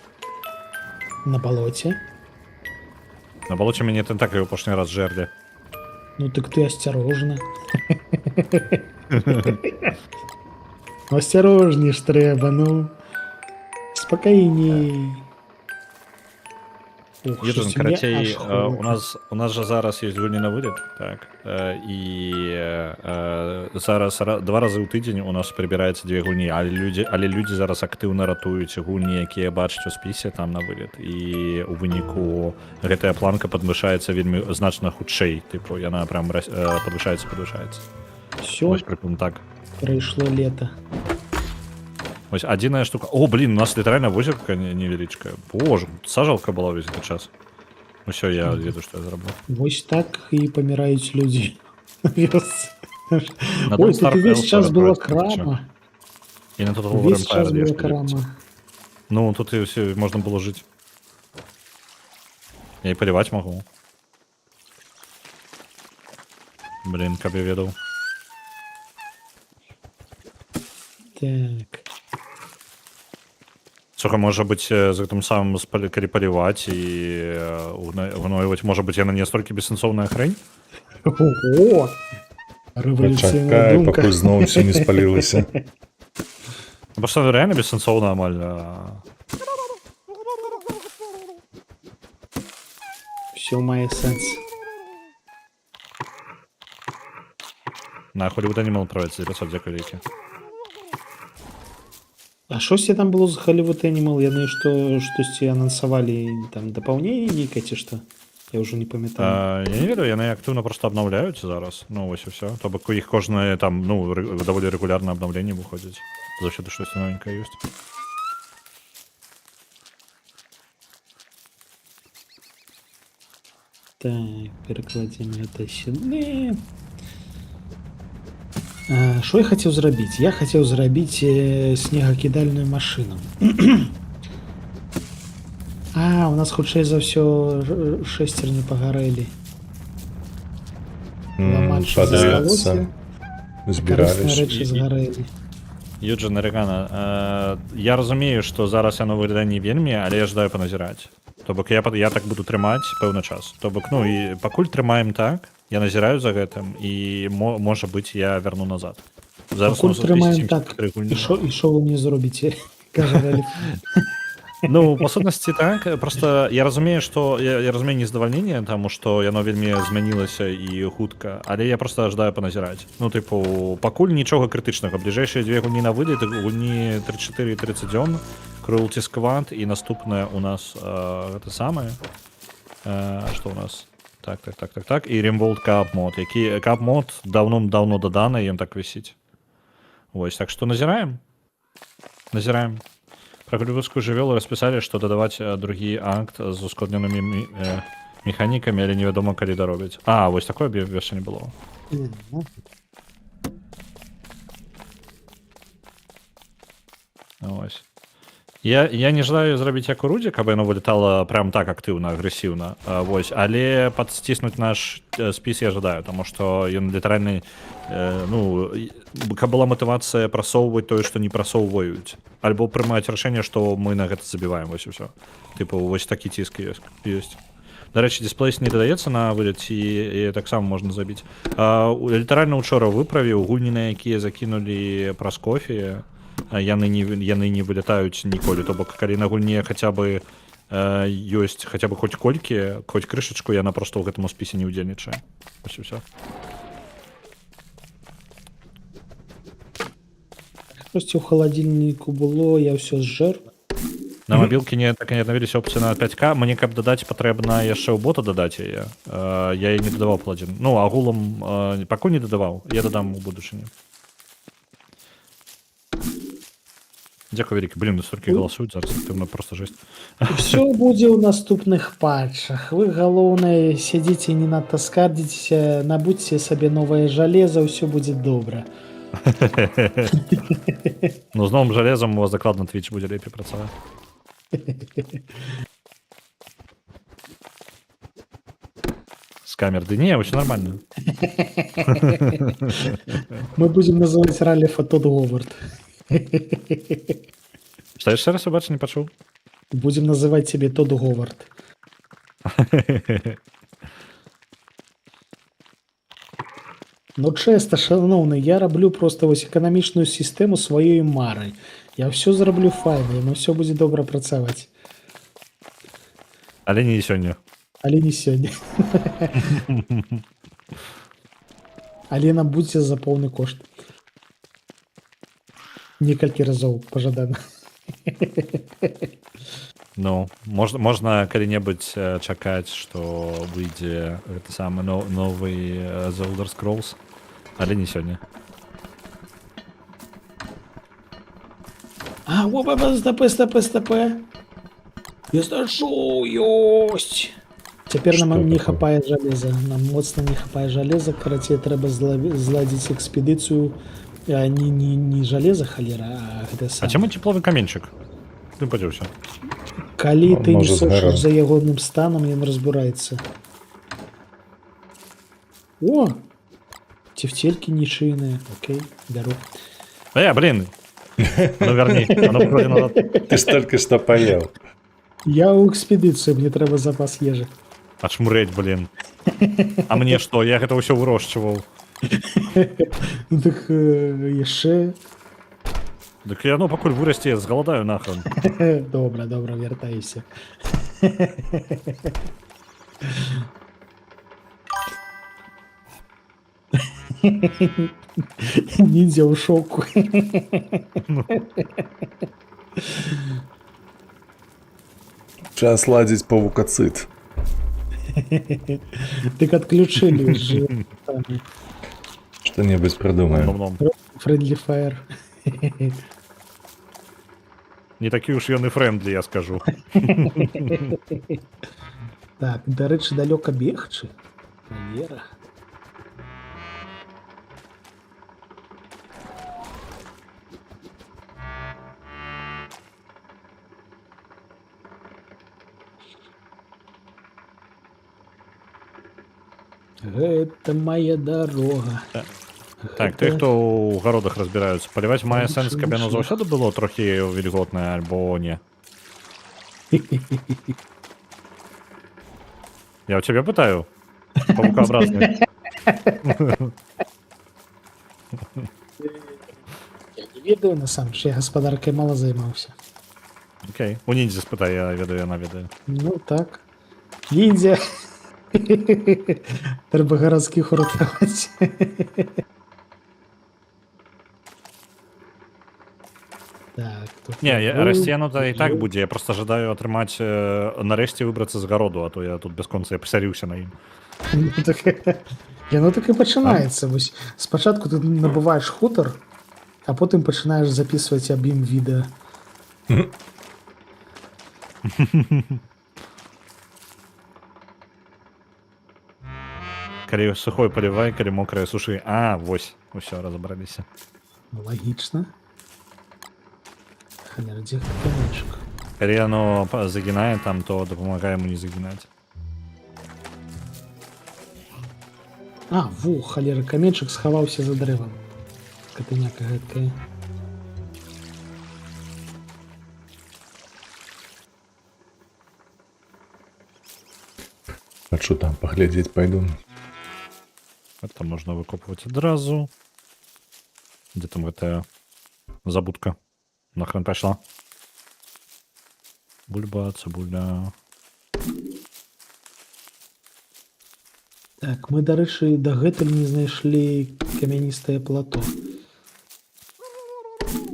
[SPEAKER 3] На балоце.
[SPEAKER 2] На балоце мяне тэнтаклі ў апошні раз жерлі.
[SPEAKER 3] Ну так ты асцярожна. Ну, асцярожней ж трэба, ну. Спакайней. Ух,
[SPEAKER 2] Юджин,
[SPEAKER 3] штось мне
[SPEAKER 2] карацей,
[SPEAKER 3] аж
[SPEAKER 2] у
[SPEAKER 3] холодна.
[SPEAKER 2] нас жа зараз ёсць гульні на вылет, так. І зараз два разы ў тыдзень у нас прыбіраецца дзве гульні, але людзі зараз актыўна ратуюць гульні, якія бачаць у спісе там на вылет. І у выніку гэтая планка падвышаецца вельмі значна хутчэй, тыпу яна прям падвышаецца, падвышаецца.
[SPEAKER 3] Всё,
[SPEAKER 2] Вось прыкладна так.
[SPEAKER 3] прайшло лета.
[SPEAKER 2] Вось адзіная штука. О, блин, у нас літаральна возерка невялічкая. Боже, сажалка была ўвесь гэты час. Усё, я ведаю, што я зраблю.
[SPEAKER 3] Вось так і паміраюць людзі на вёсцы.
[SPEAKER 2] На
[SPEAKER 3] Ой,
[SPEAKER 2] Don't
[SPEAKER 3] тут
[SPEAKER 2] Starve
[SPEAKER 3] увесь
[SPEAKER 2] Tales
[SPEAKER 3] час была
[SPEAKER 2] адправіць тысячу.
[SPEAKER 3] крама.
[SPEAKER 2] І на Total War
[SPEAKER 3] Увесь час
[SPEAKER 2] Empire
[SPEAKER 3] была
[SPEAKER 2] яшчэ
[SPEAKER 3] крама.
[SPEAKER 2] Ну, тут і ўсё можна было жыць. Я і паліваць магу. Блин, каб я ведаў.
[SPEAKER 3] Так.
[SPEAKER 2] Слухай, можа быць, з гэтым самым калі паліваць і угнойваць, можа быць, яна не столькі бессэнсоўная хрень?
[SPEAKER 3] Ого! Рэвалюцыйная
[SPEAKER 1] Пачакай,
[SPEAKER 3] думка.
[SPEAKER 1] пакуль зноў усё не спалілася.
[SPEAKER 2] Ну, просто реально бессэнсоўна амаль.
[SPEAKER 3] Всё мае сэнс.
[SPEAKER 2] На Hollywood Animal правіцца 900, дзякуй вялікі.
[SPEAKER 3] А штось там было з Hollywood Animal, яны што, штосьці анансавалі, там дапаўненне нейкае ці што? Я ўжо не памятаю.
[SPEAKER 2] Я не ведаю, яны актыўна просто абнаўляюць зараз. Ну, вось і ўсё. То бок у іх кожнае там, ну, даволі рэгулярна абнаўленне выходзіць. Заўсёды штосьці новенькае ёсць.
[SPEAKER 3] Так, перакладзем гэта сюды. Што я хацеў зрабіць? Я хацеў зрабіць снегакідальную машыну. А, у нас хутчэй за ўсё шестерні пагарэлі. Ламаць що
[SPEAKER 1] Падаецца.
[SPEAKER 3] засталося. Карысныя
[SPEAKER 1] Збіраліся.
[SPEAKER 3] рэчы згарэлі.
[SPEAKER 2] Юджин Регана, я разумею, што зараз яно выглядае не вельмі, але я жадаю паназіраць. То бок я так буду трымаць пэўны час. То бок, ну і пакуль трымаем так, я назіраю за гэтым і можа быць, я вярну назад. Зараз у
[SPEAKER 3] Пакуль
[SPEAKER 2] нас
[SPEAKER 3] трымаем так.
[SPEAKER 2] 273 гульні.
[SPEAKER 3] І шо вы мне зробіце? Кажа Раліф.
[SPEAKER 2] Ну, па сутнасці так, просто я разумею, што я разумею нездавальненне, таму што яно вельмі змянілася і хутка, але я просто жадаю паназіраць. Ну, тыпу, пакуль нічога крытычнага. Бліжэйшыя дзве гульні на вылет, гульні 34 і 30 дзён, Cruelty Squad і наступная у нас гэта самае. Што у нас? Так. І RimWorld Co-op мод, які Co-op мод даўно-даўно даданы, ён так вісіць. Вось, так што назіраем. Назіраем. Пра голлівудскую жывёлу распісалі, што дадаваць другі акт з ускладненымі механікамі, але невядома, калі даробяць. А, вось такое яшчэ не было. Ось. Я не жадаю зрабіць як у Рудзе, каб яно вылетала прям так актыўна, агрэсіўна. Вось, але падсціснуць наш спіс я жадаю, таму што ён літаральна, ну, каб была матывацыя прасоўваць тое, што не прасоўваюць. Альбо прымаць рашэнне, што мы на гэта забіваем, вось і ўсё. Тыпу, вось такі ціск ёсць. ёсць. Дарэчы, Displaced не дадаецца на вылет ці і таксама можна забіць. Літаральна учора выправіў гульні, на якія закінулі праз кофе, яны не вылетаюць ніколі. То бок калі на гульне хаця бы ёсць хаця бы хоць колькі, хоць крышачку, яна просто ў гэтым спісе не ўдзельнічае. Вось і ўсё.
[SPEAKER 3] Штосьці ў халадзільніку было, я ўсё зжэр.
[SPEAKER 2] На мабілкі не так і не аднавіліся опцыі на 5К. Мне, каб дадаць, патрэбна яшчэ ў бота дадаць яе. Я яе не дадаваў, пладзін. Ну, агулам пакуль не дадаваў, я дадам у будучыні. Дзякуй вялікі. Блин, ну столькі галасуюць зараз актыўна, просто жесть.
[SPEAKER 3] Усё будзе ў наступных патчах. Вы, галоўнае, сядзіце, не надта скардзіцеся, набудзьце сабе новае жалеза, ўсё будзе добра.
[SPEAKER 2] Ну, з новым жалезам у вас дакладна Twitch будзе лепей працаваць. З камер. Ды не, ўсё нормально.
[SPEAKER 3] Мы будзем называць Раліфа Тод Говард.
[SPEAKER 2] Што, яшчэ раз, убач, не пачуў?
[SPEAKER 3] Будзем называць цябе Тод Говард. Ну чэсна, шаноўны, я раблю проста вось эканамічную сістэму сваёй мары. Я ўсё зраблю файна, яно ўсё будзе добра працаваць.
[SPEAKER 2] Але не сёння.
[SPEAKER 3] Але не сёння. Але набудзьце за поўны кошт. Некалькі разоў пажадана.
[SPEAKER 2] Ну, можна калі-небудзь чакаць, што выйдзе гэты самы новы The Elder Scrolls, але не сёння.
[SPEAKER 3] А, опа, стопе, стопе, стопе. Я знайшоў, ёсць. Цяпер
[SPEAKER 1] Што
[SPEAKER 3] нам не
[SPEAKER 1] такое?
[SPEAKER 3] хапае жалеза. Нам моцна не хапае жалеза, карацей, трэба зладзіць экспедыцыю. А, не жалеза, халера, а гэта
[SPEAKER 2] А
[SPEAKER 3] самае.
[SPEAKER 2] чаму цепловы каменьчык? Ты падзеўся.
[SPEAKER 3] Калі ты не
[SPEAKER 1] Можа,
[SPEAKER 3] сочыш
[SPEAKER 1] згараў.
[SPEAKER 3] за ягоным станам, ён разбураецца. О! Цефцелькі нічыйныя. Окей, бяру.
[SPEAKER 2] Блин! Ну верни, а ну поклади назад.
[SPEAKER 1] Ты ж только что поел.
[SPEAKER 3] Я ў экспедыцыю, мне трэба запас ежы.
[SPEAKER 2] Ачмурэць, блин. А мне што? Я гэта ўсё вырошчваў.
[SPEAKER 3] Ну так яшчэ.
[SPEAKER 2] Дык яно пакуль вырасце, я згаладаю нахрен.
[SPEAKER 3] Добра, добра, вяртаюся. Ніндзя ў шоку.
[SPEAKER 1] Час ладзіць павукацыт.
[SPEAKER 3] Дык адключылі ж там
[SPEAKER 1] Что-нибудь придумаем.
[SPEAKER 2] Ном-ном.
[SPEAKER 3] Friendly Fire.
[SPEAKER 2] Не такі уж ён і friendly, я скажу.
[SPEAKER 3] Так, дарэчы, далёка бегчы. Вера. Гэта моя дарога.
[SPEAKER 2] Так, ты, хто ў гародах разбіраюцца, паліваць мае сэнс, каб яно
[SPEAKER 3] Шлях.
[SPEAKER 2] заўсёды было трохі вільготнае альбо не. Я ў цябе пытаю. Павукаабразны.
[SPEAKER 3] Я не ведаю насамрэч, я гаспадаркай мала займаўся.
[SPEAKER 2] Окей. У ніндзя спытай, я ведаю, яна ведае.
[SPEAKER 3] Ну так. Ніндзя. Трэба гарадскіх уратаваць. Так, тут
[SPEAKER 2] Не,
[SPEAKER 3] я быў,
[SPEAKER 2] расце яно то і так
[SPEAKER 3] жыў.
[SPEAKER 2] будзе. Я просто жадаю атрымаць нарэшце выбрацца з гароду, а то я тут бясконца, я пасяліўся на ім.
[SPEAKER 3] Ну, так, яно так і пачынаецца. Вось спачатку ты набываеш хутар, а потым пачынаеш запісваць аб ім відэа.
[SPEAKER 2] Калі сухой палівай, калі мокрае сушы. А, вось, усё, разабраліся.
[SPEAKER 3] Ну, лагічна. Халера, дзе гэты каменьчык?
[SPEAKER 2] Калі яно загінае там, то дапамагае яму не загінаць.
[SPEAKER 3] А, во, халера, каменьчык схаваўся за дрэвам. Катыняка гэткая.
[SPEAKER 1] Хачу там паглядзець пайду.
[SPEAKER 2] Это можна выкопваць адразу. Дзе там гэтая забудка? Нахрен пайшла. Бульба, цыбуля.
[SPEAKER 3] Так, мы, дарэчы, дагэтуль не знайшлі камяністае плато.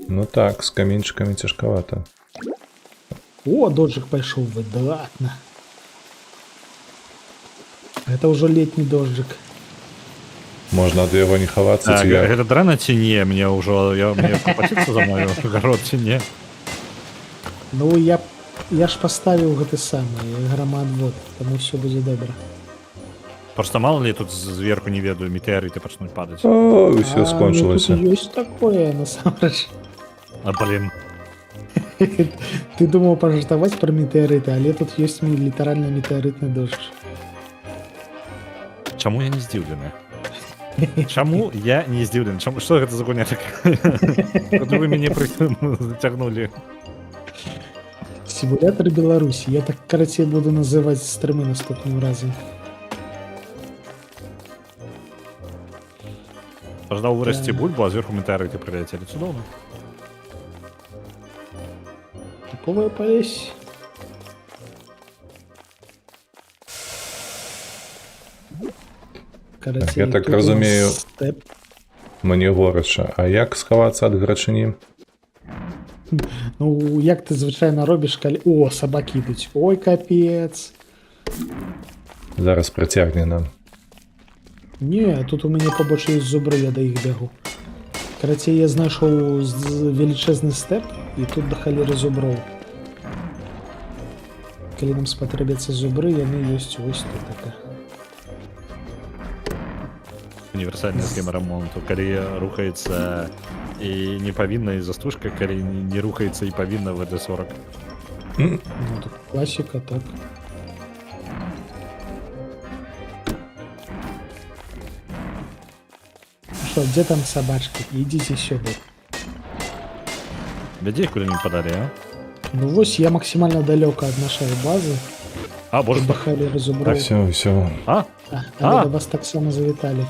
[SPEAKER 1] Ну так, з каменьчыкамі цяжкавата.
[SPEAKER 3] О, дожджык пайшоў выдатна. Гэта ўжо летні дожджык.
[SPEAKER 1] Можна ад яго не хавацца
[SPEAKER 2] Так,
[SPEAKER 1] ці як?
[SPEAKER 2] гэта дрэнна ці не? Мне ўжо мне клапаціцца за мою гарод ці не?
[SPEAKER 3] Ну я ж паставіў гэты самы грамаадвод, таму ўсё будзе добра.
[SPEAKER 2] Просто мало ли тут зверху, не ведаю, метэарыты пачнуць падаць.
[SPEAKER 1] О, ўсё
[SPEAKER 3] А, ну,
[SPEAKER 1] скончылася.
[SPEAKER 3] тут ёсць такое насамрэч.
[SPEAKER 2] А, блин.
[SPEAKER 3] Ты думаў пажартаваць пра метэарыты, але тут ёсць літаральна метэарытны дождж.
[SPEAKER 2] Чаму я не здзіўлены? Чаму я не здзіўлены? Чаму, што гэта за гульня такая? Куды вы мяне зацягнулі?
[SPEAKER 3] Сімулятор Беларусі. Я так, карацей, буду называць стрымы наступным разам.
[SPEAKER 2] Пажадаў вырасці
[SPEAKER 3] Так.
[SPEAKER 2] бульбу, а зверху метэарыты прыляцелі. Цудоўна.
[SPEAKER 3] Тыповая Палессе. Карацей,
[SPEAKER 1] Я так
[SPEAKER 3] тут у нас
[SPEAKER 1] разумею-
[SPEAKER 3] стэп.
[SPEAKER 1] Мне горача. А як схавацца ад гарачыні?
[SPEAKER 3] Ну, як ты звычайна робіш, калі... О, сабакі ідуць. Ой, капец.
[SPEAKER 1] Зараз прыцягне нам.
[SPEAKER 3] Не, тут у мяне побач ёсць зубры, я да іх бягу. Карацей, я знайшоў велічэзны стэп, і тут да халеры зуброў. Калі нам спатрэбяцца зубры, яны ёсць вось тут така.
[SPEAKER 2] Універсальная схема рамонту. Калі рухаецца і не павінна, і застужка, калі не рухаецца і павінна, ВД-40.
[SPEAKER 3] Ну, тут класіка, так. Ну што, дзе там сабачкі? Ідзіце сюды.
[SPEAKER 2] Вядзі іх куды-нибудь падалі, а?
[SPEAKER 3] Ну вось я максімальна далёка ад нашай базы.
[SPEAKER 2] А, боже.
[SPEAKER 3] Да халеры
[SPEAKER 1] А
[SPEAKER 3] зуброў.
[SPEAKER 1] все, все.
[SPEAKER 2] А,
[SPEAKER 3] А, але
[SPEAKER 2] А!
[SPEAKER 3] да вас таксама завіталі.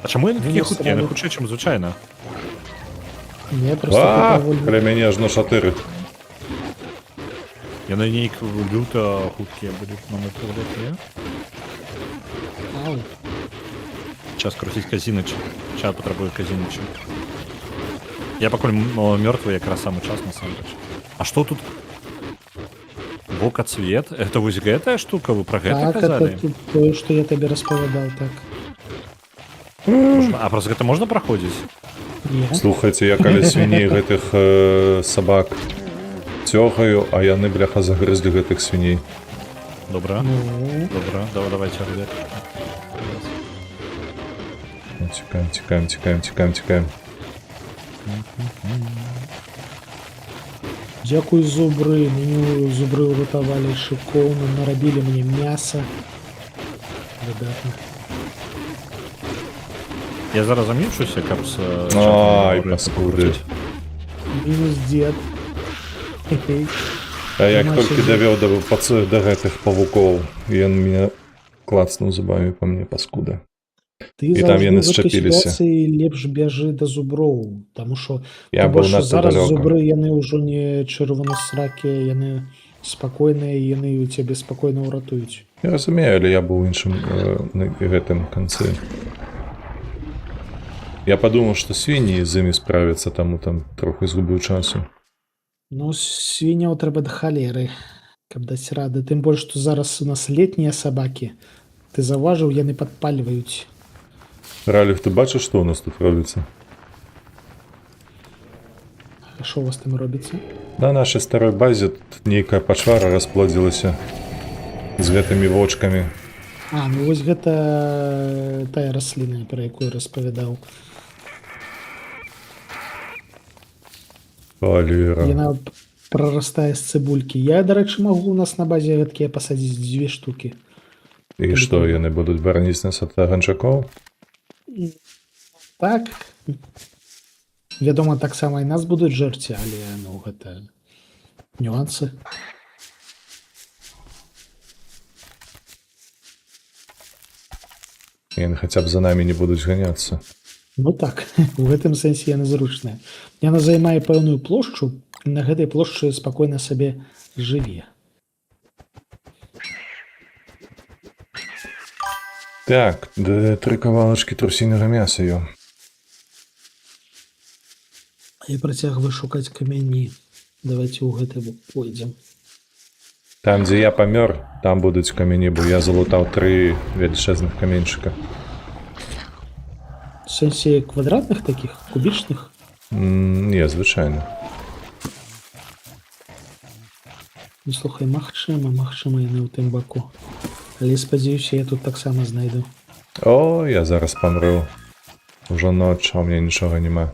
[SPEAKER 2] А чаму яны такія
[SPEAKER 3] Ну,
[SPEAKER 2] хуткія? Яны
[SPEAKER 3] сразу.
[SPEAKER 2] хутчэй, чым звычайна.
[SPEAKER 3] Не, просто
[SPEAKER 1] А,
[SPEAKER 3] тут даволі...
[SPEAKER 1] каля мяне ажно чатыры.
[SPEAKER 2] Яны нейк люта хуткія былі, на мой погляд, не?
[SPEAKER 3] Ау.
[SPEAKER 2] Час круціць казіныч. Чат патрабуе казіныча. Я пакуль мёртвы, якраз самы час насамрэч. А што тут? Вокацвет? Это вось гэтая штука? Вы пра гэта
[SPEAKER 3] Так, это
[SPEAKER 2] казалі?
[SPEAKER 3] тут тое, што я табе распавядаў, так.
[SPEAKER 2] А праз гэта можна праходзіць?
[SPEAKER 3] Не.
[SPEAKER 1] Слухайце, я каля свіней гэтых сабак цёгаю, а яны, бляха, загрызлі гэтых свіней.
[SPEAKER 2] Добра.
[SPEAKER 3] Ну,
[SPEAKER 2] Добра, давай, давайте, ребят.
[SPEAKER 1] Ну, цікаем, цікаем, цікаем, цікаем, цікаем.
[SPEAKER 3] Дзякуй, зубры, мяне зубры ўратавалі шыкоўна, нарабілі мне мяса. Выдатна.
[SPEAKER 2] Я зараз замьючуся, каб з
[SPEAKER 1] Ай,
[SPEAKER 2] чатам
[SPEAKER 1] паскуды.
[SPEAKER 2] пакруціць.
[SPEAKER 3] Мінус дзед. Хе-хей.
[SPEAKER 1] А як
[SPEAKER 3] Няма
[SPEAKER 1] толькі
[SPEAKER 3] сябе.
[SPEAKER 1] давёў да гэтых павукоў, ён меня клацнуў зубамі па мне, паскуда.
[SPEAKER 3] Ты
[SPEAKER 1] І там
[SPEAKER 3] заўжды
[SPEAKER 1] яны
[SPEAKER 3] ў гэтай
[SPEAKER 1] счапіліся.
[SPEAKER 3] сітуацыі лепш бяжы да зуброў, таму што
[SPEAKER 1] Я
[SPEAKER 3] тым
[SPEAKER 1] быў
[SPEAKER 3] больш, што
[SPEAKER 1] надта
[SPEAKER 3] зараз
[SPEAKER 1] далёка.
[SPEAKER 3] зубры, яны ўжо не чырвонасракія, яны спакойныя, і яны цябе спакойна ўратуюць.
[SPEAKER 1] Я разумею, але я быў у іншым на гэтым канцы. Я падумаў, што свінні з імі справяцца, таму там троху згубіў часу.
[SPEAKER 3] Ну, свінняў трэба да халеры, каб даць рады. Тым больш, што зараз у нас летнія сабакі. Ты заўважыў, яны падпальваюць.
[SPEAKER 1] Раліх, ты бачыш, што ў нас тут робіцца?
[SPEAKER 3] А што у вас там робіцца?
[SPEAKER 1] На нашай старой базе тут нейкая пачвара расплодзілася з гэтымі вочкамі.
[SPEAKER 3] А, ну вось гэта тая расліна, пра якую распавядаў.
[SPEAKER 1] Валера.
[SPEAKER 3] Яна прарастае з цыбулькі. Я, дарэчы, магу у нас на базе гэткія пасадзіць дзве штукі.
[SPEAKER 1] І што, яны будуць бараніць нас ад ганчакоў?
[SPEAKER 3] Так. Вядома, таксама і нас будуць жэрці, але, ну, гэта нюансы.
[SPEAKER 1] Яны хаця б за намі не будуць ганяцца.
[SPEAKER 3] Ну так, у гэтым сэнсе яны зручныя. Яна займае пэўную плошчу, і на гэтай плошчы спакойна сабе жыве.
[SPEAKER 1] Так, да, тры кавалачкі трусінага мяса ё.
[SPEAKER 3] Я працягваю шукаць камяні. Давайте ў гэты бок пойдзем.
[SPEAKER 1] Там, дзе я памёр, там будуць камяні, бо я залутаў тры велічэзных каменьчыка.
[SPEAKER 3] У сэнсе квадратных такіх, кубічных?
[SPEAKER 1] Не, звычайна.
[SPEAKER 3] Ну, слухай, магчыма, магчыма, яны ў тым баку. Але спадзяюся, я тут таксама знайду.
[SPEAKER 1] О, я зараз памру. Ужо ноч, а ў мяне нічога няма.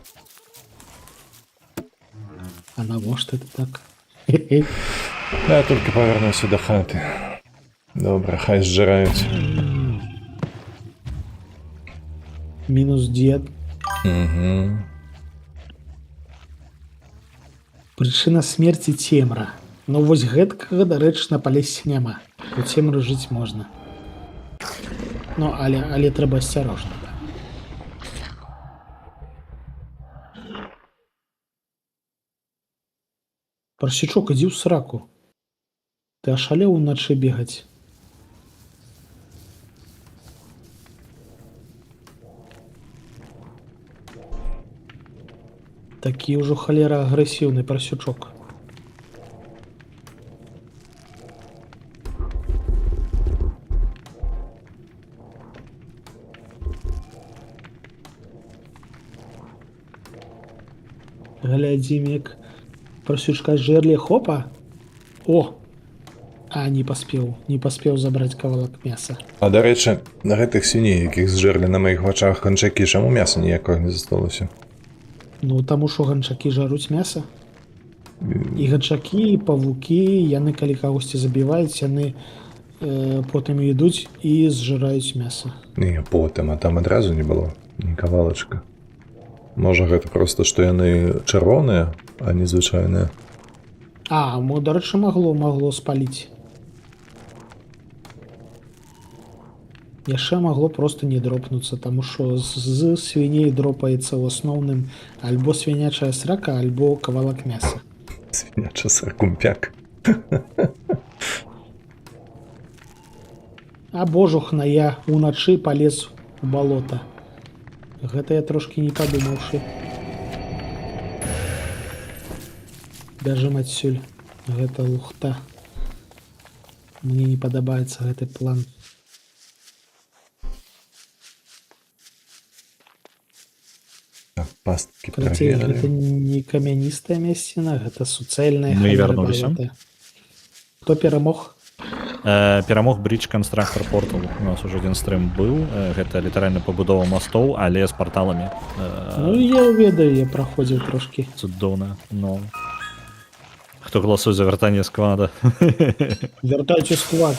[SPEAKER 3] А навошта ты так?
[SPEAKER 1] Я толькі павярнуўся да хаты. Добра, хай зжыраюць.
[SPEAKER 3] Мінус дзед.
[SPEAKER 1] Угу.
[SPEAKER 3] Прычына смерці цемра. Ну вось гэткага, дарэчы, на Палессі няма. У цемры жыць можна. Ну, але трэба асцярожна. Так. Парсючок, ідзі ў сраку. Ты ашалеў уначы бегаць. Такі ўжо халера агрэсіўны парсючок. Глядзім, як парсючка жэрлі, хопа. О! А, не паспеў, не паспеў забраць кавалак мяса.
[SPEAKER 1] А дарэчы, на гэтых свіней, якіх зжэрлі на маіх вачах ганчакі, чаму мяса ніякага не засталося?
[SPEAKER 3] Ну, таму што ганчакі жаруць мяса. І ганчакі, і павукі, яны калі кагосьці забіваюць, яны потым ідуць і зжыраюць мяса.
[SPEAKER 1] Не, потым, а там адразу не было ні кавалачка. Можа, гэта проста, што яны чырвоныя, а не звычайныя.
[SPEAKER 3] А, мо, дарэчы, магло спаліць. Яшчэ магло проста не дропнуцца, таму што з свіней дропаецца ў асноўным альбо свінячая срака, альбо кавалак мяса.
[SPEAKER 1] Свіняча сракумпяк.
[SPEAKER 3] А божухна, я уначы палез у балота. Гэта я трошкі не падумаўшы. Бяжым адсюль. Гэта лухта. Мне не падабаецца гэты план.
[SPEAKER 1] Так, пасткі
[SPEAKER 3] Карацей, гэта
[SPEAKER 1] праверылі.
[SPEAKER 3] не камяністая мясціна, гэта суцэльная
[SPEAKER 2] Мы
[SPEAKER 3] халера
[SPEAKER 2] вярнуліся.
[SPEAKER 3] балота. Хто перамог?
[SPEAKER 2] Перамог Bridge Constructor Portal. У нас уже один стрым быў. Гэта літаральна пабудова мастоў, але з парталамі.
[SPEAKER 3] Ну, я ведаю, я праходзіў трошкі.
[SPEAKER 2] Цудоўна. Ну. Хто галасуе за вяртанне склада?
[SPEAKER 3] Вяртайце склад.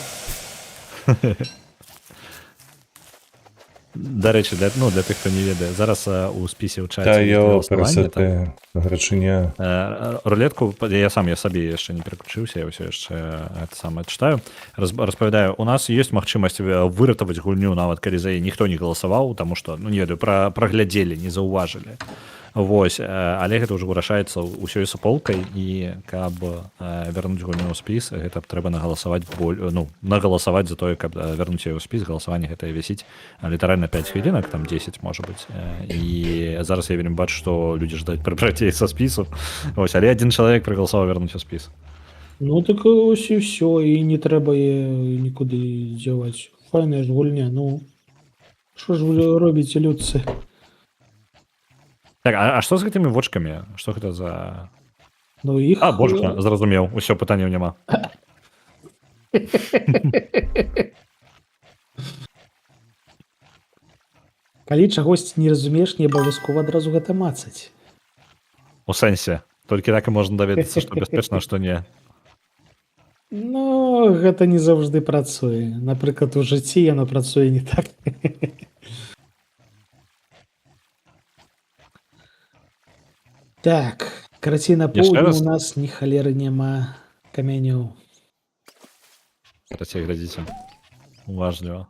[SPEAKER 2] Дарэчы, ну, для тых, хто не ведае, зараз у спісе ў чаце
[SPEAKER 1] Та
[SPEAKER 2] ёсць
[SPEAKER 1] йо,
[SPEAKER 2] галасаванне, там.
[SPEAKER 1] пересете, грачыня.
[SPEAKER 2] Рулетку я сам, я сабе яшчэ не пераключыўся, я ўсё яшчэ это самае чытаю. Распавядаю, у нас ёсць магчымасць выратаваць гульню, нават калі за яе ніхто не галасаваў, таму што, ну, не ведаю, праглядзелі, не заўважылі. Вось, але гэта ўжо вырашаецца ўсёй суполкай, і каб вярнуць гульню ў спіс, гэта б трэба нагаласаваць ну, нагаласаваць за тое, каб вярнуць яе ў спіс. Галасаванне гэтае вісіць літаральна 5 хвілінак, там 10, можа быць. І зараз я вельмі бачу, што людзі жадаюць прыбраць яе са спісу. Вось, але адзін чалавек прагаласаваў вярнуць у спіс.
[SPEAKER 3] Ну так ось і ўсё, і не трэба яе нікуды дзяваць. Файная ж гульня, ну. Што ж вы робіце, людцы?
[SPEAKER 2] Так, а што з гэтымі вочкамі? Што гэта за...
[SPEAKER 3] Ну іх...
[SPEAKER 2] А, божухна, зразумеў, усё, пытанняў няма.
[SPEAKER 3] Калі чагосьці не разумееш, не абавязкова адразу гэта мацаць.
[SPEAKER 2] У сэнсе, толькі так і можна даведацца, што бяспечна, а што не.
[SPEAKER 3] Ну, гэта не заўжды працуе. Напрыклад, у жыцці яно працуе не так. Так, карацей, на
[SPEAKER 2] Яшчэ
[SPEAKER 3] поўдні
[SPEAKER 2] раз?
[SPEAKER 3] у нас ні халеры няма камянёў.
[SPEAKER 2] Карацей, глядзіце. Уважліва.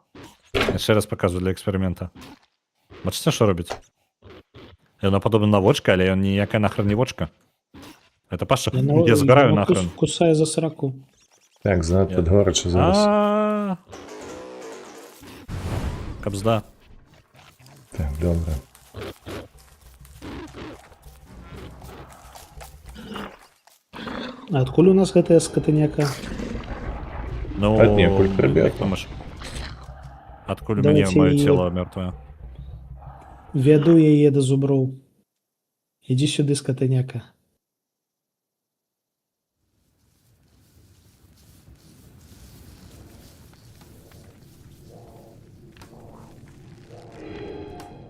[SPEAKER 2] Яшчэ раз паказваю для эксперымента. Бачыце, што робіць? Яно падобна на вочка, але ён ніякая нахрен не вочка. Это паша.
[SPEAKER 3] Яно,
[SPEAKER 2] Я згараю
[SPEAKER 3] яно
[SPEAKER 2] нахрен.
[SPEAKER 3] кусае за сраку.
[SPEAKER 1] Так, занадта горача зараз.
[SPEAKER 2] А. Кабзда.
[SPEAKER 1] Так, добра.
[SPEAKER 3] А адкуль у нас гэтая скотыняка?
[SPEAKER 2] Ну,
[SPEAKER 1] Аднекуль прыбегла.
[SPEAKER 2] як думаеш? Адкуль у мяне
[SPEAKER 3] Давайте
[SPEAKER 2] маё
[SPEAKER 3] яе
[SPEAKER 2] цело мёртвае?
[SPEAKER 3] Вяду яе да зуброў. Ідзі сюды, скотыняка.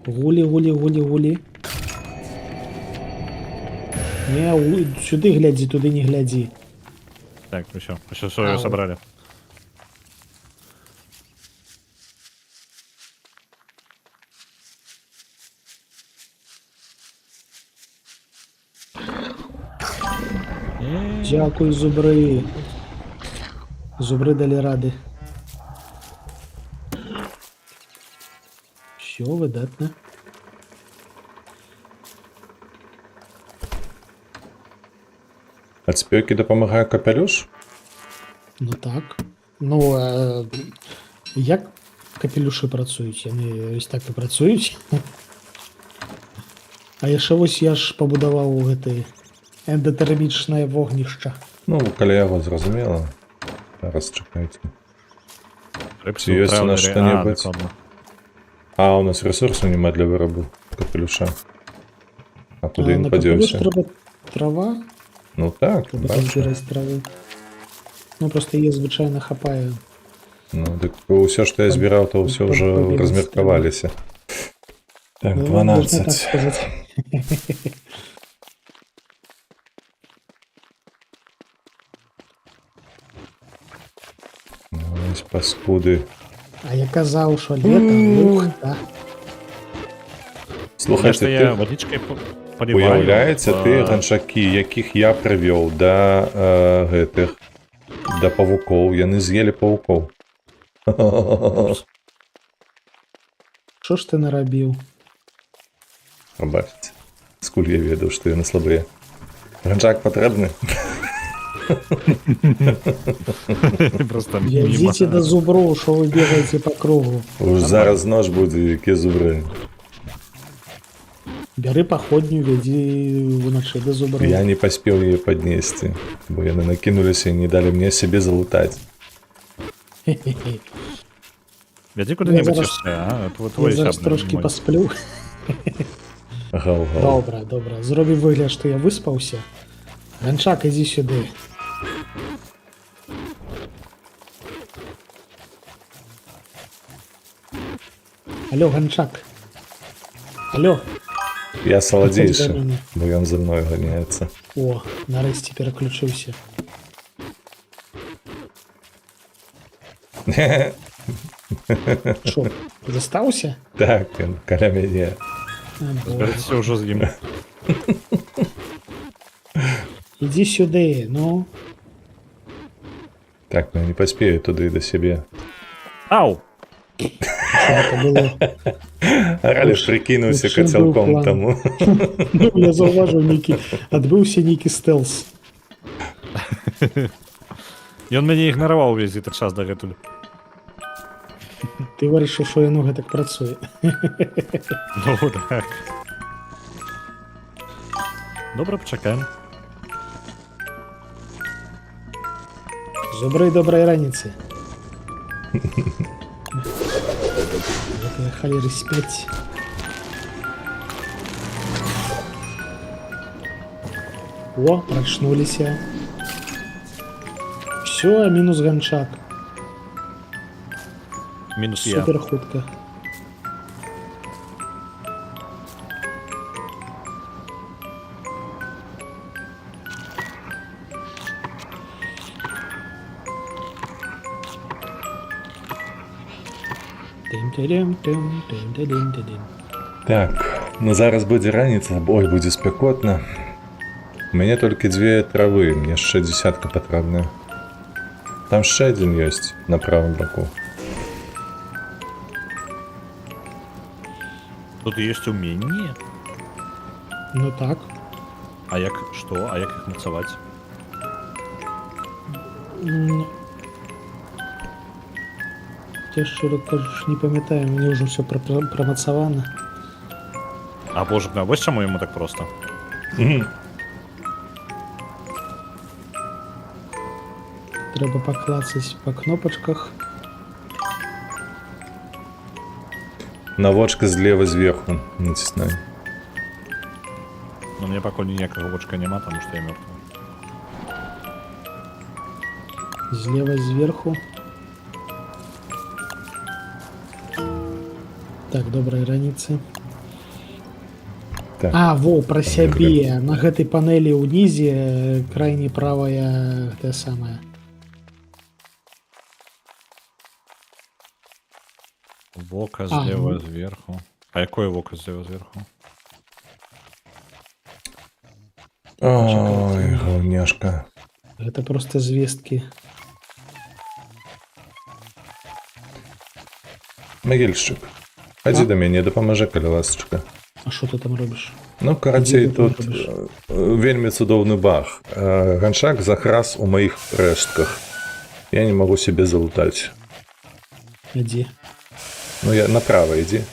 [SPEAKER 3] Гулі, гулі, гулі, гулі. Не, сюды глядзі, туды не глядзі.
[SPEAKER 2] Так, усё, усё сою
[SPEAKER 3] Ау.
[SPEAKER 2] сабралі.
[SPEAKER 3] Дзякуй, зубры. Зубры далі рады. Всё, выдатна.
[SPEAKER 1] Ад спёкі дапамагае капялюш?
[SPEAKER 3] Ну так. Ну, як капелюшы працуюць? Яны ось так і працуюць. А яшчэ вось я ж пабудаваў гэты эндатэрмічнае вогнішча.
[SPEAKER 1] Ну, каля яго зразумела. Зараз, чакайце.
[SPEAKER 2] Рэпсы
[SPEAKER 1] Ці ёсць у нас
[SPEAKER 2] траўлеры.
[SPEAKER 1] што-небудзь?
[SPEAKER 2] А, дакладна.
[SPEAKER 1] А, у нас рэсурсаў няма для вырабу капелюша. А куды
[SPEAKER 3] А
[SPEAKER 1] ён
[SPEAKER 3] на капелюш
[SPEAKER 1] падзеўся?
[SPEAKER 3] трэба трава,
[SPEAKER 1] Ну так,
[SPEAKER 3] трэба
[SPEAKER 1] бачу.
[SPEAKER 3] збіраць травы. Ну просто яе звычайна хапае.
[SPEAKER 1] Ну, дык ўсё, што я збіраў, то ўсё ўжо
[SPEAKER 3] пабегаць
[SPEAKER 1] размеркаваліся. Так,
[SPEAKER 3] Ну, можна так
[SPEAKER 1] 12.
[SPEAKER 3] сказаць.
[SPEAKER 1] Ось паскуды.
[SPEAKER 3] А я казаў, што лета лухта.
[SPEAKER 1] Слухайце,
[SPEAKER 2] Нешта я
[SPEAKER 1] ты,
[SPEAKER 2] вадзічкай паліваю.
[SPEAKER 1] уяўляеце, тыя ганчакі, якіх я прывёў да гэтых, да павукоў, яны з'елі павукоў.
[SPEAKER 3] Што ж ты нарабіў?
[SPEAKER 1] Прабачце. Скуль я ведаў, што яны слабыя. Ганчак патрэбны?
[SPEAKER 2] Просто міма.
[SPEAKER 3] Ідзіце да зуброў, што вы бегаеце па кругу.
[SPEAKER 1] Уж зараз ноч будзе, якія зубры.
[SPEAKER 3] Бяры паходню, вядзі ўначы да зуброў.
[SPEAKER 1] Я не паспеў яе паднесці, бо яны накінуліся і не далі мне сябе залутаць.
[SPEAKER 3] Хе-хе-хе.
[SPEAKER 2] Вядзі куды-небудзь
[SPEAKER 3] Я зараз-
[SPEAKER 2] яшчэ, а?
[SPEAKER 3] Я
[SPEAKER 2] Твой
[SPEAKER 3] зараз
[SPEAKER 2] сябра,
[SPEAKER 3] трошкі
[SPEAKER 2] мой.
[SPEAKER 3] пасплю.
[SPEAKER 1] Гаў-гаў.
[SPEAKER 3] Добра, добра. Зробім выгляд, што я выспаўся. Ганчак, ідзі сюды. Алё, Ганчак. Алё.
[SPEAKER 1] Я
[SPEAKER 3] Выходзь да
[SPEAKER 1] саладзейшы,
[SPEAKER 3] мяне.
[SPEAKER 1] бо ён за мною ганяецца.
[SPEAKER 3] О, нарэшце пераключыўся. Шо, застаўся?
[SPEAKER 1] Так, ён каля мяне.
[SPEAKER 3] А, боже.
[SPEAKER 2] Збярыцеся ўжо з ім.
[SPEAKER 3] Ідзі сюды, ну.
[SPEAKER 1] Так, ну я не паспею туды да сябе.
[SPEAKER 2] Ау!
[SPEAKER 3] Што гэта было?
[SPEAKER 1] Араліш
[SPEAKER 3] Уж-
[SPEAKER 1] прыкінуўся
[SPEAKER 3] у чым быў
[SPEAKER 1] кацялком
[SPEAKER 3] план?
[SPEAKER 1] таму.
[SPEAKER 3] Ну, я заўважыў нейкі, адбыўся нейкі стэлс.
[SPEAKER 2] Ён мяне ігнараваў увесь гэты час дагэтуль.
[SPEAKER 3] Ты вырашыў, што яно гэтак працуе.
[SPEAKER 2] Ну так. Добра, пачакаем.
[SPEAKER 3] Зубры, добрай раніцы. Гэтыя халеры спяць. О, прачнуліся. Всё, мінус ганчак.
[SPEAKER 2] Мінус я.
[SPEAKER 3] Супер хутка. Тым-тырым-тым, тым-тырым-тырым.
[SPEAKER 1] Так, ну зараз будзе раніца, ой, будзе спякотна. У мяне толькі дзве травы, мне яшчэ десятка патрэбная. Там яшчэ адзін ёсць на правым баку.
[SPEAKER 2] Тут ёсць уменні?
[SPEAKER 3] Ну так.
[SPEAKER 2] А як што? А як іх мацаваць?
[SPEAKER 3] Я шчыра кажучы, не памятаю, мне ўжо ўсё прамацавана.
[SPEAKER 2] А боже, ну, вось чаму яму так проста.
[SPEAKER 3] Трэба паклацаць па кнопачках.
[SPEAKER 1] На вочка злева зверху націснай.
[SPEAKER 2] Но мне пакуль ніякага вочка няма, таму што я мёртвы.
[SPEAKER 3] Злева зверху. Так, добрай раніцы.
[SPEAKER 1] Так.
[SPEAKER 3] А, во, пра
[SPEAKER 1] Там
[SPEAKER 3] сябе. На гэтай панелі ўнізе крайне правая тая самая.
[SPEAKER 2] Вока
[SPEAKER 3] А,
[SPEAKER 2] злева
[SPEAKER 3] ну.
[SPEAKER 2] зверху. А якое вока злева зверху?
[SPEAKER 1] Ой, гаўняшка.
[SPEAKER 3] Гэта просто звесткі.
[SPEAKER 1] Магільшчык. Хадзі
[SPEAKER 3] А?
[SPEAKER 1] да мяне, дапамажы, калі ласачка.
[SPEAKER 3] А што ты там робіш?
[SPEAKER 1] Ну, карацей,
[SPEAKER 3] Дзе ты там
[SPEAKER 1] тут
[SPEAKER 3] робіш?
[SPEAKER 1] вельмі цудоўны баг. Ганчак захрас у маіх рэштках. Я не магу сябе залутаць.
[SPEAKER 3] Ідзі.
[SPEAKER 1] Ну, я направо ідзі.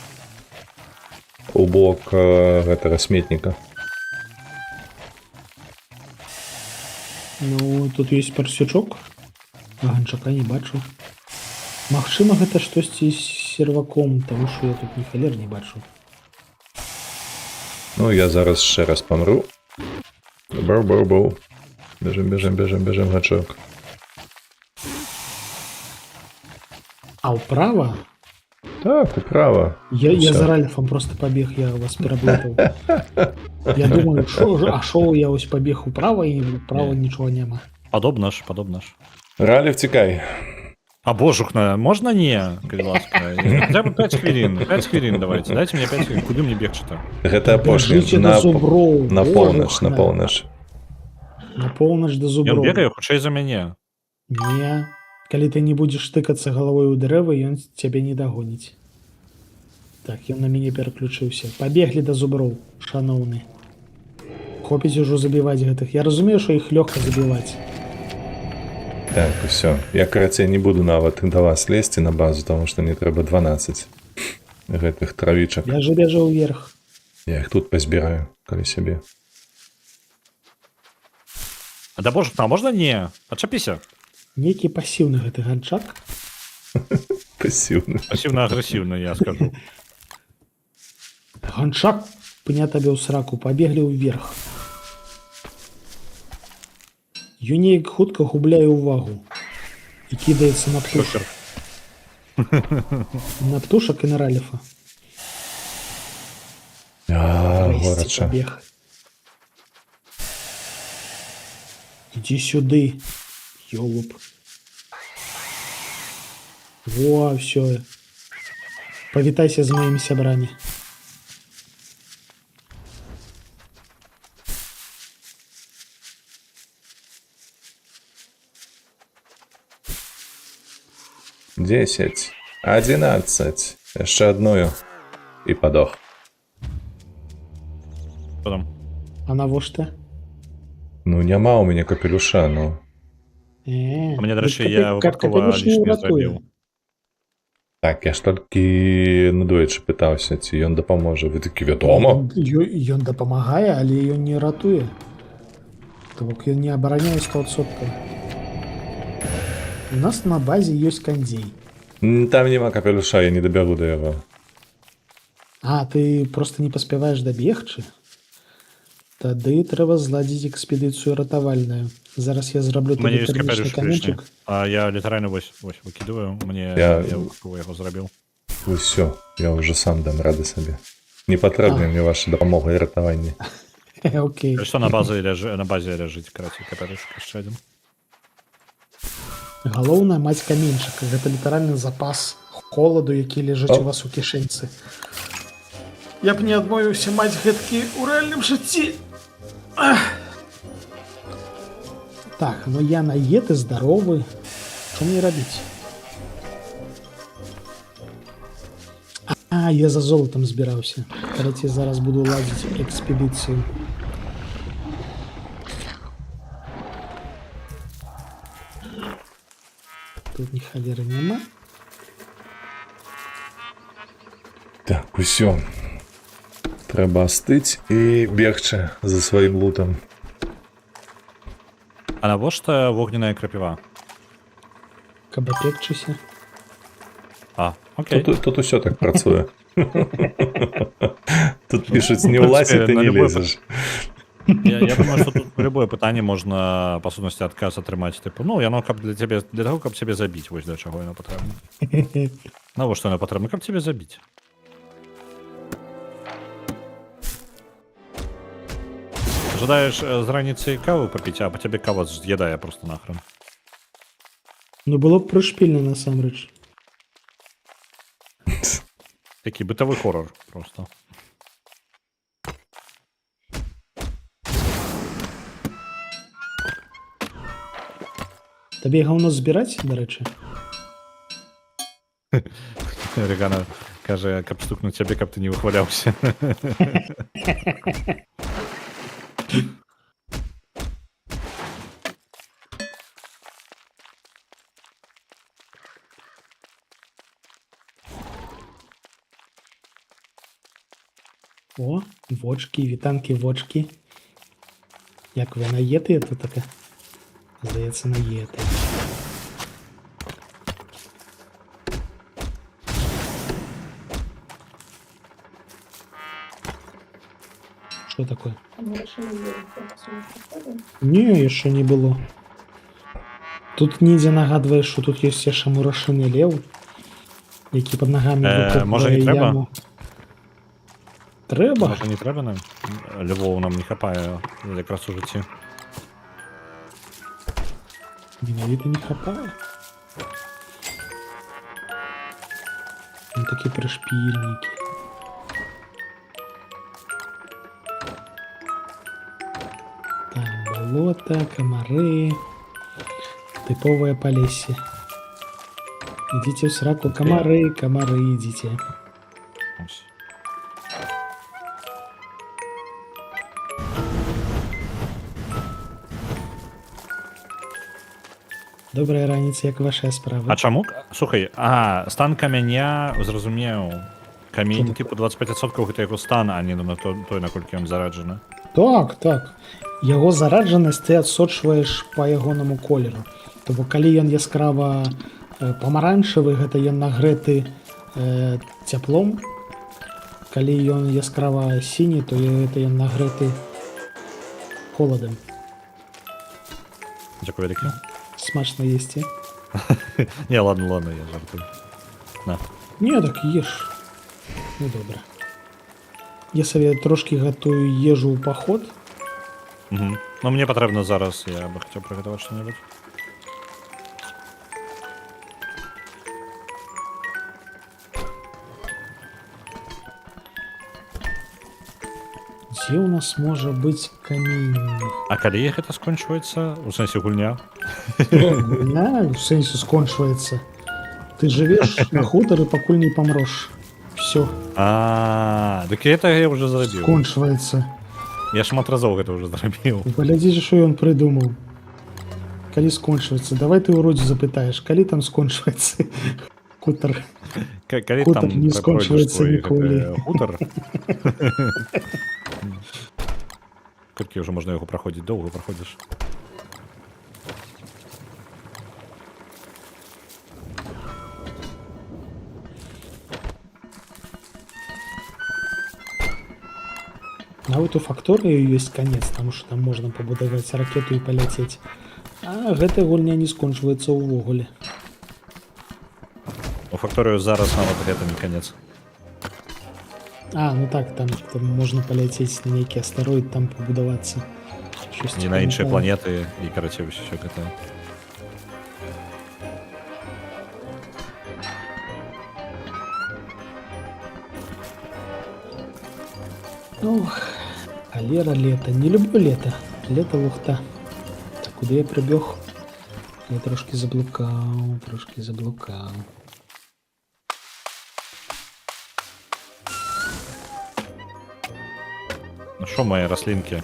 [SPEAKER 1] У бок гэтага сметніка.
[SPEAKER 3] Ну, тут ёсць парсючок. А ганчака не бачу. Магчыма, гэта штосьці з серваком, таму што я тут ні халер не бачу.
[SPEAKER 1] Ну, я зараз яшчэ раз памру. Бау-бау-бау. Бяжым, бяжым, бяжым, бяжым, гачок.
[SPEAKER 3] А ўправа?
[SPEAKER 1] Так, управа.
[SPEAKER 3] Я
[SPEAKER 1] Усё.
[SPEAKER 3] за Ральфам просто пабег, я вас пераблытаў. Я думаю, шо, а шо я ось пабег управа і управа
[SPEAKER 2] Не.
[SPEAKER 3] нічога няма.
[SPEAKER 2] Падобна ж, падобна ж.
[SPEAKER 1] Раліф, цікай.
[SPEAKER 2] А божухна, можна не, калі ласка? Хотя бы 5 хвілін, 5 хвілін давайте. Дайте мне 5 хвілін. Куды мне бегчы-то?
[SPEAKER 1] Гэта апошні.
[SPEAKER 3] Бяжыце да
[SPEAKER 1] На,
[SPEAKER 3] зуброў,
[SPEAKER 1] на поўнач, на
[SPEAKER 3] божухна.
[SPEAKER 1] поўнач.
[SPEAKER 3] На поўнач да
[SPEAKER 2] Ён
[SPEAKER 3] зуброў.
[SPEAKER 2] бегае хутчэй за мяне.
[SPEAKER 3] Не. Калі ты не будзеш тыкацца галавой у дрэвы, ён цябе не дагоніць. Так, ён на мяне пераключыўся. Пабеглі да зуброў, шаноўны. Хопіць ужо забіваць гэтых. Я разумею, што іх лёгка забіваць.
[SPEAKER 1] Так, усё. Я, карацей, не буду нават да вас лезці на базу, таму што мне трэба 12 гэтых травічак.
[SPEAKER 3] Я же бяжу ўверх.
[SPEAKER 1] Я іх тут пазбіраю, калі сябе.
[SPEAKER 2] А да божухна, а можна не? Адчапіся.
[SPEAKER 3] Нейкі пасіўны гэты ганчак.
[SPEAKER 1] Пасіўны.
[SPEAKER 2] Пасіўна-агрэсіўна, я скажу.
[SPEAKER 3] Ганчак пня табе ў сраку, пабеглі ўверх. Ён неяк хутка губляе ўвагу і кідаецца на птушак. На птушак і на Раліфа.
[SPEAKER 1] А,
[SPEAKER 3] Здрасте,
[SPEAKER 1] горача.
[SPEAKER 3] пабег. Ідзі сюды, ёлуп. Во, всё. Павітайся з маімі сябрамі.
[SPEAKER 1] Дзесяць, 11. Яшчэ адную. І падох.
[SPEAKER 2] Што там?
[SPEAKER 3] А навошта?
[SPEAKER 1] Ну, няма ў мяне капелюша, ну.
[SPEAKER 3] Э,
[SPEAKER 2] А мне, дарэчы,
[SPEAKER 3] дык
[SPEAKER 2] я выпадкова
[SPEAKER 3] капелюш не
[SPEAKER 2] лішняе
[SPEAKER 3] ўратуе.
[SPEAKER 2] зрабіў.
[SPEAKER 1] Так, я ж толькі надоечы пытаўся, ці ён дапаможа. Вы такі, вядома.
[SPEAKER 3] Ён дапамагае, але ён не ратуе. То бок ён не абараняе 100%. У нас на базе ёсць кандзей.
[SPEAKER 1] Там няма капелюша, я не дабягу да яго.
[SPEAKER 3] А, ты просто не паспяваеш дабегчы? Тады трэба зладзіць экспедыцыю ратавальную. Зараз я зраблю
[SPEAKER 2] У мяне
[SPEAKER 3] табе
[SPEAKER 2] ёсць
[SPEAKER 3] тэрмічны
[SPEAKER 2] капелюш лішні.
[SPEAKER 3] каменчык.
[SPEAKER 2] А я літаральна вось, вось выкідываю. Мне я выпадкова яго зрабіў.
[SPEAKER 1] Усё, я ўжо сам дам рады сабе. Не патрэбна
[SPEAKER 3] А.
[SPEAKER 1] мне ваша дапамога і ратаванне.
[SPEAKER 3] Окей.
[SPEAKER 2] Што на базе ляжы, на базе ляжыць, карацей, капелюш яшчэ адзін.
[SPEAKER 3] Галоўнае маць каменчык. Гэта літаральны запас холаду, які ляжыць
[SPEAKER 1] О.
[SPEAKER 3] у вас у кішэньцы. Я б не адмовіўся маць гэткі ў рэальным жыцці. Ах. Так, ну я наед і здаровы. Што мне рабіць? А, я за золотам збіраўся. Карацей, зараз буду ладзіць экспедыцыю. Тут ні халеры няма.
[SPEAKER 1] Так, усё. Трэба астыць і бегчы за сваім лутам.
[SPEAKER 2] А навошта вогненная крапіва?
[SPEAKER 3] Каб апекчыся.
[SPEAKER 2] А, окей.
[SPEAKER 1] Тут усё так працуе. Тут пішуць, не ўлазь, і ты
[SPEAKER 2] На
[SPEAKER 1] не
[SPEAKER 2] любое
[SPEAKER 1] лезеш.
[SPEAKER 2] Я думаю, што тут на любое пытанне можна па сутнасці адказ атрымаць, тыпу, ну, яно каб для цябе, для таго, каб цябе забіць, вось для чаго яно патрэбна. Навошта яно патрэбна, каб цябе забіць? Жадаеш з раніцы каву папіць, а па цябе кава з'ядае просто нахрен.
[SPEAKER 3] Ну было б прышпільна насамрэч.
[SPEAKER 2] Такі бытавы хорар просто.
[SPEAKER 3] Табе гаўно збіраць, дарэчы.
[SPEAKER 2] Регана кажа, каб стукнуць цябе, каб ты не выхваляўся.
[SPEAKER 3] О, вочкі, вітанкі, вочкі. Як вы наетыя тут таке? Здаецца, наеты. Что такое?
[SPEAKER 4] А мы решили информацию не проходим.
[SPEAKER 3] Не, яшчэ не было. Тут нідзе нагадвае, што тут ёсць яшчэ мурашыны леў, які пад нагамі выкопвае
[SPEAKER 2] Можа, не трэба?
[SPEAKER 3] яму. Трэба?
[SPEAKER 2] Можа, не трэба нам? Львоў нам не хапае якраз у жыцці.
[SPEAKER 3] Менавіта не хапае. Ну, такі прышпільнікі. Там болото, камары. Тыповае Палессе. Ідзіце ў сраку, камары, камары, ідзіце.
[SPEAKER 2] Ось.
[SPEAKER 3] Добрая раніца, як ваша справа?
[SPEAKER 2] А чаму? Слухай, а, стан каменя, зразумеў. Камень,
[SPEAKER 3] Што
[SPEAKER 2] типу, 25% гэта яго стан, а не на той, наколькі ён зараджаны.
[SPEAKER 3] Так, так. Яго зараджанасць ты адсочваеш па ягонаму колеру. То бок калі ён яскрава памаранчавы, гэта ён нагрэты цяплом. Калі ён яскрава сіні, то гэта ён нагрэты холадам.
[SPEAKER 2] Дзякуй вялікі.
[SPEAKER 3] Смачна есці.
[SPEAKER 2] Не, ладно, ладно, я жартую. На.
[SPEAKER 3] Не, так еш. Ну добра. Я сабе трошкі гатую ежу ў паход.
[SPEAKER 2] Угу. Ну, мне патрэбна зараз, я бы хацеў прыгатаваць што-небудзь.
[SPEAKER 3] Дзе ў нас можа быць каменне?
[SPEAKER 2] А калі гэта скончваецца? У сэнсе гульня?
[SPEAKER 3] Гульня в сэнсе скончваецца. Ты жывеш на хутары, пакуль не памрош. Всё,
[SPEAKER 2] А, дык это я уже зрабіў.
[SPEAKER 3] скончваецца.
[SPEAKER 2] Я шмат разоў гэта уже зрабіў.
[SPEAKER 3] Паглядзіце, што ён прыдумаў. Калі скончваецца, давай ты ў родзе запытаеш, калі там скончваецца хутар.
[SPEAKER 2] Калі
[SPEAKER 3] Хутар
[SPEAKER 2] там
[SPEAKER 3] не
[SPEAKER 2] пройдзеш
[SPEAKER 3] скончваецца
[SPEAKER 2] твой
[SPEAKER 3] ніколі.
[SPEAKER 2] гэты хутар. Колькі ўжо можна яго праходзіць, доўга праходзіш.
[SPEAKER 3] Нават у факторыі ёсць канец, таму што там можна пабудаваць ракету і паляцець. А гэта гульня не скончваецца ўвогуле.
[SPEAKER 2] У факторыю зараз нават гэта не канец.
[SPEAKER 3] А, ну так, там можна паляцець на нейкі астэроід, там пабудавацца. Штосьці
[SPEAKER 2] Не на іншыя
[SPEAKER 3] памятаю.
[SPEAKER 2] планеты і карацей ўсё гэта.
[SPEAKER 3] Ох, холера лето. Не люблю лето. Лето лухта. Так, куды я прыбег? Я трошкі заблукаў, трошкі заблукаў.
[SPEAKER 2] Ну што, мае раслінкі?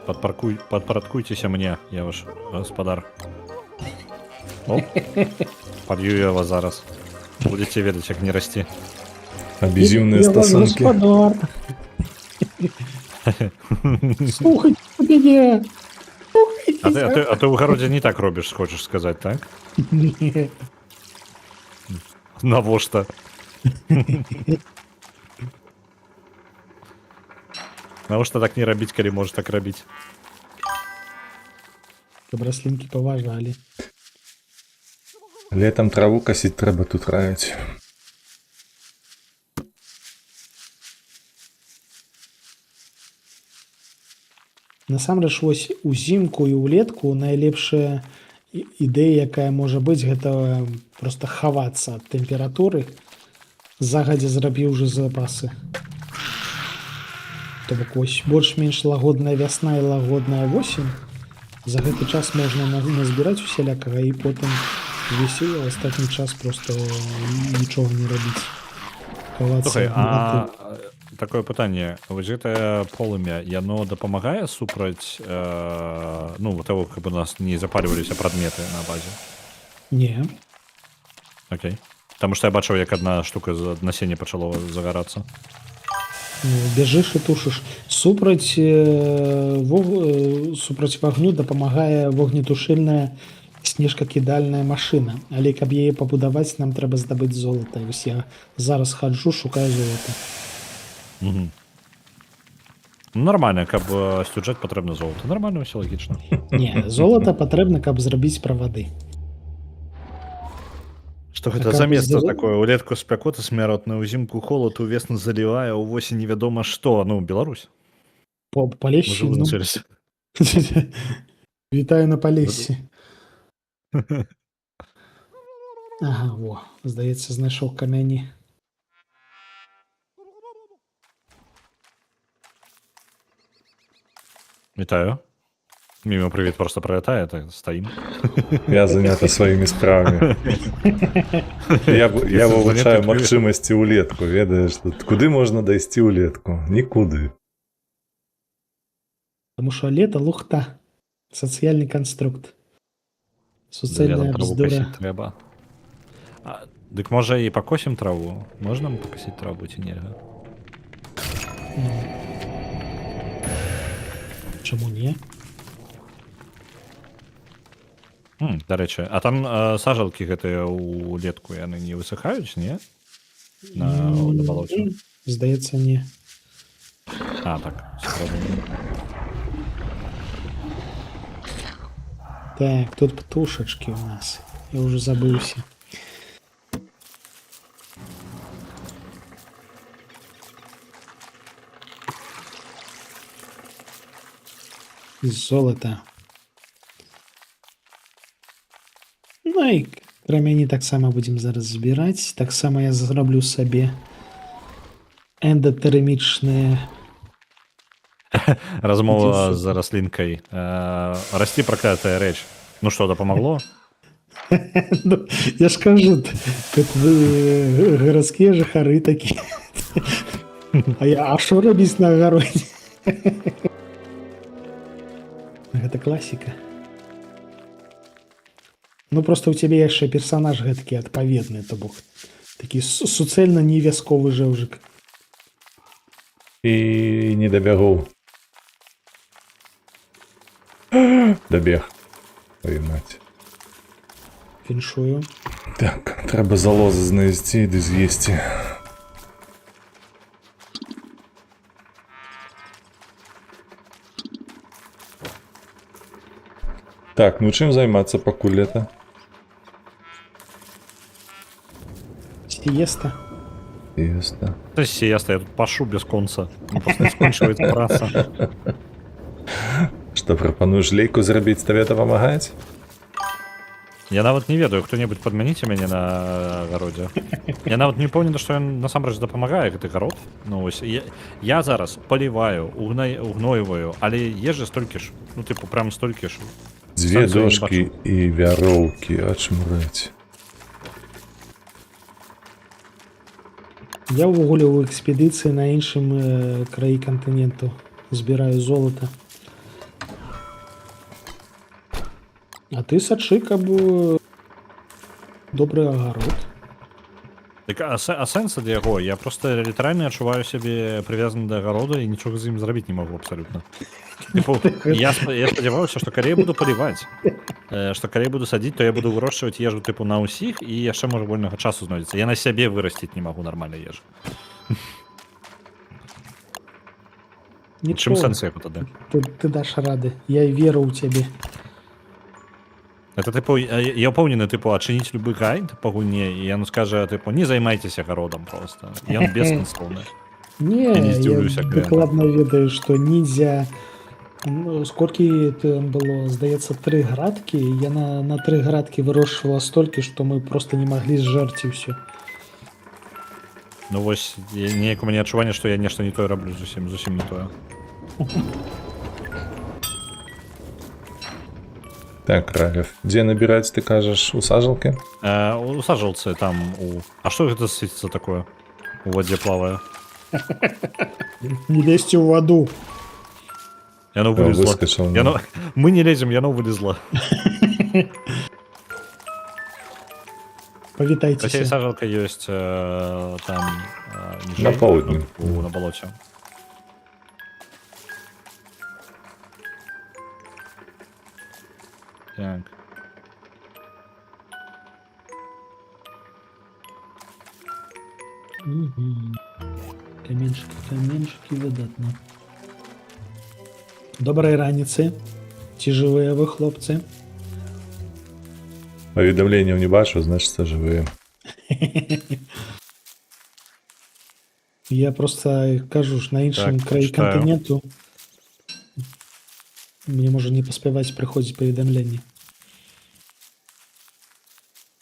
[SPEAKER 2] Падпарадкуйцеся мне, я ваш гаспадар. Оп. Пад'ю я вас зараз. Будзеце ведаць, як не расці.
[SPEAKER 1] Аб'юзіўныя
[SPEAKER 3] Я ваш
[SPEAKER 1] стасункі.
[SPEAKER 3] гаспадар. Слухайце мяне.
[SPEAKER 2] А ты ў гародзе не так робіш, хочаш сказаць, так?
[SPEAKER 3] Не.
[SPEAKER 2] Навошта? Навошта так не рабіць, калі можаш так рабіць?
[SPEAKER 3] Каб раслінкі паважалі.
[SPEAKER 1] Летам траву касіць трэба тут раіць.
[SPEAKER 3] Насамрэч вось узімку і ўлетку найлепшая ідэя, якая можа быць, гэта просто хавацца ад тэмпературы, загадзя зрабіў уже запасы. То бок вось больш-менш лагодная вясна і лагодная восень. За гэты час можна назбіраць усялякага і потым увесь астатні час просто нічога не рабіць. Хавацца
[SPEAKER 2] Слухай,
[SPEAKER 3] ад
[SPEAKER 2] а
[SPEAKER 3] негатыву.
[SPEAKER 2] Такое пытанне: вось гэтае полымя, яно дапамагае супраць ну, того, каб у нас не запальваліся прадметы на базе?
[SPEAKER 3] Не.
[SPEAKER 2] Окей. Таму што я бачыў, як одна штука з насення пачало загарацца.
[SPEAKER 3] Ну, бяжыш і тушыш. Супраць вагню дапамагае вогнетушыльная снежкакідальная машына. Але каб яе пабудаваць, нам трэба здабыць золата. І вось я зараз хаджу, шукаю золата.
[SPEAKER 2] Угу. Ну, нормально, каб сцюджаць, патрэбна золото. Нормально, ўсё лагічна.
[SPEAKER 3] Не, золата патрэбна, каб зрабіць правады.
[SPEAKER 2] Что
[SPEAKER 3] А
[SPEAKER 2] гэта
[SPEAKER 3] каб
[SPEAKER 2] за месца такое? Улетку спякота смяротная, узімку холод, увесну залівае, увосень невядома што. Ну, Беларусь.
[SPEAKER 3] Палессе,
[SPEAKER 2] Уже
[SPEAKER 3] ну,
[SPEAKER 2] вызначыліся.
[SPEAKER 3] Вітаю на Палессі. Ага, во, здаецца, знайшоў камяні.
[SPEAKER 2] Вітаю. Мимо привіт просто пролетає, так стаім.
[SPEAKER 1] Я занята сваімі справамі. Я вывучаю
[SPEAKER 2] Занята.
[SPEAKER 1] магчымасці ўлетку, ведаеш, тут куды можна дайсці ўлетку? Нікуды.
[SPEAKER 3] Таму што лета лухта. Сацыяльны канструкт. Суцэльная
[SPEAKER 2] Летом траву
[SPEAKER 3] бздура.
[SPEAKER 2] косіць трэба. А, дык можа, і пакосім траву? Можна пакасіць траву ці нельга?
[SPEAKER 3] Ну. Чаму не?
[SPEAKER 2] Дарэчы, а там сажалкі гэтыя улетку, яны не высыхаюць, не? На балоце?
[SPEAKER 3] Здаецца, не.
[SPEAKER 2] А, так, спрабуем.
[SPEAKER 3] Так, тут птушачкі у нас. Я уже забыўся. Золото. Ну і крамяні таксама будзем зараз збіраць. Таксама я зраблю сабе эндатэрмічныя.
[SPEAKER 2] Размова
[SPEAKER 3] Ідзі
[SPEAKER 2] з раслінкай. Расці, праклятая рэч. Ну што, дапамагло?
[SPEAKER 3] Ну, я ж кажу, тут вы гарадскія жыхары такі. А што рабіць на агародзе? Гэта класіка. Ну просто ў цябе яшчэ персанаж гэткі адпаведны, то бок такі суцэльна не вясковы жэўжык.
[SPEAKER 1] І не дабягу. Дабег. Ой, мать.
[SPEAKER 3] Віншую.
[SPEAKER 1] Так, трэба залозы знайсці ды з'есці. Так, ну чым займацца, пакуль лета?
[SPEAKER 3] Сіеста.
[SPEAKER 1] Ясна.
[SPEAKER 2] Та сіеста, я тут пашу без конца. Ну, просто не скончваецца праца.
[SPEAKER 1] Што прапануеш, лейку зрабіць, табе дапамагаць?
[SPEAKER 2] Я нават не ведаю, хто-небудзь падмяніце мяне на гародзе. Я нават не ўпэўнены, што ён насамрэч дапамагае, гэты гарод. Ну вось я зараз паліваю, угнойваю, але ежы столькі ж, ну тыпу прям столькі ж.
[SPEAKER 1] Дзве
[SPEAKER 2] Сэнсу я не
[SPEAKER 1] дошкі і вяроўкі, ачмураць.
[SPEAKER 3] Я ўвогуле ў экспедыцыі на іншым краі кантыненту збіраю золата. А ты сачы, каб добры агарод.
[SPEAKER 2] Так, а сэнс ад яго? Я просто літаральна адчуваю сябе прывязаны да агарода і нічога з ім зрабіць не магу абсалютна. Тыпу, я спадзяваўся, што калі я буду паліваць, што калі я буду садзіць, то я буду вырошчваць ежу тыпу на ўсіх, і яшчэ можа вольнага часу знойдзецца. Я на сябе вырасціць не магу нармальна ежу. Чым
[SPEAKER 3] Нічога.
[SPEAKER 2] сэнс яго тады?
[SPEAKER 3] Ты даш рады. Я веру ў цябе.
[SPEAKER 2] Это тыпу, я ўпэўнены, тыпу, адчыніць любы гайд па гульне, і ён скажа, тыпу, не займайцеся гародам просто. Ён бесканцоўны.
[SPEAKER 3] Не,
[SPEAKER 2] Я не
[SPEAKER 3] я
[SPEAKER 2] здзіўлюся, калі
[SPEAKER 3] дакладна ведаю, што ніндзя Ну, сколькі там было, здаецца, тры градкі. Яна на тры градкі вырошчвала столькі, што мы просто не маглі зжарці ўсё.
[SPEAKER 2] Ну вось, неяк у мяне адчуванне, што я нешта не тое раблю, зусім, зусім не тое.
[SPEAKER 1] Так, Ралев, дзе набіраць, ты кажаш, у сажалкі?
[SPEAKER 2] У сажалцы там у... А што гэта светіцца такое? У вадзе плавае.
[SPEAKER 3] Не лезьце ў ваду.
[SPEAKER 2] Яно вылезла.
[SPEAKER 1] Выскочыла.
[SPEAKER 2] Яно... Мы не лезем, яно вылезла. Хаця і
[SPEAKER 3] Павітайцеся.
[SPEAKER 2] сажалка ёсць там ніжэй,
[SPEAKER 1] На поўдні.
[SPEAKER 2] ну, на балоце. Так.
[SPEAKER 3] Мгм. Каменчыкі, каменчыкі, выдатна. Добрай раніцы. Ці жывыя вы, хлопцы?
[SPEAKER 1] Паведамленняў не бачу, значыцца, жывыя.
[SPEAKER 3] Я просто кажу ж, на іншым
[SPEAKER 2] Так,
[SPEAKER 3] краі
[SPEAKER 2] читаю.
[SPEAKER 3] кантыненту мне можа не паспяваць прыходзіць паведамленні.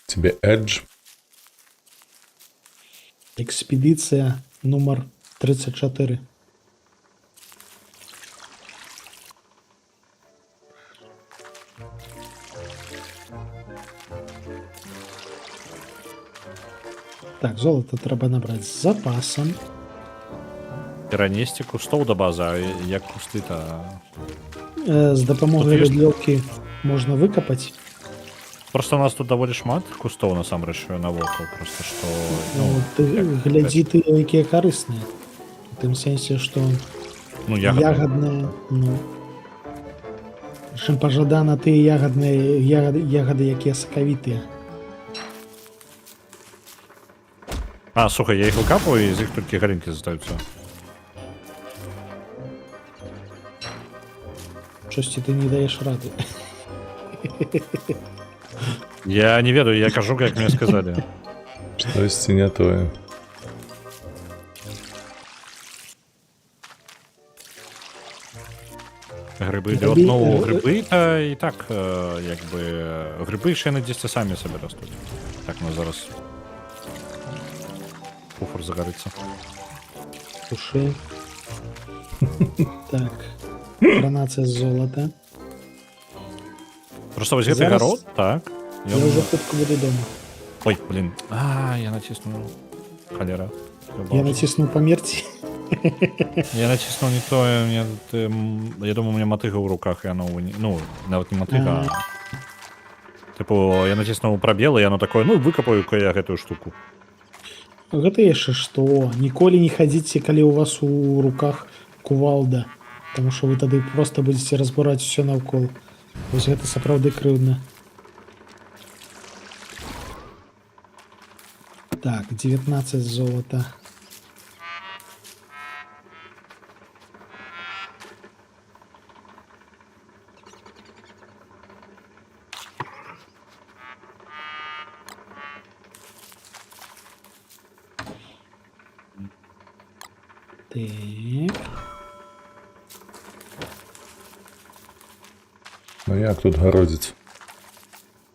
[SPEAKER 1] Тебе Edge.
[SPEAKER 3] Экспедыцыя нумар 34. Так, золото трэба набраць з запасам.
[SPEAKER 2] Перанесці кустоў да базы, а як кусты-то...
[SPEAKER 3] З дапамогай
[SPEAKER 2] Тут ёсць-
[SPEAKER 3] рыдлёўкі можна выкапаць.
[SPEAKER 2] Просто у нас тут даволі шмат кустоў насамрэч навокал, просто што...
[SPEAKER 3] Ну,
[SPEAKER 2] Ну,
[SPEAKER 3] ты
[SPEAKER 2] як
[SPEAKER 3] глядзі
[SPEAKER 2] сказаць,
[SPEAKER 3] ты, якія карысныя. У тым сэнсе, што
[SPEAKER 2] ну, ягоды.
[SPEAKER 3] ягадныя, ну. Прычым пажадана тыя ягадныя ягады, якія сакавітыя.
[SPEAKER 2] А, слухай, я іх выкапываю, і з іх толькі галінкі застаюцца.
[SPEAKER 3] Штосьці ты не даеш рады.
[SPEAKER 2] Я не ведаю, я кажу, як мне сказалі.
[SPEAKER 1] Штосьці не тое.
[SPEAKER 2] Грыбы,
[SPEAKER 3] Грыбы,
[SPEAKER 2] лёд, ну, грыбы та і так, як бы, грыбы яшчэ яны дзесьці самі сабе растуць. Так, ну зараз куфр загарыцца.
[SPEAKER 3] Тушы. Так. 13 золата.
[SPEAKER 2] Просто вось гэты
[SPEAKER 3] Зараз
[SPEAKER 2] гарод, так.
[SPEAKER 3] Я
[SPEAKER 2] ён-
[SPEAKER 3] ўжо хутка буду дома.
[SPEAKER 2] Ой, блин. А, я націснуў. Халера.
[SPEAKER 3] Я націснуў памерці.
[SPEAKER 2] Я націснуў не тое, мне тут, я думаю, у меня матыга ў руках, і оно, ну, нават не матыга, а... Тыпу, я націснуў прабел, і оно такое, ну, выкапаю-ка я гэтую штуку.
[SPEAKER 3] Гэта яшчэ што? Ніколі не хадзіце, калі ў вас у руках кувалда, таму што вы тады просто будзеце разбураць усё наўкол. Вось гэта сапраўды крыўдна. Так, 19 золата. Так.
[SPEAKER 1] Ну як тут гародзіць?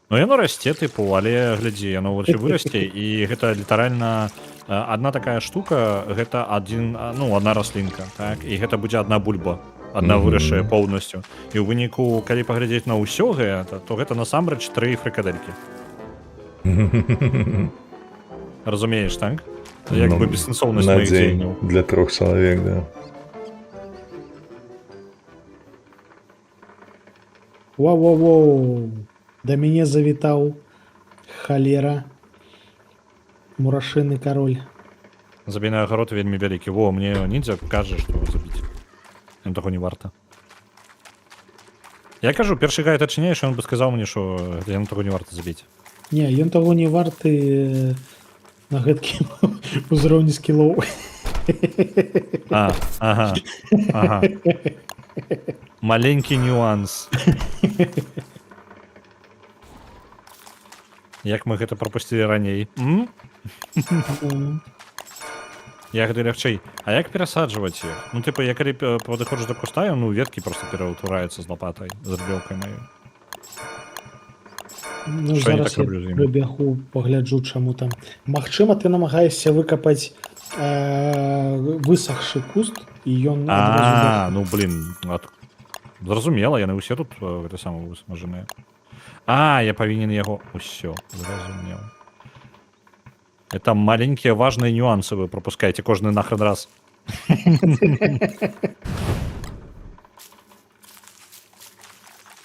[SPEAKER 2] Ну, яно расце, тыпу, але глядзі, яно вось вырасце, і гэта літаральна адна такая штука, гэта адзін, ну, адна раслінка, так, і гэта будзе адна бульба, адна вырашае поўнасцю. І ў выніку, калі паглядзець на ўсё гэта, то гэта насамрэч тры фрыкадэлькі. Разумееш, так? Як
[SPEAKER 1] Ну,
[SPEAKER 2] бы бессэнсоўнасць
[SPEAKER 1] на
[SPEAKER 2] маіх
[SPEAKER 1] дзень
[SPEAKER 2] дзеянняў.
[SPEAKER 1] для трох чалавек, да.
[SPEAKER 3] Вау-вау-вау. Да мяне завітаў халера. Мурашыны кароль.
[SPEAKER 2] Забей на агарод вельмі вялікі. Во, мне ніндзя кажа, што забіць. Ён таго не варта. Я кажу, першы гайд адчыняеш, ён бы сказаў мне, што яно таго не варта забіць.
[SPEAKER 3] Не, ён таго не варты на гэткім узроўні скілоў.
[SPEAKER 2] А, ага. Маленькі нюанс. Як мы гэта прапусцілі раней? М? Ягоды лягчэй. А як перасаджваць іх? Ну, тыпу, я калі падыходжу да куста, ну, веткі просто пераўтвараюцца з лопатай, з рублёўкай маёй.
[SPEAKER 3] Ну,
[SPEAKER 2] Што я не
[SPEAKER 3] зараз
[SPEAKER 2] так
[SPEAKER 3] я
[SPEAKER 2] раблю з імі?
[SPEAKER 3] прыбягу, пагляджу, чаму там. Магчыма, ты намагаешся выкапаць высохшы куст, і ён адразу
[SPEAKER 2] А, ну блин, зразумела, яны ўсе тут гэта самае высмажаныя. А, я павінен яго ўсё, зразумеў. Это маленькія важныя нюансы вы пропускаеце кожны нахрен раз.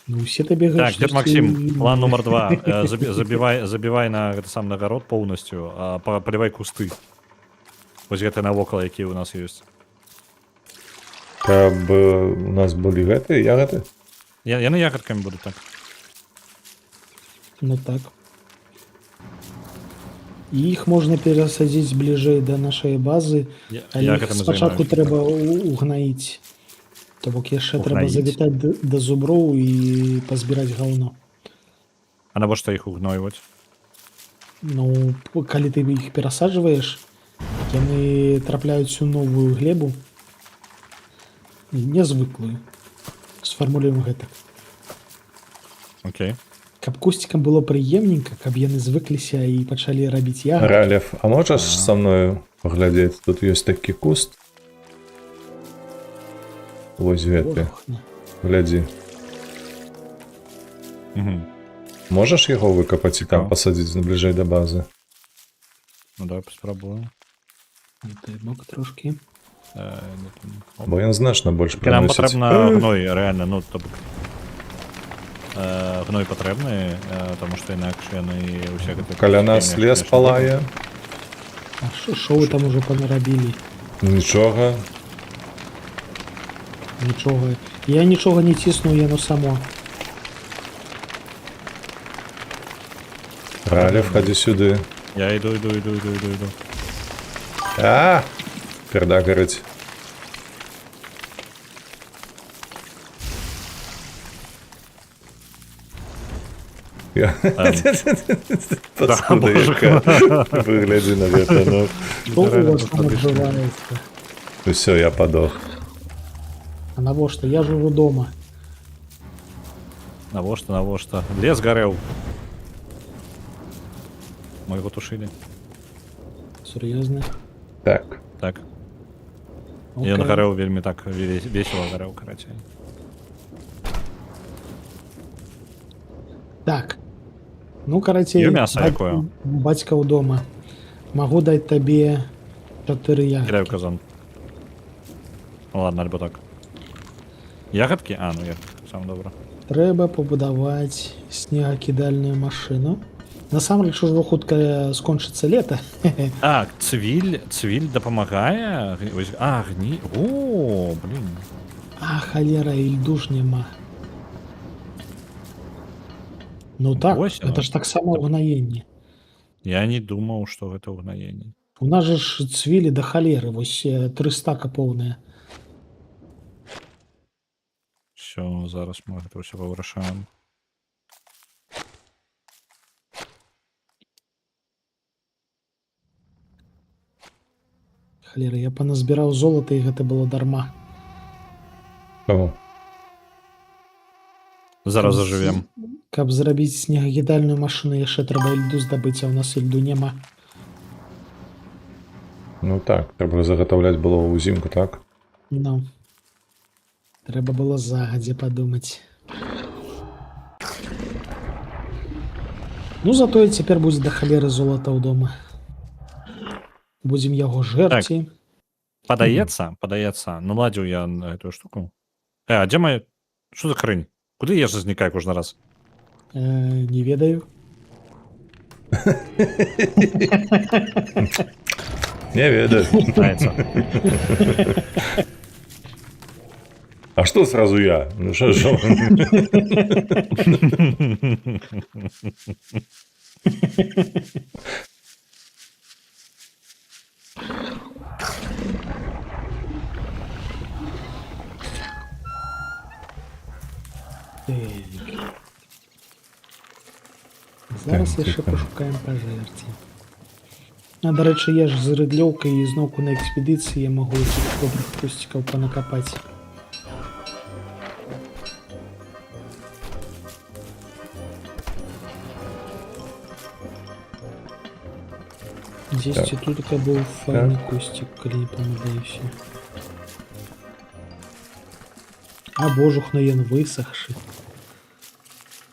[SPEAKER 3] Ну, усе табе
[SPEAKER 2] Так, дед
[SPEAKER 3] штосьці
[SPEAKER 2] Максим, план номер 2. Забівай, забівай на гэты сам на гарод поўнасцю, а, палівай кусты. Вось гэты навокал, які ў нас ёсць.
[SPEAKER 1] Каб у нас былі гэтыя ягады.
[SPEAKER 2] Яны ягадкамі будуць, так.
[SPEAKER 3] Ну так. І іх можна перасадзіць бліжэй да нашай базы, але
[SPEAKER 2] Я
[SPEAKER 3] іх
[SPEAKER 2] гэтым і
[SPEAKER 3] спачатку
[SPEAKER 2] займаюся,
[SPEAKER 3] трэба
[SPEAKER 2] так.
[SPEAKER 3] угнаіць. То бок яшчэ трэба
[SPEAKER 2] Угнаіць?
[SPEAKER 3] завітаць да зуброў і пазбіраць гаўно.
[SPEAKER 2] А навошта іх угнойваць?
[SPEAKER 3] Ну, калі ты іх перасаджваеш, яны трапляюць у новую глебу, нязвыклую. Сфармулюем гэтак.
[SPEAKER 2] Окей.
[SPEAKER 3] Каб кусцікам было прыемненька, каб яны звыкліся і пачалі рабіць ягады.
[SPEAKER 1] Ралев, а можаш са мною паглядзець? Тут ёсць такі куст. Вось гэты. Глядзі.
[SPEAKER 2] Угу.
[SPEAKER 1] Можаш яго выкапаць і там
[SPEAKER 2] Цікава.
[SPEAKER 1] пасадзіць бліжэй да базы?
[SPEAKER 2] Ну давай паспрабую.
[SPEAKER 3] Той бок трошкі.
[SPEAKER 2] Не там. Оп.
[SPEAKER 1] Бо ён значна больш
[SPEAKER 2] Толькі нам
[SPEAKER 1] прыносіць.
[SPEAKER 2] патрэбна гной, рэальна, ну, то бок, гной патрэбны, таму што інакш яны ўсе гэты
[SPEAKER 1] Каля нас
[SPEAKER 2] кусты,
[SPEAKER 1] лес
[SPEAKER 2] конечно,
[SPEAKER 1] палае.
[SPEAKER 3] А шо вы там ужо панарабілі?
[SPEAKER 1] Нічога.
[SPEAKER 3] Нічога. Я нічога не цісну, яно само.
[SPEAKER 1] Ралев, хадзі сюды.
[SPEAKER 2] Я іду, іду, іду, іду, іду, іду.
[SPEAKER 1] А! Перда гарыць. Я... Паскуда
[SPEAKER 2] божа.
[SPEAKER 1] яка. Выглядзі на гэта, ну.
[SPEAKER 3] Што у
[SPEAKER 2] Реально
[SPEAKER 3] вас там
[SPEAKER 2] просто
[SPEAKER 3] адбываецца?
[SPEAKER 1] Усё, я падох.
[SPEAKER 3] А навошта? Я жыву дома.
[SPEAKER 2] Навошта, навошта? Лес гарэў. Мы яго тушылі.
[SPEAKER 3] Сур'ёзна?
[SPEAKER 1] Так.
[SPEAKER 2] Так.
[SPEAKER 3] Окей.
[SPEAKER 2] Ён гарэў вельмі так весела гарэў, карацей.
[SPEAKER 3] Так. Ну, карацей,
[SPEAKER 2] Ё мяса якое?
[SPEAKER 3] бацька ў дома. Магу даць табе 4 ягадкі.
[SPEAKER 2] Кідаю казан. Ну ладно, альбо так. Ягодки? А, ну ягодки, сам добра.
[SPEAKER 3] Трэба пабудаваць снегакідальную машыну. Насамрэч ужо хутка скончыцца лета.
[SPEAKER 2] Так, цвіль дапамагае. Ось, а, гні. О, блин.
[SPEAKER 3] А, халера, і льду ж няма. Ну так,
[SPEAKER 2] Вось яно.
[SPEAKER 3] это ж таксама ўгнаенне.
[SPEAKER 2] Я не думаў, што гэта ўгнаенне.
[SPEAKER 3] У нас же ж цвілі да халеры, вось 3 стака поўныя.
[SPEAKER 2] Всё, зараз мы гэта ўсё павырашаем.
[SPEAKER 3] Халера, я паназбіраў золата, і гэта было дарма.
[SPEAKER 1] Кого?
[SPEAKER 2] Зараз зажывем.
[SPEAKER 3] Каб зрабіць снегакідальную машыну, яшчэ трэба ільду здабыць, а ў нас ільду няма.
[SPEAKER 1] Ну так, трэба загатаўляць было ўзімку, так?
[SPEAKER 3] Ну. Трэба было загадзя падумаць. Ну, затое цяпер будзе да халеры золата ў дома. Будзем яго жэрці.
[SPEAKER 2] Падаецца, наладзіў я на гэтую штуку. А дзе моя... Что за хрень? Куды ежа знікае кожны раз?
[SPEAKER 3] Не ведаю.
[SPEAKER 1] Не ведаю.
[SPEAKER 2] Знаецца.
[SPEAKER 1] А что сразу я? Ну что ж?
[SPEAKER 3] Так. Зараз
[SPEAKER 1] Так,
[SPEAKER 3] яшчэ
[SPEAKER 1] тихо.
[SPEAKER 3] пашукаем пажэрці. А, дарэчы, я ж з рыдлёўкай і зноўку на экспедыцыі я магу якіх добрых кусцікаў панакапаць. Дзесьці тут быў файны кусцік, калі не памыляюся. А божухна, ён высахшы.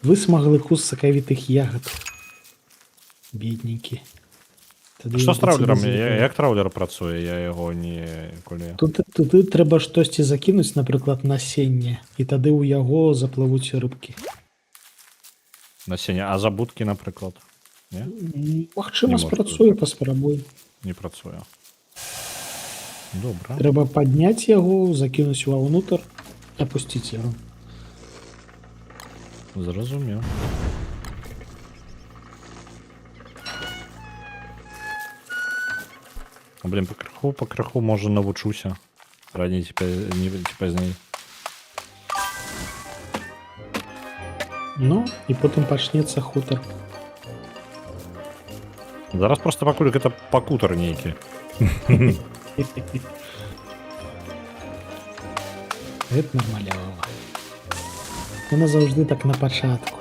[SPEAKER 3] Высмаглы куст сакавітых ягад. Бедненькі. Тады
[SPEAKER 2] Што
[SPEAKER 3] ён
[SPEAKER 2] з траўлерам?
[SPEAKER 3] да цябе залятае.
[SPEAKER 2] Як траўлер працуе? Я яго ніколі.
[SPEAKER 3] Тут туды трэба штосьці закінуць, напрыклад, насенне, і тады ў яго заплывуць рыбкі.
[SPEAKER 2] Насенне, а забудкі, напрыклад, не?
[SPEAKER 3] Магчыма,
[SPEAKER 2] Не можа
[SPEAKER 3] спрацуе,
[SPEAKER 2] быць.
[SPEAKER 3] паспрабуй.
[SPEAKER 2] Не працуе. Добра.
[SPEAKER 3] Трэба падняць яго, закінуць ваўнутр, апусціць яго.
[SPEAKER 2] Зразумеў. Блин, пакрыху, можа, навучуся. Раней ці не, ці пазней.
[SPEAKER 3] Ну, і потым пачнецца хутар.
[SPEAKER 2] Зараз просто пакуль гэта пакутар нейкі.
[SPEAKER 3] Гэта нармалёва. Яно заўжды так на пачатку,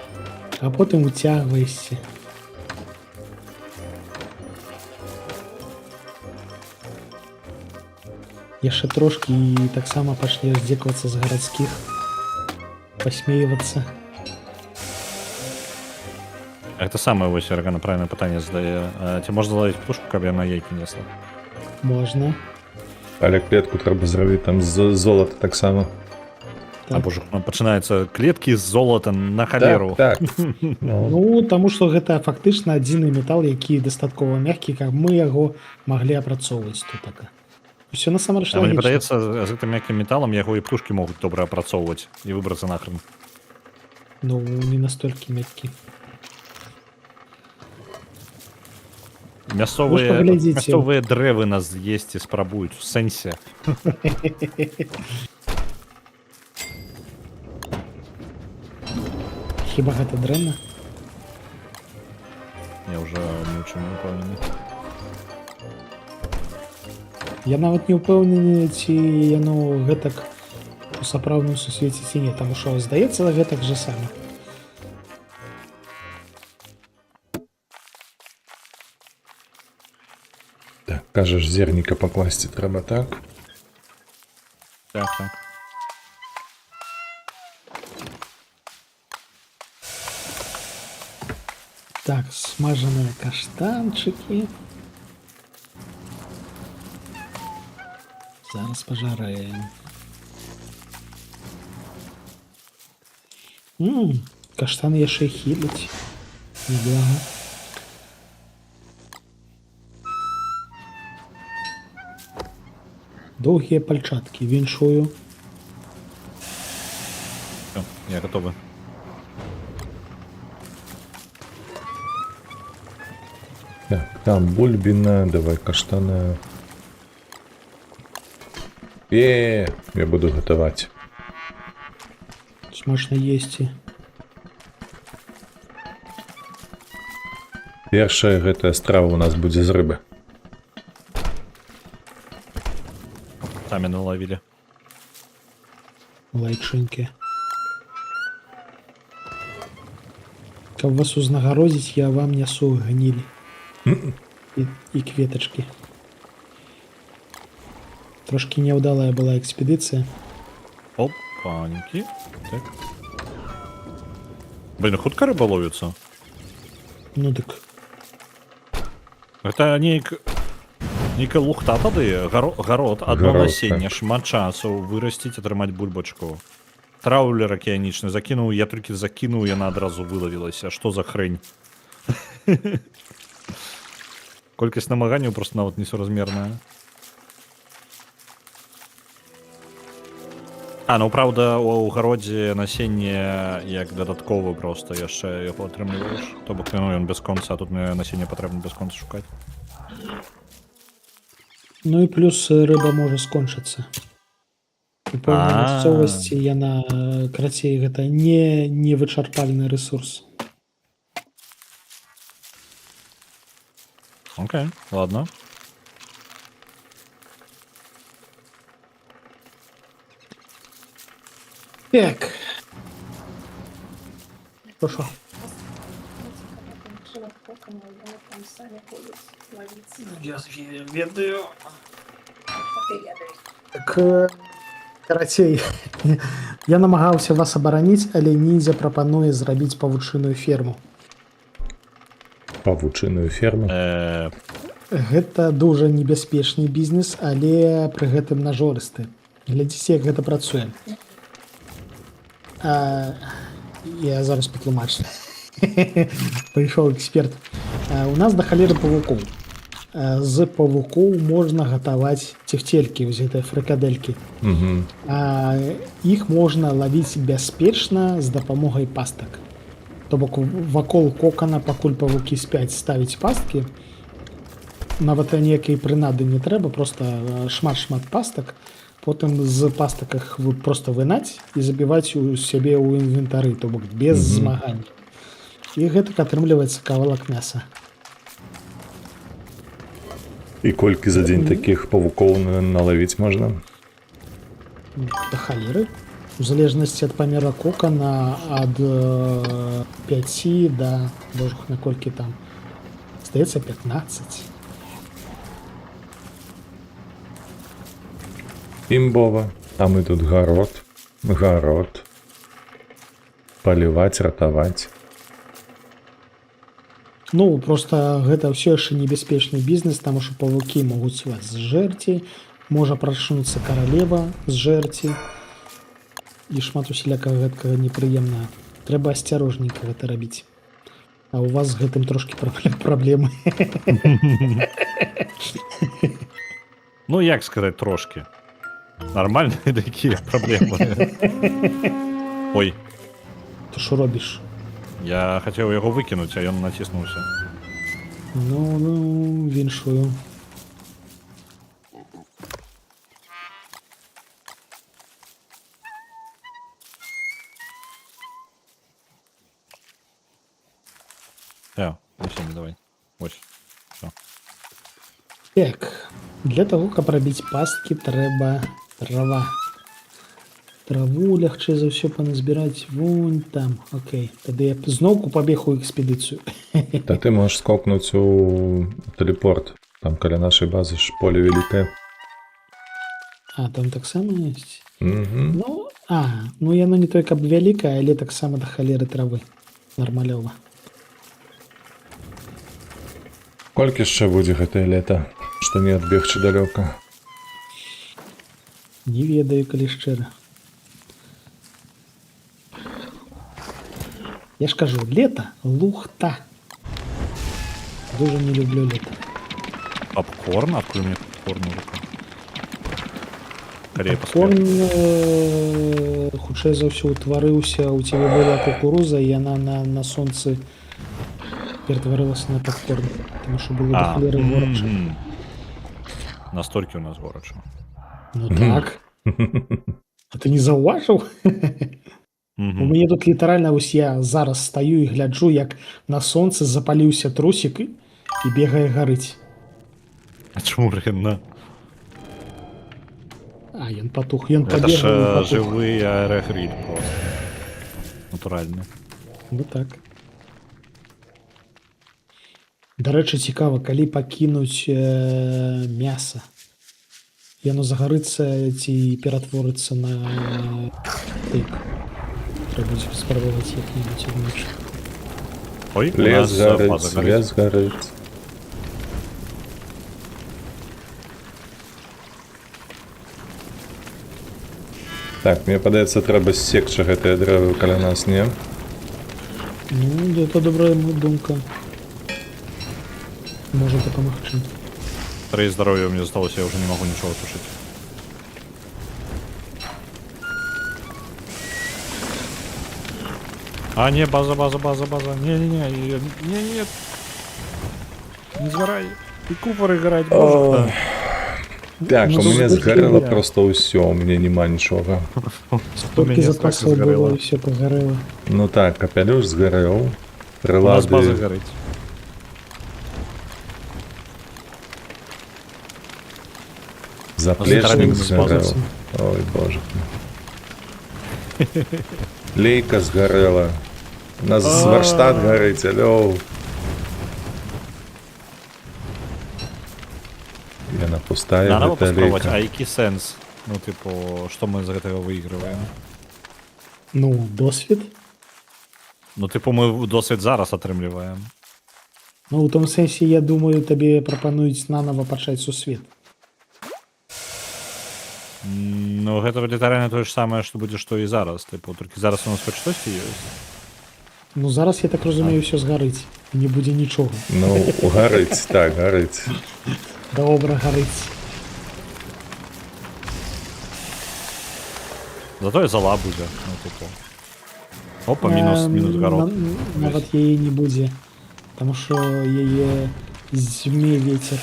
[SPEAKER 3] а потым уцягваешся. Яшчэ трошкі і таксама пачнеш здзекавацца з гарадскіх, пасмейвацца.
[SPEAKER 2] Гэта самае, вось Аргана правильное пытанне задае. Ці можна залавіць птушку, каб яна яйкі несла?
[SPEAKER 3] Можна.
[SPEAKER 1] Але клетку трэба зрабіць там з золата таксама.
[SPEAKER 2] А
[SPEAKER 3] Так.
[SPEAKER 2] божа, ну, пачынаецца клеткі з золата на халеру.
[SPEAKER 1] Так, так. Ну,
[SPEAKER 3] Ну, таму што гэта фактычна адзіны метал, які дастаткова мягкі, каб мы яго маглі апрацоўваць тутака. Усё насамрэч
[SPEAKER 2] А мне
[SPEAKER 3] лагічна.
[SPEAKER 2] падаецца, з гэтым мяккім металам яго і птушкі могуць добра апрацоўваць і выбрацца нахрен.
[SPEAKER 3] Ну, не настолькі мяккі.
[SPEAKER 2] Мясцовыя,
[SPEAKER 3] паглядзіце.
[SPEAKER 2] мясцовыя дрэвы нас з'есці спрабуюць у сэнсе.
[SPEAKER 3] Хіба гэта дрэнна?
[SPEAKER 2] Я ўжо ні ў чым не упэўнены.
[SPEAKER 3] Я нават не ўпэўнены, ці яно гэтак у сапраўдным сусвеце ці не, таму што здаецца гэтак жа сама.
[SPEAKER 1] Так, кажаш, зерніка пакласці трэба, так?
[SPEAKER 2] Так.
[SPEAKER 3] Так, смажаныя каштанчыкі. Зараз пажараем. Каштаны яшчэ і хіліць. Неблага. Доўгія пальчаткі віншую.
[SPEAKER 2] Всё, я готовы.
[SPEAKER 1] Так, там бульбіна, давай каштана. Я буду гатаваць.
[SPEAKER 3] Смачна есці.
[SPEAKER 1] Першая гэтая страва у нас будзе з рыбы.
[SPEAKER 2] Самі налавілі.
[SPEAKER 3] Лайчынкі. Каб вас узнагародзіць, я вам нясу гніль і кветачкі. Трошкі няўдалая была экспедыцыя.
[SPEAKER 2] Опаньки. Так. Блин, хутка рыба ловіцца.
[SPEAKER 3] Ну дык
[SPEAKER 2] Гэта нейкая лухта тады. Гарод, адно
[SPEAKER 1] Гарод,
[SPEAKER 2] насенне,
[SPEAKER 1] так.
[SPEAKER 2] шмат часу вырасціць, атрымаць бульбачку. Траўлер акіянічны закінуў, я толькі закінуў, яна адразу вылавілася. Што за хрень? Колькасць намаганняў просто нават несуразмерная. А, ну праўда, у гародзе насенне як дадаткова просто яшчэ яго атрымліваеш. То бок, ну, ён бясконца, а тут мне насенне патрэбна бясконца шукаць.
[SPEAKER 3] Ну і плюс рыба можа скончыцца. У пэўнай
[SPEAKER 2] А.
[SPEAKER 3] мясцовасці яна, карацей, гэта не невычарпальны рэсурс.
[SPEAKER 2] Окей, ладно.
[SPEAKER 3] Так. То що?
[SPEAKER 4] Машина кокона, і вони там самі будуть ловитися.
[SPEAKER 3] Я ведаю.
[SPEAKER 4] А ти ведаеш.
[SPEAKER 3] Так, карацей, я намагаўся вас абараніць, але ніндзя прапануе зрабіць павучыную ферму.
[SPEAKER 1] Павучыную ферму.
[SPEAKER 3] Гэта дужа небяспечны бізнес, але пры гэтым нажорысты. Глядзіце, як гэта працуе. А, я зараз патлумачу. Прыйшоў эксперт. А, у нас да халеры павукоў. А, з павукоў можна гатаваць цефцелькі, вось гэтыя фрыкадэлькі.
[SPEAKER 1] Угу.
[SPEAKER 3] А, іх можна лавіць бяспечна з дапамогай пастак. То бок вакол кокана, пакуль павукі спяць, ставіць пасткі. Нават ніякай прынады не трэба, просто шмат-шмат пастак. Потым з пастак іх вы просто вынаць і забіваць у сябе ў інвентары, то бок без змагань. І гэтак атрымліваецца кавалак мяса.
[SPEAKER 1] І колькі за дзень такіх павукоў налавіць можна?
[SPEAKER 3] Да халеры. У залежнасці ад памера кокана ад 5 да, божух, наколькі там, здаецца, 15.
[SPEAKER 1] Імбова. А мы тут гарод, гарод. Паліваць, ратаваць.
[SPEAKER 3] Ну, просто гэта ўсё яшчэ небяспечны бізнес, таму што павукі могуць вас зжэрці, можа прачнуцца каралева зжэрці і шмат усялякага гэткага непрыемнага. Трэба асцярожненька гэта рабіць. А у вас з гэтым трошкі праблемы.
[SPEAKER 2] Ну, як сказаць, трошкі. Нармальныя такія праблемы. Ой,
[SPEAKER 3] Ты що робіш?
[SPEAKER 2] я хацеў яго выкінуць, а ён націснуўся.
[SPEAKER 3] Ну, віншую.
[SPEAKER 2] Усё, не давай. Вось. Всё.
[SPEAKER 3] Так, для того, каб рабіць пасткі, трэба трава. Траву лягчэй за ўсё паназбіраць вунь там. Окей, тады я б зноўку пабег у экспедыцыю.
[SPEAKER 1] Та ты можаш скокнуць у тэлепорт. Там каля нашай базы ж поле вялікае.
[SPEAKER 3] А, там таксама ёсць.
[SPEAKER 1] Угу.
[SPEAKER 3] Ну, ну яно не той каб вялікае, але таксама да халеры травы. Нармалёва.
[SPEAKER 1] Колькі яшчэ будзе гэтае лета, што не адбегчы далёка?
[SPEAKER 3] Не ведаю, калі шчыра. Я ж кажу, лета лухта. Дужа не люблю лета.
[SPEAKER 2] Попкорн? Адкуль мне попкорн у руках? Скорее
[SPEAKER 3] Попкорн,
[SPEAKER 2] поспел.
[SPEAKER 3] Хутчэй за ўсё утварыўся, у цябе была кукуруза, і яна на сонцы ператварылася на попкорн, таму што было да халеры горача.
[SPEAKER 2] Настолькі у нас горача.
[SPEAKER 3] Ну так. А ты не заўважыў? У мяне тут літаральна вось я зараз стаю і гляджу, як на сонцы запаліўся трусік і бегае гарыць.
[SPEAKER 2] А чаму рына?
[SPEAKER 3] А, ён патух, ён
[SPEAKER 2] Гэта
[SPEAKER 3] пабег,
[SPEAKER 2] ж
[SPEAKER 3] ён патух.
[SPEAKER 2] жывы аэрагрыль просто. Натуральны.
[SPEAKER 3] Ну так. Дарэчы, цікава, калі пакінуць мяса, яно загарыцца ці ператворыцца на тык. Трэба будзе спрабаваць як-небудзь аднойчы.
[SPEAKER 2] Ой, у
[SPEAKER 1] Лес
[SPEAKER 2] нас
[SPEAKER 1] гарыць,
[SPEAKER 2] база гарыць.
[SPEAKER 1] лес гарыць. Так, мне падаецца, трэба ссекчы гэтыя дрэвы каля нас, не?
[SPEAKER 3] Ну, это добрая думка. Можа дапамагчы.
[SPEAKER 2] Тры здароўя мне засталося, я ўжо не магу нічога тушыць. А, не, база, база, база, база. Не-не-не, не, не, не. Не згарай. І купары гараць, божа.
[SPEAKER 1] Так,
[SPEAKER 3] Ну,
[SPEAKER 1] у мяне
[SPEAKER 3] тут
[SPEAKER 1] згарэла
[SPEAKER 3] я.
[SPEAKER 1] просто ўсё, у мяне няма нічога.
[SPEAKER 3] Столькі запасаў было, і все пагарэла.
[SPEAKER 1] Ну так, капялюш згарэў,
[SPEAKER 2] У нас база
[SPEAKER 1] прылады,
[SPEAKER 2] гарыць.
[SPEAKER 1] Заплечнік
[SPEAKER 2] З
[SPEAKER 1] згарэў. Ой, боже. Лейка згарэла. У нас варштат гарыць, алё. Яна пустая,
[SPEAKER 2] Нанова
[SPEAKER 1] гэта
[SPEAKER 2] паспрабаваць,
[SPEAKER 1] лейка.
[SPEAKER 2] а які сэнс? Ну, тыпу, што мы з гэтага выйгрываем?
[SPEAKER 3] Ну, досвед.
[SPEAKER 2] Ну, тыпу, мы досвед зараз атрымліваем.
[SPEAKER 3] Ну, у том сэнсе, я думаю, табе прапануюць нанова пачаць сусвет.
[SPEAKER 2] Ну, гэта літаральна тое ж самае, што будзе, што і зараз. Тыпу, толькі зараз у нас хоць штосьці ёсць.
[SPEAKER 3] Ну, зараз, я так разумею, ўсё згарыць. І не будзе нічога.
[SPEAKER 1] Ну, гарыць, так, гарыць.
[SPEAKER 3] Добра гарыць.
[SPEAKER 2] Затое зала будзе, ну, тыпу. Опа, мінус, мінус гарод.
[SPEAKER 3] Нават яе не будзе. Таму што яе зме ветер.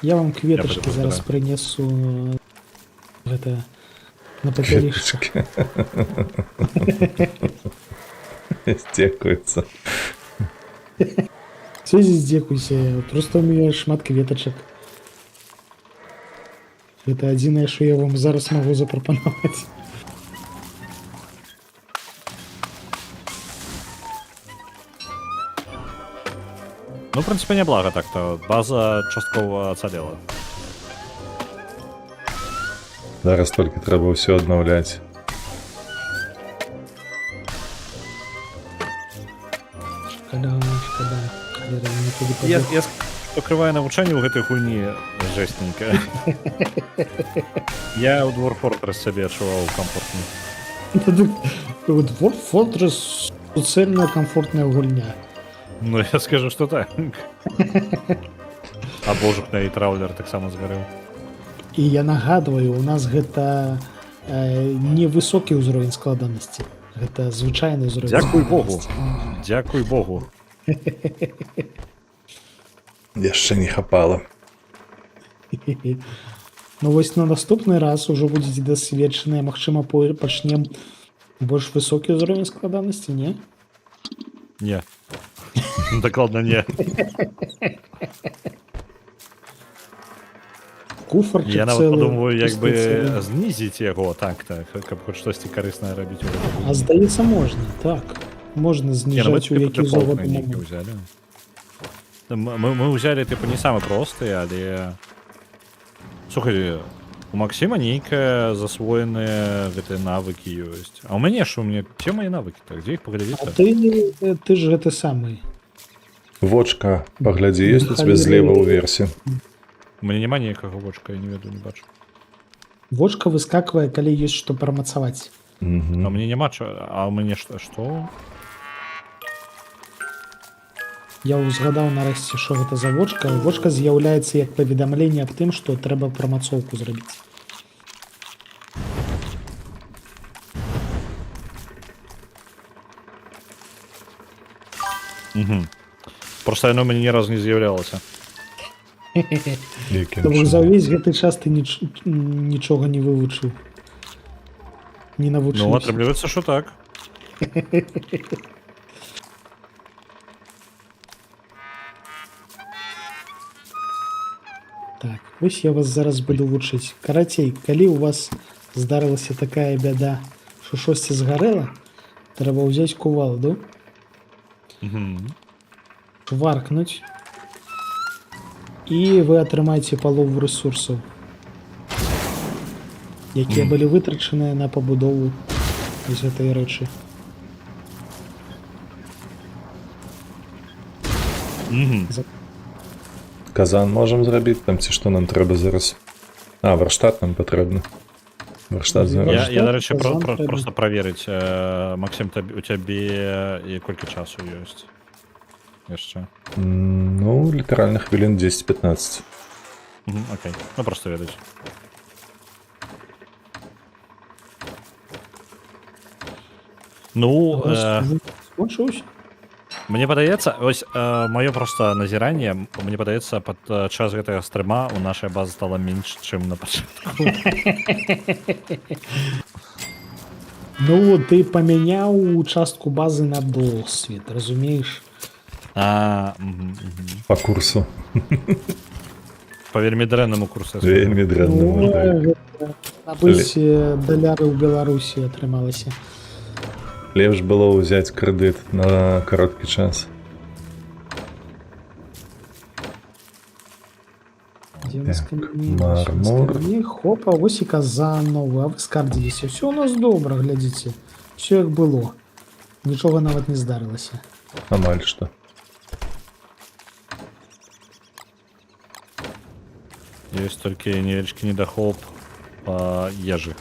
[SPEAKER 3] Я вам кветачкі
[SPEAKER 2] буду
[SPEAKER 3] зараз
[SPEAKER 2] пазбіраю.
[SPEAKER 3] прынесу, гэта на папялішчах.
[SPEAKER 1] Кветачкі. Здзекуецца.
[SPEAKER 3] Здзекуйся, просто у мяне шмат кветачак. Гэта адзінае, што я вам зараз магу запрапанаваць.
[SPEAKER 2] Ну, в прынцыпе, няблага так-то. База часткова ацалела.
[SPEAKER 1] Зараз толькі трэба ўсё аднаўляць.
[SPEAKER 3] Шкада, шкада, халера, я не туды
[SPEAKER 2] Я,
[SPEAKER 3] пабег.
[SPEAKER 2] я покрываю навучанне ў гэтай гульні жэсненька. Я ў Dwarf Fortress сябе адчуваў камфортна.
[SPEAKER 3] Dwarf Fortress суцэльная камфортная гульня.
[SPEAKER 2] Ну, я скажу, што так. А божук на і траўлер таксама згарэў.
[SPEAKER 3] І я нагадваю, у нас гэта невысокі ўзровень складанасці. Гэта звычайны ўзровень.
[SPEAKER 2] Дзякуй Богу.
[SPEAKER 3] Складанасці.
[SPEAKER 2] Дзякуй Богу.
[SPEAKER 1] Яшчэ не хапала.
[SPEAKER 3] Ну вось на наступны раз ужо будзеце дасведчаныя, магчыма, пачнем больш высокі ўзровень складанасці, не?
[SPEAKER 2] Не. Дакладна не.
[SPEAKER 3] Куфарчык
[SPEAKER 2] Я нават
[SPEAKER 3] цэлы,
[SPEAKER 2] падумваю, як бы
[SPEAKER 3] цэлы.
[SPEAKER 2] знізіць яго так, каб хоць штосьці карыснае рабіць у гэтай
[SPEAKER 3] А здаецца, можна, так. Можна
[SPEAKER 2] Не, ну мы
[SPEAKER 3] зніжаць у
[SPEAKER 2] тыпу,
[SPEAKER 3] які
[SPEAKER 2] дэфолтны
[SPEAKER 3] заўгодна
[SPEAKER 2] нейкі
[SPEAKER 3] момант.
[SPEAKER 2] ўзялі. Мы ўзялі тыпу не самы просты, але слухай, у Максіма нейкая засвоеныя гэтыя навыкі ёсць. А ў мяне ж у мяне все мае навыкі, так дзе іх паглядзець?
[SPEAKER 3] А ты ж гэты самы.
[SPEAKER 1] Вочка, паглядзі, ёсць у цябе злева ўверсе.
[SPEAKER 2] У мяне няма ніякага вочка, я не ведаю, не бачу.
[SPEAKER 3] Вочка выскаквае, калі ёсць што прамацаваць.
[SPEAKER 2] А мне няма чо, а ў мяне што што?
[SPEAKER 3] Я ўзгадаў нарэшце, што гэта за вочка. Вочка з'яўляецца як паведамленне аб тым, што трэба прамацоўку зрабіць.
[SPEAKER 2] Угу. Просто яно ў мяне ні разу не з'яўлялася.
[SPEAKER 1] Якім
[SPEAKER 3] То бок за
[SPEAKER 1] чынам?
[SPEAKER 3] ўвесь гэты час ты нічога не вывучыў. Не
[SPEAKER 2] Ну,
[SPEAKER 3] навучыўся.
[SPEAKER 2] атрымліваецца, што так.
[SPEAKER 3] Так, вось я вас зараз буду вучыць. Карацей, калі у вас здарылася такая бяда, що штосьці згарэла, трэба ўзяць кувалду,
[SPEAKER 2] Угу.
[SPEAKER 3] шваркнуць, і вы атрымаеце палову рэсурсаў, якія былі вытрачаныя на пабудову з гэтай рэчы.
[SPEAKER 2] Угу.
[SPEAKER 1] Казан можам зрабіць там ці што нам трэба зараз? А, варштат нам патрэбны. Варштат зараз.
[SPEAKER 2] Я, дарэчы,
[SPEAKER 3] Казан трэба.
[SPEAKER 2] просто праверыць, Максім, у цябе і колькі часу ёсць яшчэ?
[SPEAKER 1] Ну, літаральна хвілін 10-15.
[SPEAKER 2] Мгм, окей. Ну, просто ведаць. Ну,
[SPEAKER 3] Скончыўся?
[SPEAKER 2] мне падаецца, ось маё просто назіранне, мне падаецца, пад час гэтага стрыма у нашая база стала менш, чым на пачатку.
[SPEAKER 3] Ну, ты памяняў частку базы на досвед, разумееш?
[SPEAKER 2] А, мгм.
[SPEAKER 1] Па курсу.
[SPEAKER 2] Па вельмі дрэннаму курсу, я скажу.
[SPEAKER 1] Вельмі дрэннаму,
[SPEAKER 3] Ну,
[SPEAKER 1] так.
[SPEAKER 3] гэта набыць даляры ў Беларусі атрымалася.
[SPEAKER 1] Лепш было ўзяць крэдыт на кароткі час.
[SPEAKER 3] Дзе у нас
[SPEAKER 1] Так,
[SPEAKER 3] камяні? Вось у нас
[SPEAKER 1] мармур.
[SPEAKER 3] камяні. Хопа, вось і каза новая. А вы скардзіліся. Всё у нас добра, глядзіце. Всё як было. Нічога нават не здарылася.
[SPEAKER 1] Амаль што.
[SPEAKER 2] Ёсць толькі невялічкі недахоп па ежы.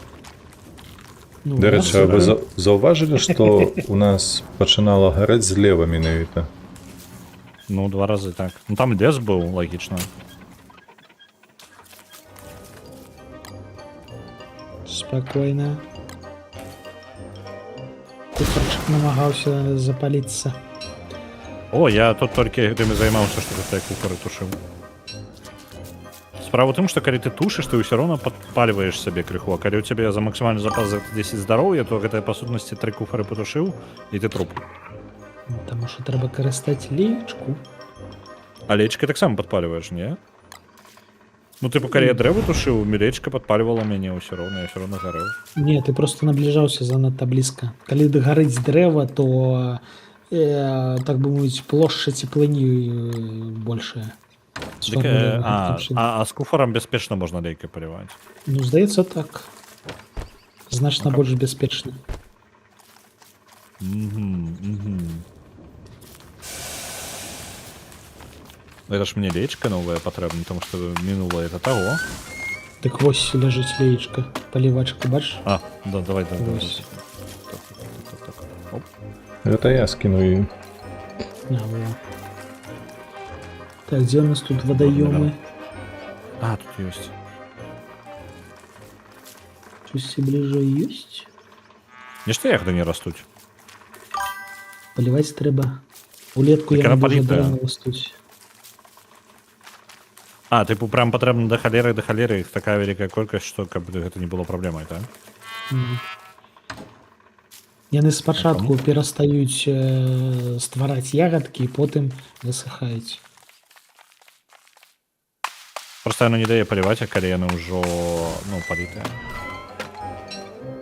[SPEAKER 3] Ну, у
[SPEAKER 1] Дарэчы,
[SPEAKER 3] нас
[SPEAKER 1] а вы заўважылі, што у нас пачынала гарэць злева менавіта?
[SPEAKER 2] Ну, два разы так. Ну там лес быў, лагічна.
[SPEAKER 3] Спакойна. Куфарчык намагаўся запаліцца.
[SPEAKER 2] О, я тут толькі гэтым і займаўся, што гэтыя куфары тушыў. Справа ў тым, што калі ты тушыш, ты ўсё роўна падпальваеш сабе крыху, а калі ў цябе за максімальны запас за 10 здароўя, то гэта па сутнасці тры куфары патушыў, і ты труп.
[SPEAKER 3] Ну, таму што трэба карыстаць леечку.
[SPEAKER 2] А лечкай таксама падпальваеш, не? Ну, тыпу, калі я дрэвы тушыў, лечка падпальвала мяне ўсё роўна, я ўсё роўна гарэў.
[SPEAKER 3] Не, ты просто набліжаўся занадта блізка. Калі гарыць дрэва, то так бы мовіць, плошча цеплыні большая.
[SPEAKER 2] Дык, а з куфарам бяспечна можна лейкай паліваць.
[SPEAKER 3] Ну, здаецца, так. Значна
[SPEAKER 2] Ну,
[SPEAKER 3] больш бяспечна.
[SPEAKER 2] Угу. Это ж мне лечка новая патрэбна, потому что минулая это того.
[SPEAKER 3] Дык вось ляжыць леечка, палівачка, бачыш?
[SPEAKER 2] А, да, давай, давай, давай.
[SPEAKER 3] Вось.
[SPEAKER 2] Так. Оп.
[SPEAKER 1] Гэта я скіну і
[SPEAKER 3] А, во. Так, дзе ў нас тут вадаёмы?
[SPEAKER 2] А, тут ёсць.
[SPEAKER 3] Штосьці бліжэй ёсць?
[SPEAKER 2] Нешта ягоды не растуць.
[SPEAKER 3] Паліваць трэба. Улетку
[SPEAKER 2] Так
[SPEAKER 3] яны
[SPEAKER 2] яна
[SPEAKER 3] дужа
[SPEAKER 2] палітая.
[SPEAKER 3] дрэнна растуць.
[SPEAKER 2] А, тыпу, прям патрэбна да халеры, іх такая вялікая колькасць, што каб гэта не было праблемай, так?
[SPEAKER 3] Мгм. Яны спачатку перастаюць ствараць ягадкі, потым высыхаюць.
[SPEAKER 2] Просто яно не дае паліваць, а калі яны ўжо, ну, палітыя.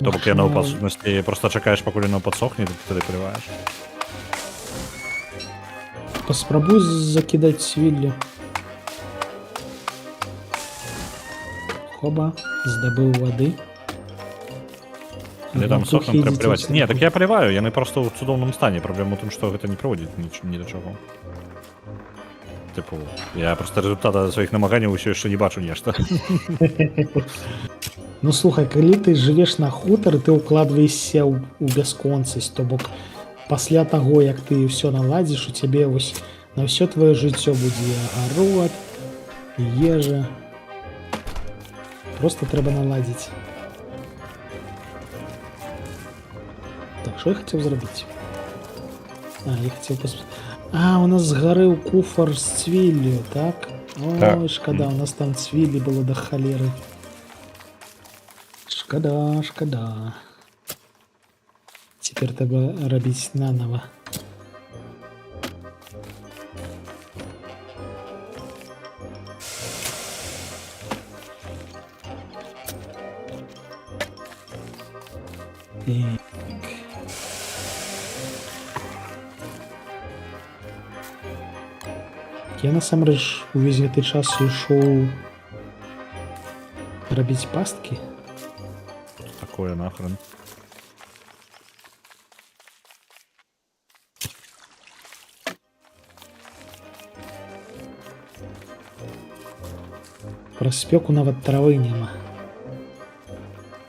[SPEAKER 2] То бок яно, па
[SPEAKER 3] Магчыма,
[SPEAKER 2] сутнасці, просто чакаеш, пакуль яно падсохне, ты тады паліваеш.
[SPEAKER 3] Паспрабуй закідаць цвіллю. Хоба, здабыў вады.
[SPEAKER 2] Але там
[SPEAKER 3] Ага,
[SPEAKER 2] сохам
[SPEAKER 3] сухі
[SPEAKER 2] трэба паліваць.
[SPEAKER 3] ідзіце
[SPEAKER 2] Не, так я паліваю, яны просто ў цудоўным стане. Праблема ў тым, што гэта не прыводзіць ні да чаго. Тыпу, я просто результата сваіх намаганняў усё яшчэ не бачу нешта.
[SPEAKER 3] Ну слухай, калі ты жывеш на хутары, ты ўкладваешся ў бясконцасць, то бок пасля таго, як ты ўсё наладзіш, у цябе вось на ўсё твоё жыццё будзе агарод, ежа. Просто трэба наладзіць. Так, што я хацеў зрабіць? А, я хацеў А, у нас згарэў куфар з цвіллю, так? Ой,
[SPEAKER 1] Так.
[SPEAKER 3] шкада, у нас там цвілі было да халеры. Шкада, шкада. Цяпер трэба рабіць нанова. Так. Я насамрэч увесь гэты час ішоў рабіць пасткі.
[SPEAKER 2] Такое нахрен.
[SPEAKER 3] Праз спёку нават травы няма.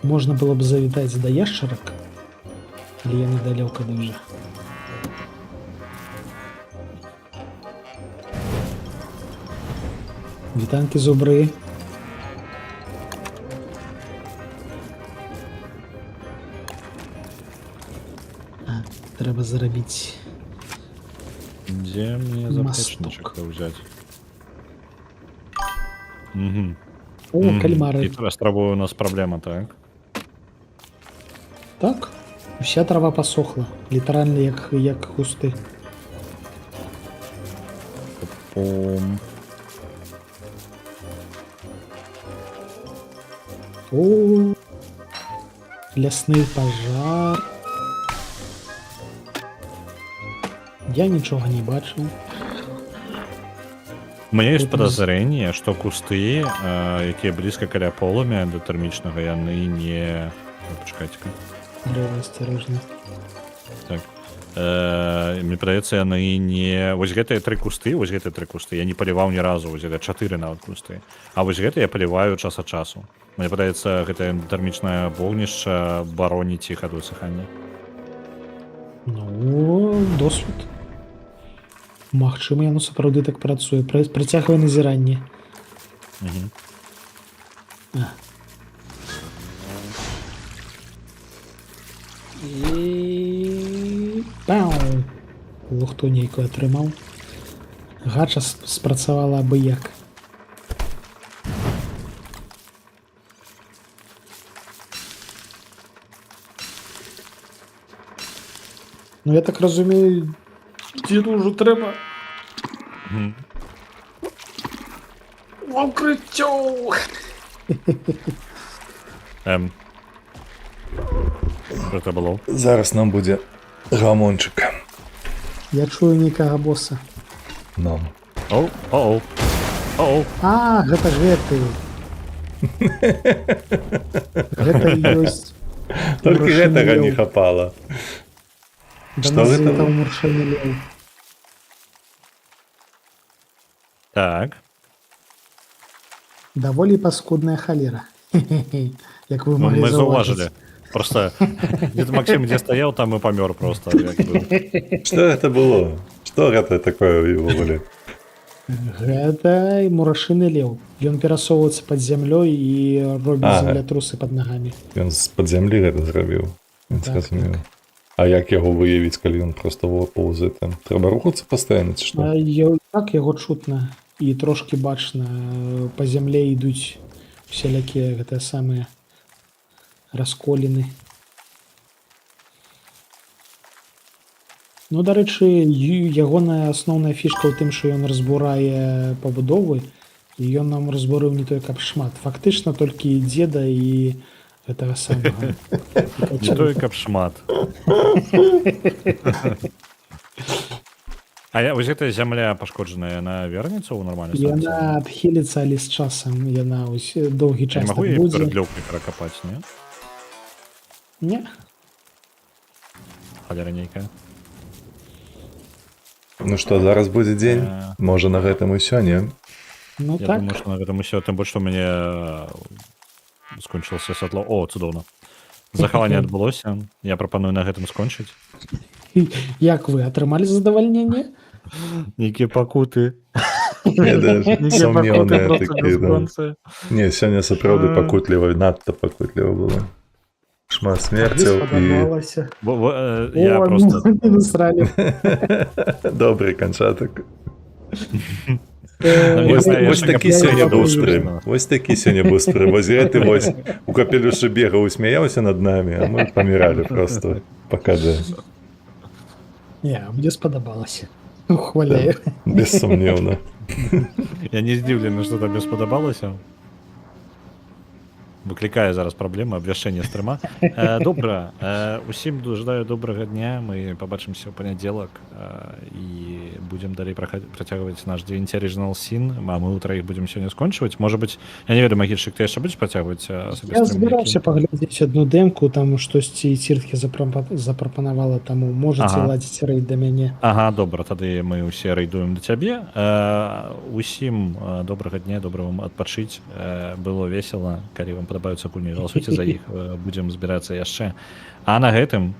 [SPEAKER 3] Можна было б завітаць да яшчарак, але яны далёка дужа. Вітанкі, зубры. А, трэба зарабіць.
[SPEAKER 2] Дзе мне
[SPEAKER 3] Масток.
[SPEAKER 2] заплечнічак ўзяць? Угу.
[SPEAKER 3] О, кальмары.
[SPEAKER 2] І з травою у нас праблема, так?
[SPEAKER 3] Так, уся трава пасохла, літаральна як кусты.
[SPEAKER 2] Пум.
[SPEAKER 3] О, лясны пажар. Я нічога не бачыў.
[SPEAKER 2] У мяне ёсць
[SPEAKER 3] Тут
[SPEAKER 2] падазрэнне, што кусты, якія блізка каля полымя эндатэрмічнага, яны не... Пачакайце-ка.
[SPEAKER 3] Дрэва асцярожна.
[SPEAKER 2] Так. Мне падаецца, яны не... Вось гэтыя тры кусты, вось гэтыя тры кусты я не паліваў ні разу, вось гэта чатыры нават кусты. А вось гэта я паліваю час ад часу. Мне падаецца, гэтае эндатэрмічнае вогнішча бароніць іх ад высыхання.
[SPEAKER 3] Ну, досвед. Магчыма, яно сапраўды так працуе. Працягвае назіранне. А. І... Пау! Лухту нейкую атрымаў. Гача спрацавала абы як. Ну, я так разумею, дзеду ўжо трэба ва ўкрыццё!
[SPEAKER 2] Што гэта было?
[SPEAKER 1] Зараз нам будзе гамончык.
[SPEAKER 3] Я чую нейкага боса.
[SPEAKER 1] Нам.
[SPEAKER 2] Оу, оу, оу.
[SPEAKER 3] А, гэта гэты. Гэта і ёсць.
[SPEAKER 1] Толькі
[SPEAKER 3] Мурашыны
[SPEAKER 1] гэтага не
[SPEAKER 3] лёў.
[SPEAKER 1] хапала.
[SPEAKER 3] Да
[SPEAKER 1] Што
[SPEAKER 3] нас
[SPEAKER 1] гэта
[SPEAKER 3] завітаў
[SPEAKER 1] было?
[SPEAKER 3] мурашыны лёў.
[SPEAKER 2] Так.
[SPEAKER 3] Даволі паскудная халера. Як вы
[SPEAKER 2] Ну,
[SPEAKER 3] маглі
[SPEAKER 2] мы
[SPEAKER 3] заўважыць.
[SPEAKER 2] заўважылі. Просто дед Максим дзе стаяў, там і памёр просто. Як бы.
[SPEAKER 1] Што гэта было? Што гэта такое ўвогуле?
[SPEAKER 3] Гэта і мурашыны леў. Ён перасоўваецца пад зямлёй і робіць
[SPEAKER 1] Ага.
[SPEAKER 3] землятрусы пад нагамі.
[SPEAKER 1] Ён з-пад зямлі гэта зрабіў. Я
[SPEAKER 3] Так,
[SPEAKER 1] зразумеў. А як яго выявіць, калі ён просто поўзае там? Трэба рухацца пастаянна ці што?
[SPEAKER 3] А, так яго чутна і трошкі бачна. Па зямле ідуць усялякія гэтыя самыя расколіны. Ну, дарэчы, ягоная асноўная фішка ў тым, што ён разбурае пабудовы, і ён нам разбурыў не той каб шмат. Фактычна толькі і дзеда, і гэтага самага.
[SPEAKER 2] Не той, каб шмат. А я, вось гэтая зямля пашкоджаная, яна вернецца ў нармальны стан?
[SPEAKER 3] Яна адхіліцца, але з часам яна ось доўгі
[SPEAKER 2] Я не
[SPEAKER 3] час
[SPEAKER 2] магу
[SPEAKER 3] так
[SPEAKER 2] яе
[SPEAKER 3] будзе.
[SPEAKER 2] перадлёўкай перакапаць, не?
[SPEAKER 3] Не.
[SPEAKER 2] Халера нейкая.
[SPEAKER 1] Ну што, зараз будзе дзень? Можа, на гэтым усё, не?
[SPEAKER 3] Ну
[SPEAKER 2] Я
[SPEAKER 3] так.
[SPEAKER 2] думаю, што на гэтым усё, тым больш, што у мяне скончылася святло. О, цудоўна. Захаванне адбылося. Я прапаную на гэтым скончыць.
[SPEAKER 3] Як вы атрымалі задавальненне?
[SPEAKER 2] Нейкія пакуты.
[SPEAKER 1] Сумнеўныя такія, да. Не, сёння сапраўды пакутліва, надта пакутліва было. Шмат смерцяў і
[SPEAKER 3] Спадабалася.
[SPEAKER 2] Бо, я
[SPEAKER 3] О,
[SPEAKER 2] просто
[SPEAKER 3] ну, не насралі.
[SPEAKER 1] Добры канчатак.
[SPEAKER 2] Мне
[SPEAKER 1] Вось,
[SPEAKER 2] здаецца,
[SPEAKER 1] вось такі
[SPEAKER 2] я
[SPEAKER 1] сёння быў
[SPEAKER 2] быў
[SPEAKER 1] стрым. Вось такі сёння быў стрым. Вось гэты вось у капелюшы бегаў і смяяўся над намі, а мы паміралі просто па КД.
[SPEAKER 3] Не, мне спадабалася. Ухваляю.
[SPEAKER 1] Бессумнеўна.
[SPEAKER 2] Я не здзіўлены, што табе спадабалася. Выклікае зараз праблемы абвяшчэння стрыма. Добра, усім жадаю добрага дня. Мы пабачымся ў панядзелак і будзем далей працягваць наш Divinity Original Sin. А мы ў траіх будзем сёння скончваць. Можа быць, я не ведаю, Магільчык, ты яшчэ будзеш працягваць сабе
[SPEAKER 3] Я
[SPEAKER 2] стрым
[SPEAKER 3] збіраўся
[SPEAKER 2] нейкі?
[SPEAKER 3] паглядзець одну дэмку, там штосьці цірткі запрапанавала, таму можаце ладзіць рэйд да мяне.
[SPEAKER 2] Ага, добра, тады мы ўсе рэйдуем да цябе. Усім добрага дня, добра вам адпачыць. Было весела, калі вам падабаюцца гульні, галасуйце за іх, будзем збірацца яшчэ. А на гэтым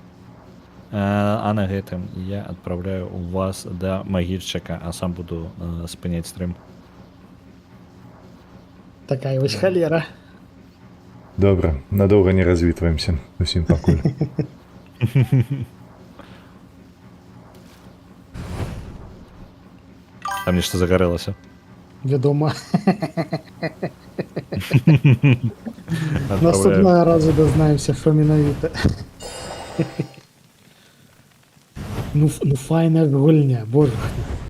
[SPEAKER 2] я адпраўляю у вас да магільчыка, а сам буду спыняць стрым.
[SPEAKER 3] Такая вось халера.
[SPEAKER 1] Добра, надоўга не развітваемся. Усім пакуль.
[SPEAKER 2] Там нешта загарэлася.
[SPEAKER 3] Вядома.
[SPEAKER 2] Адпраўляю.
[SPEAKER 3] Наступнага разу дазнаемся, што менавіта. Ну, ну файная гульня, божухна.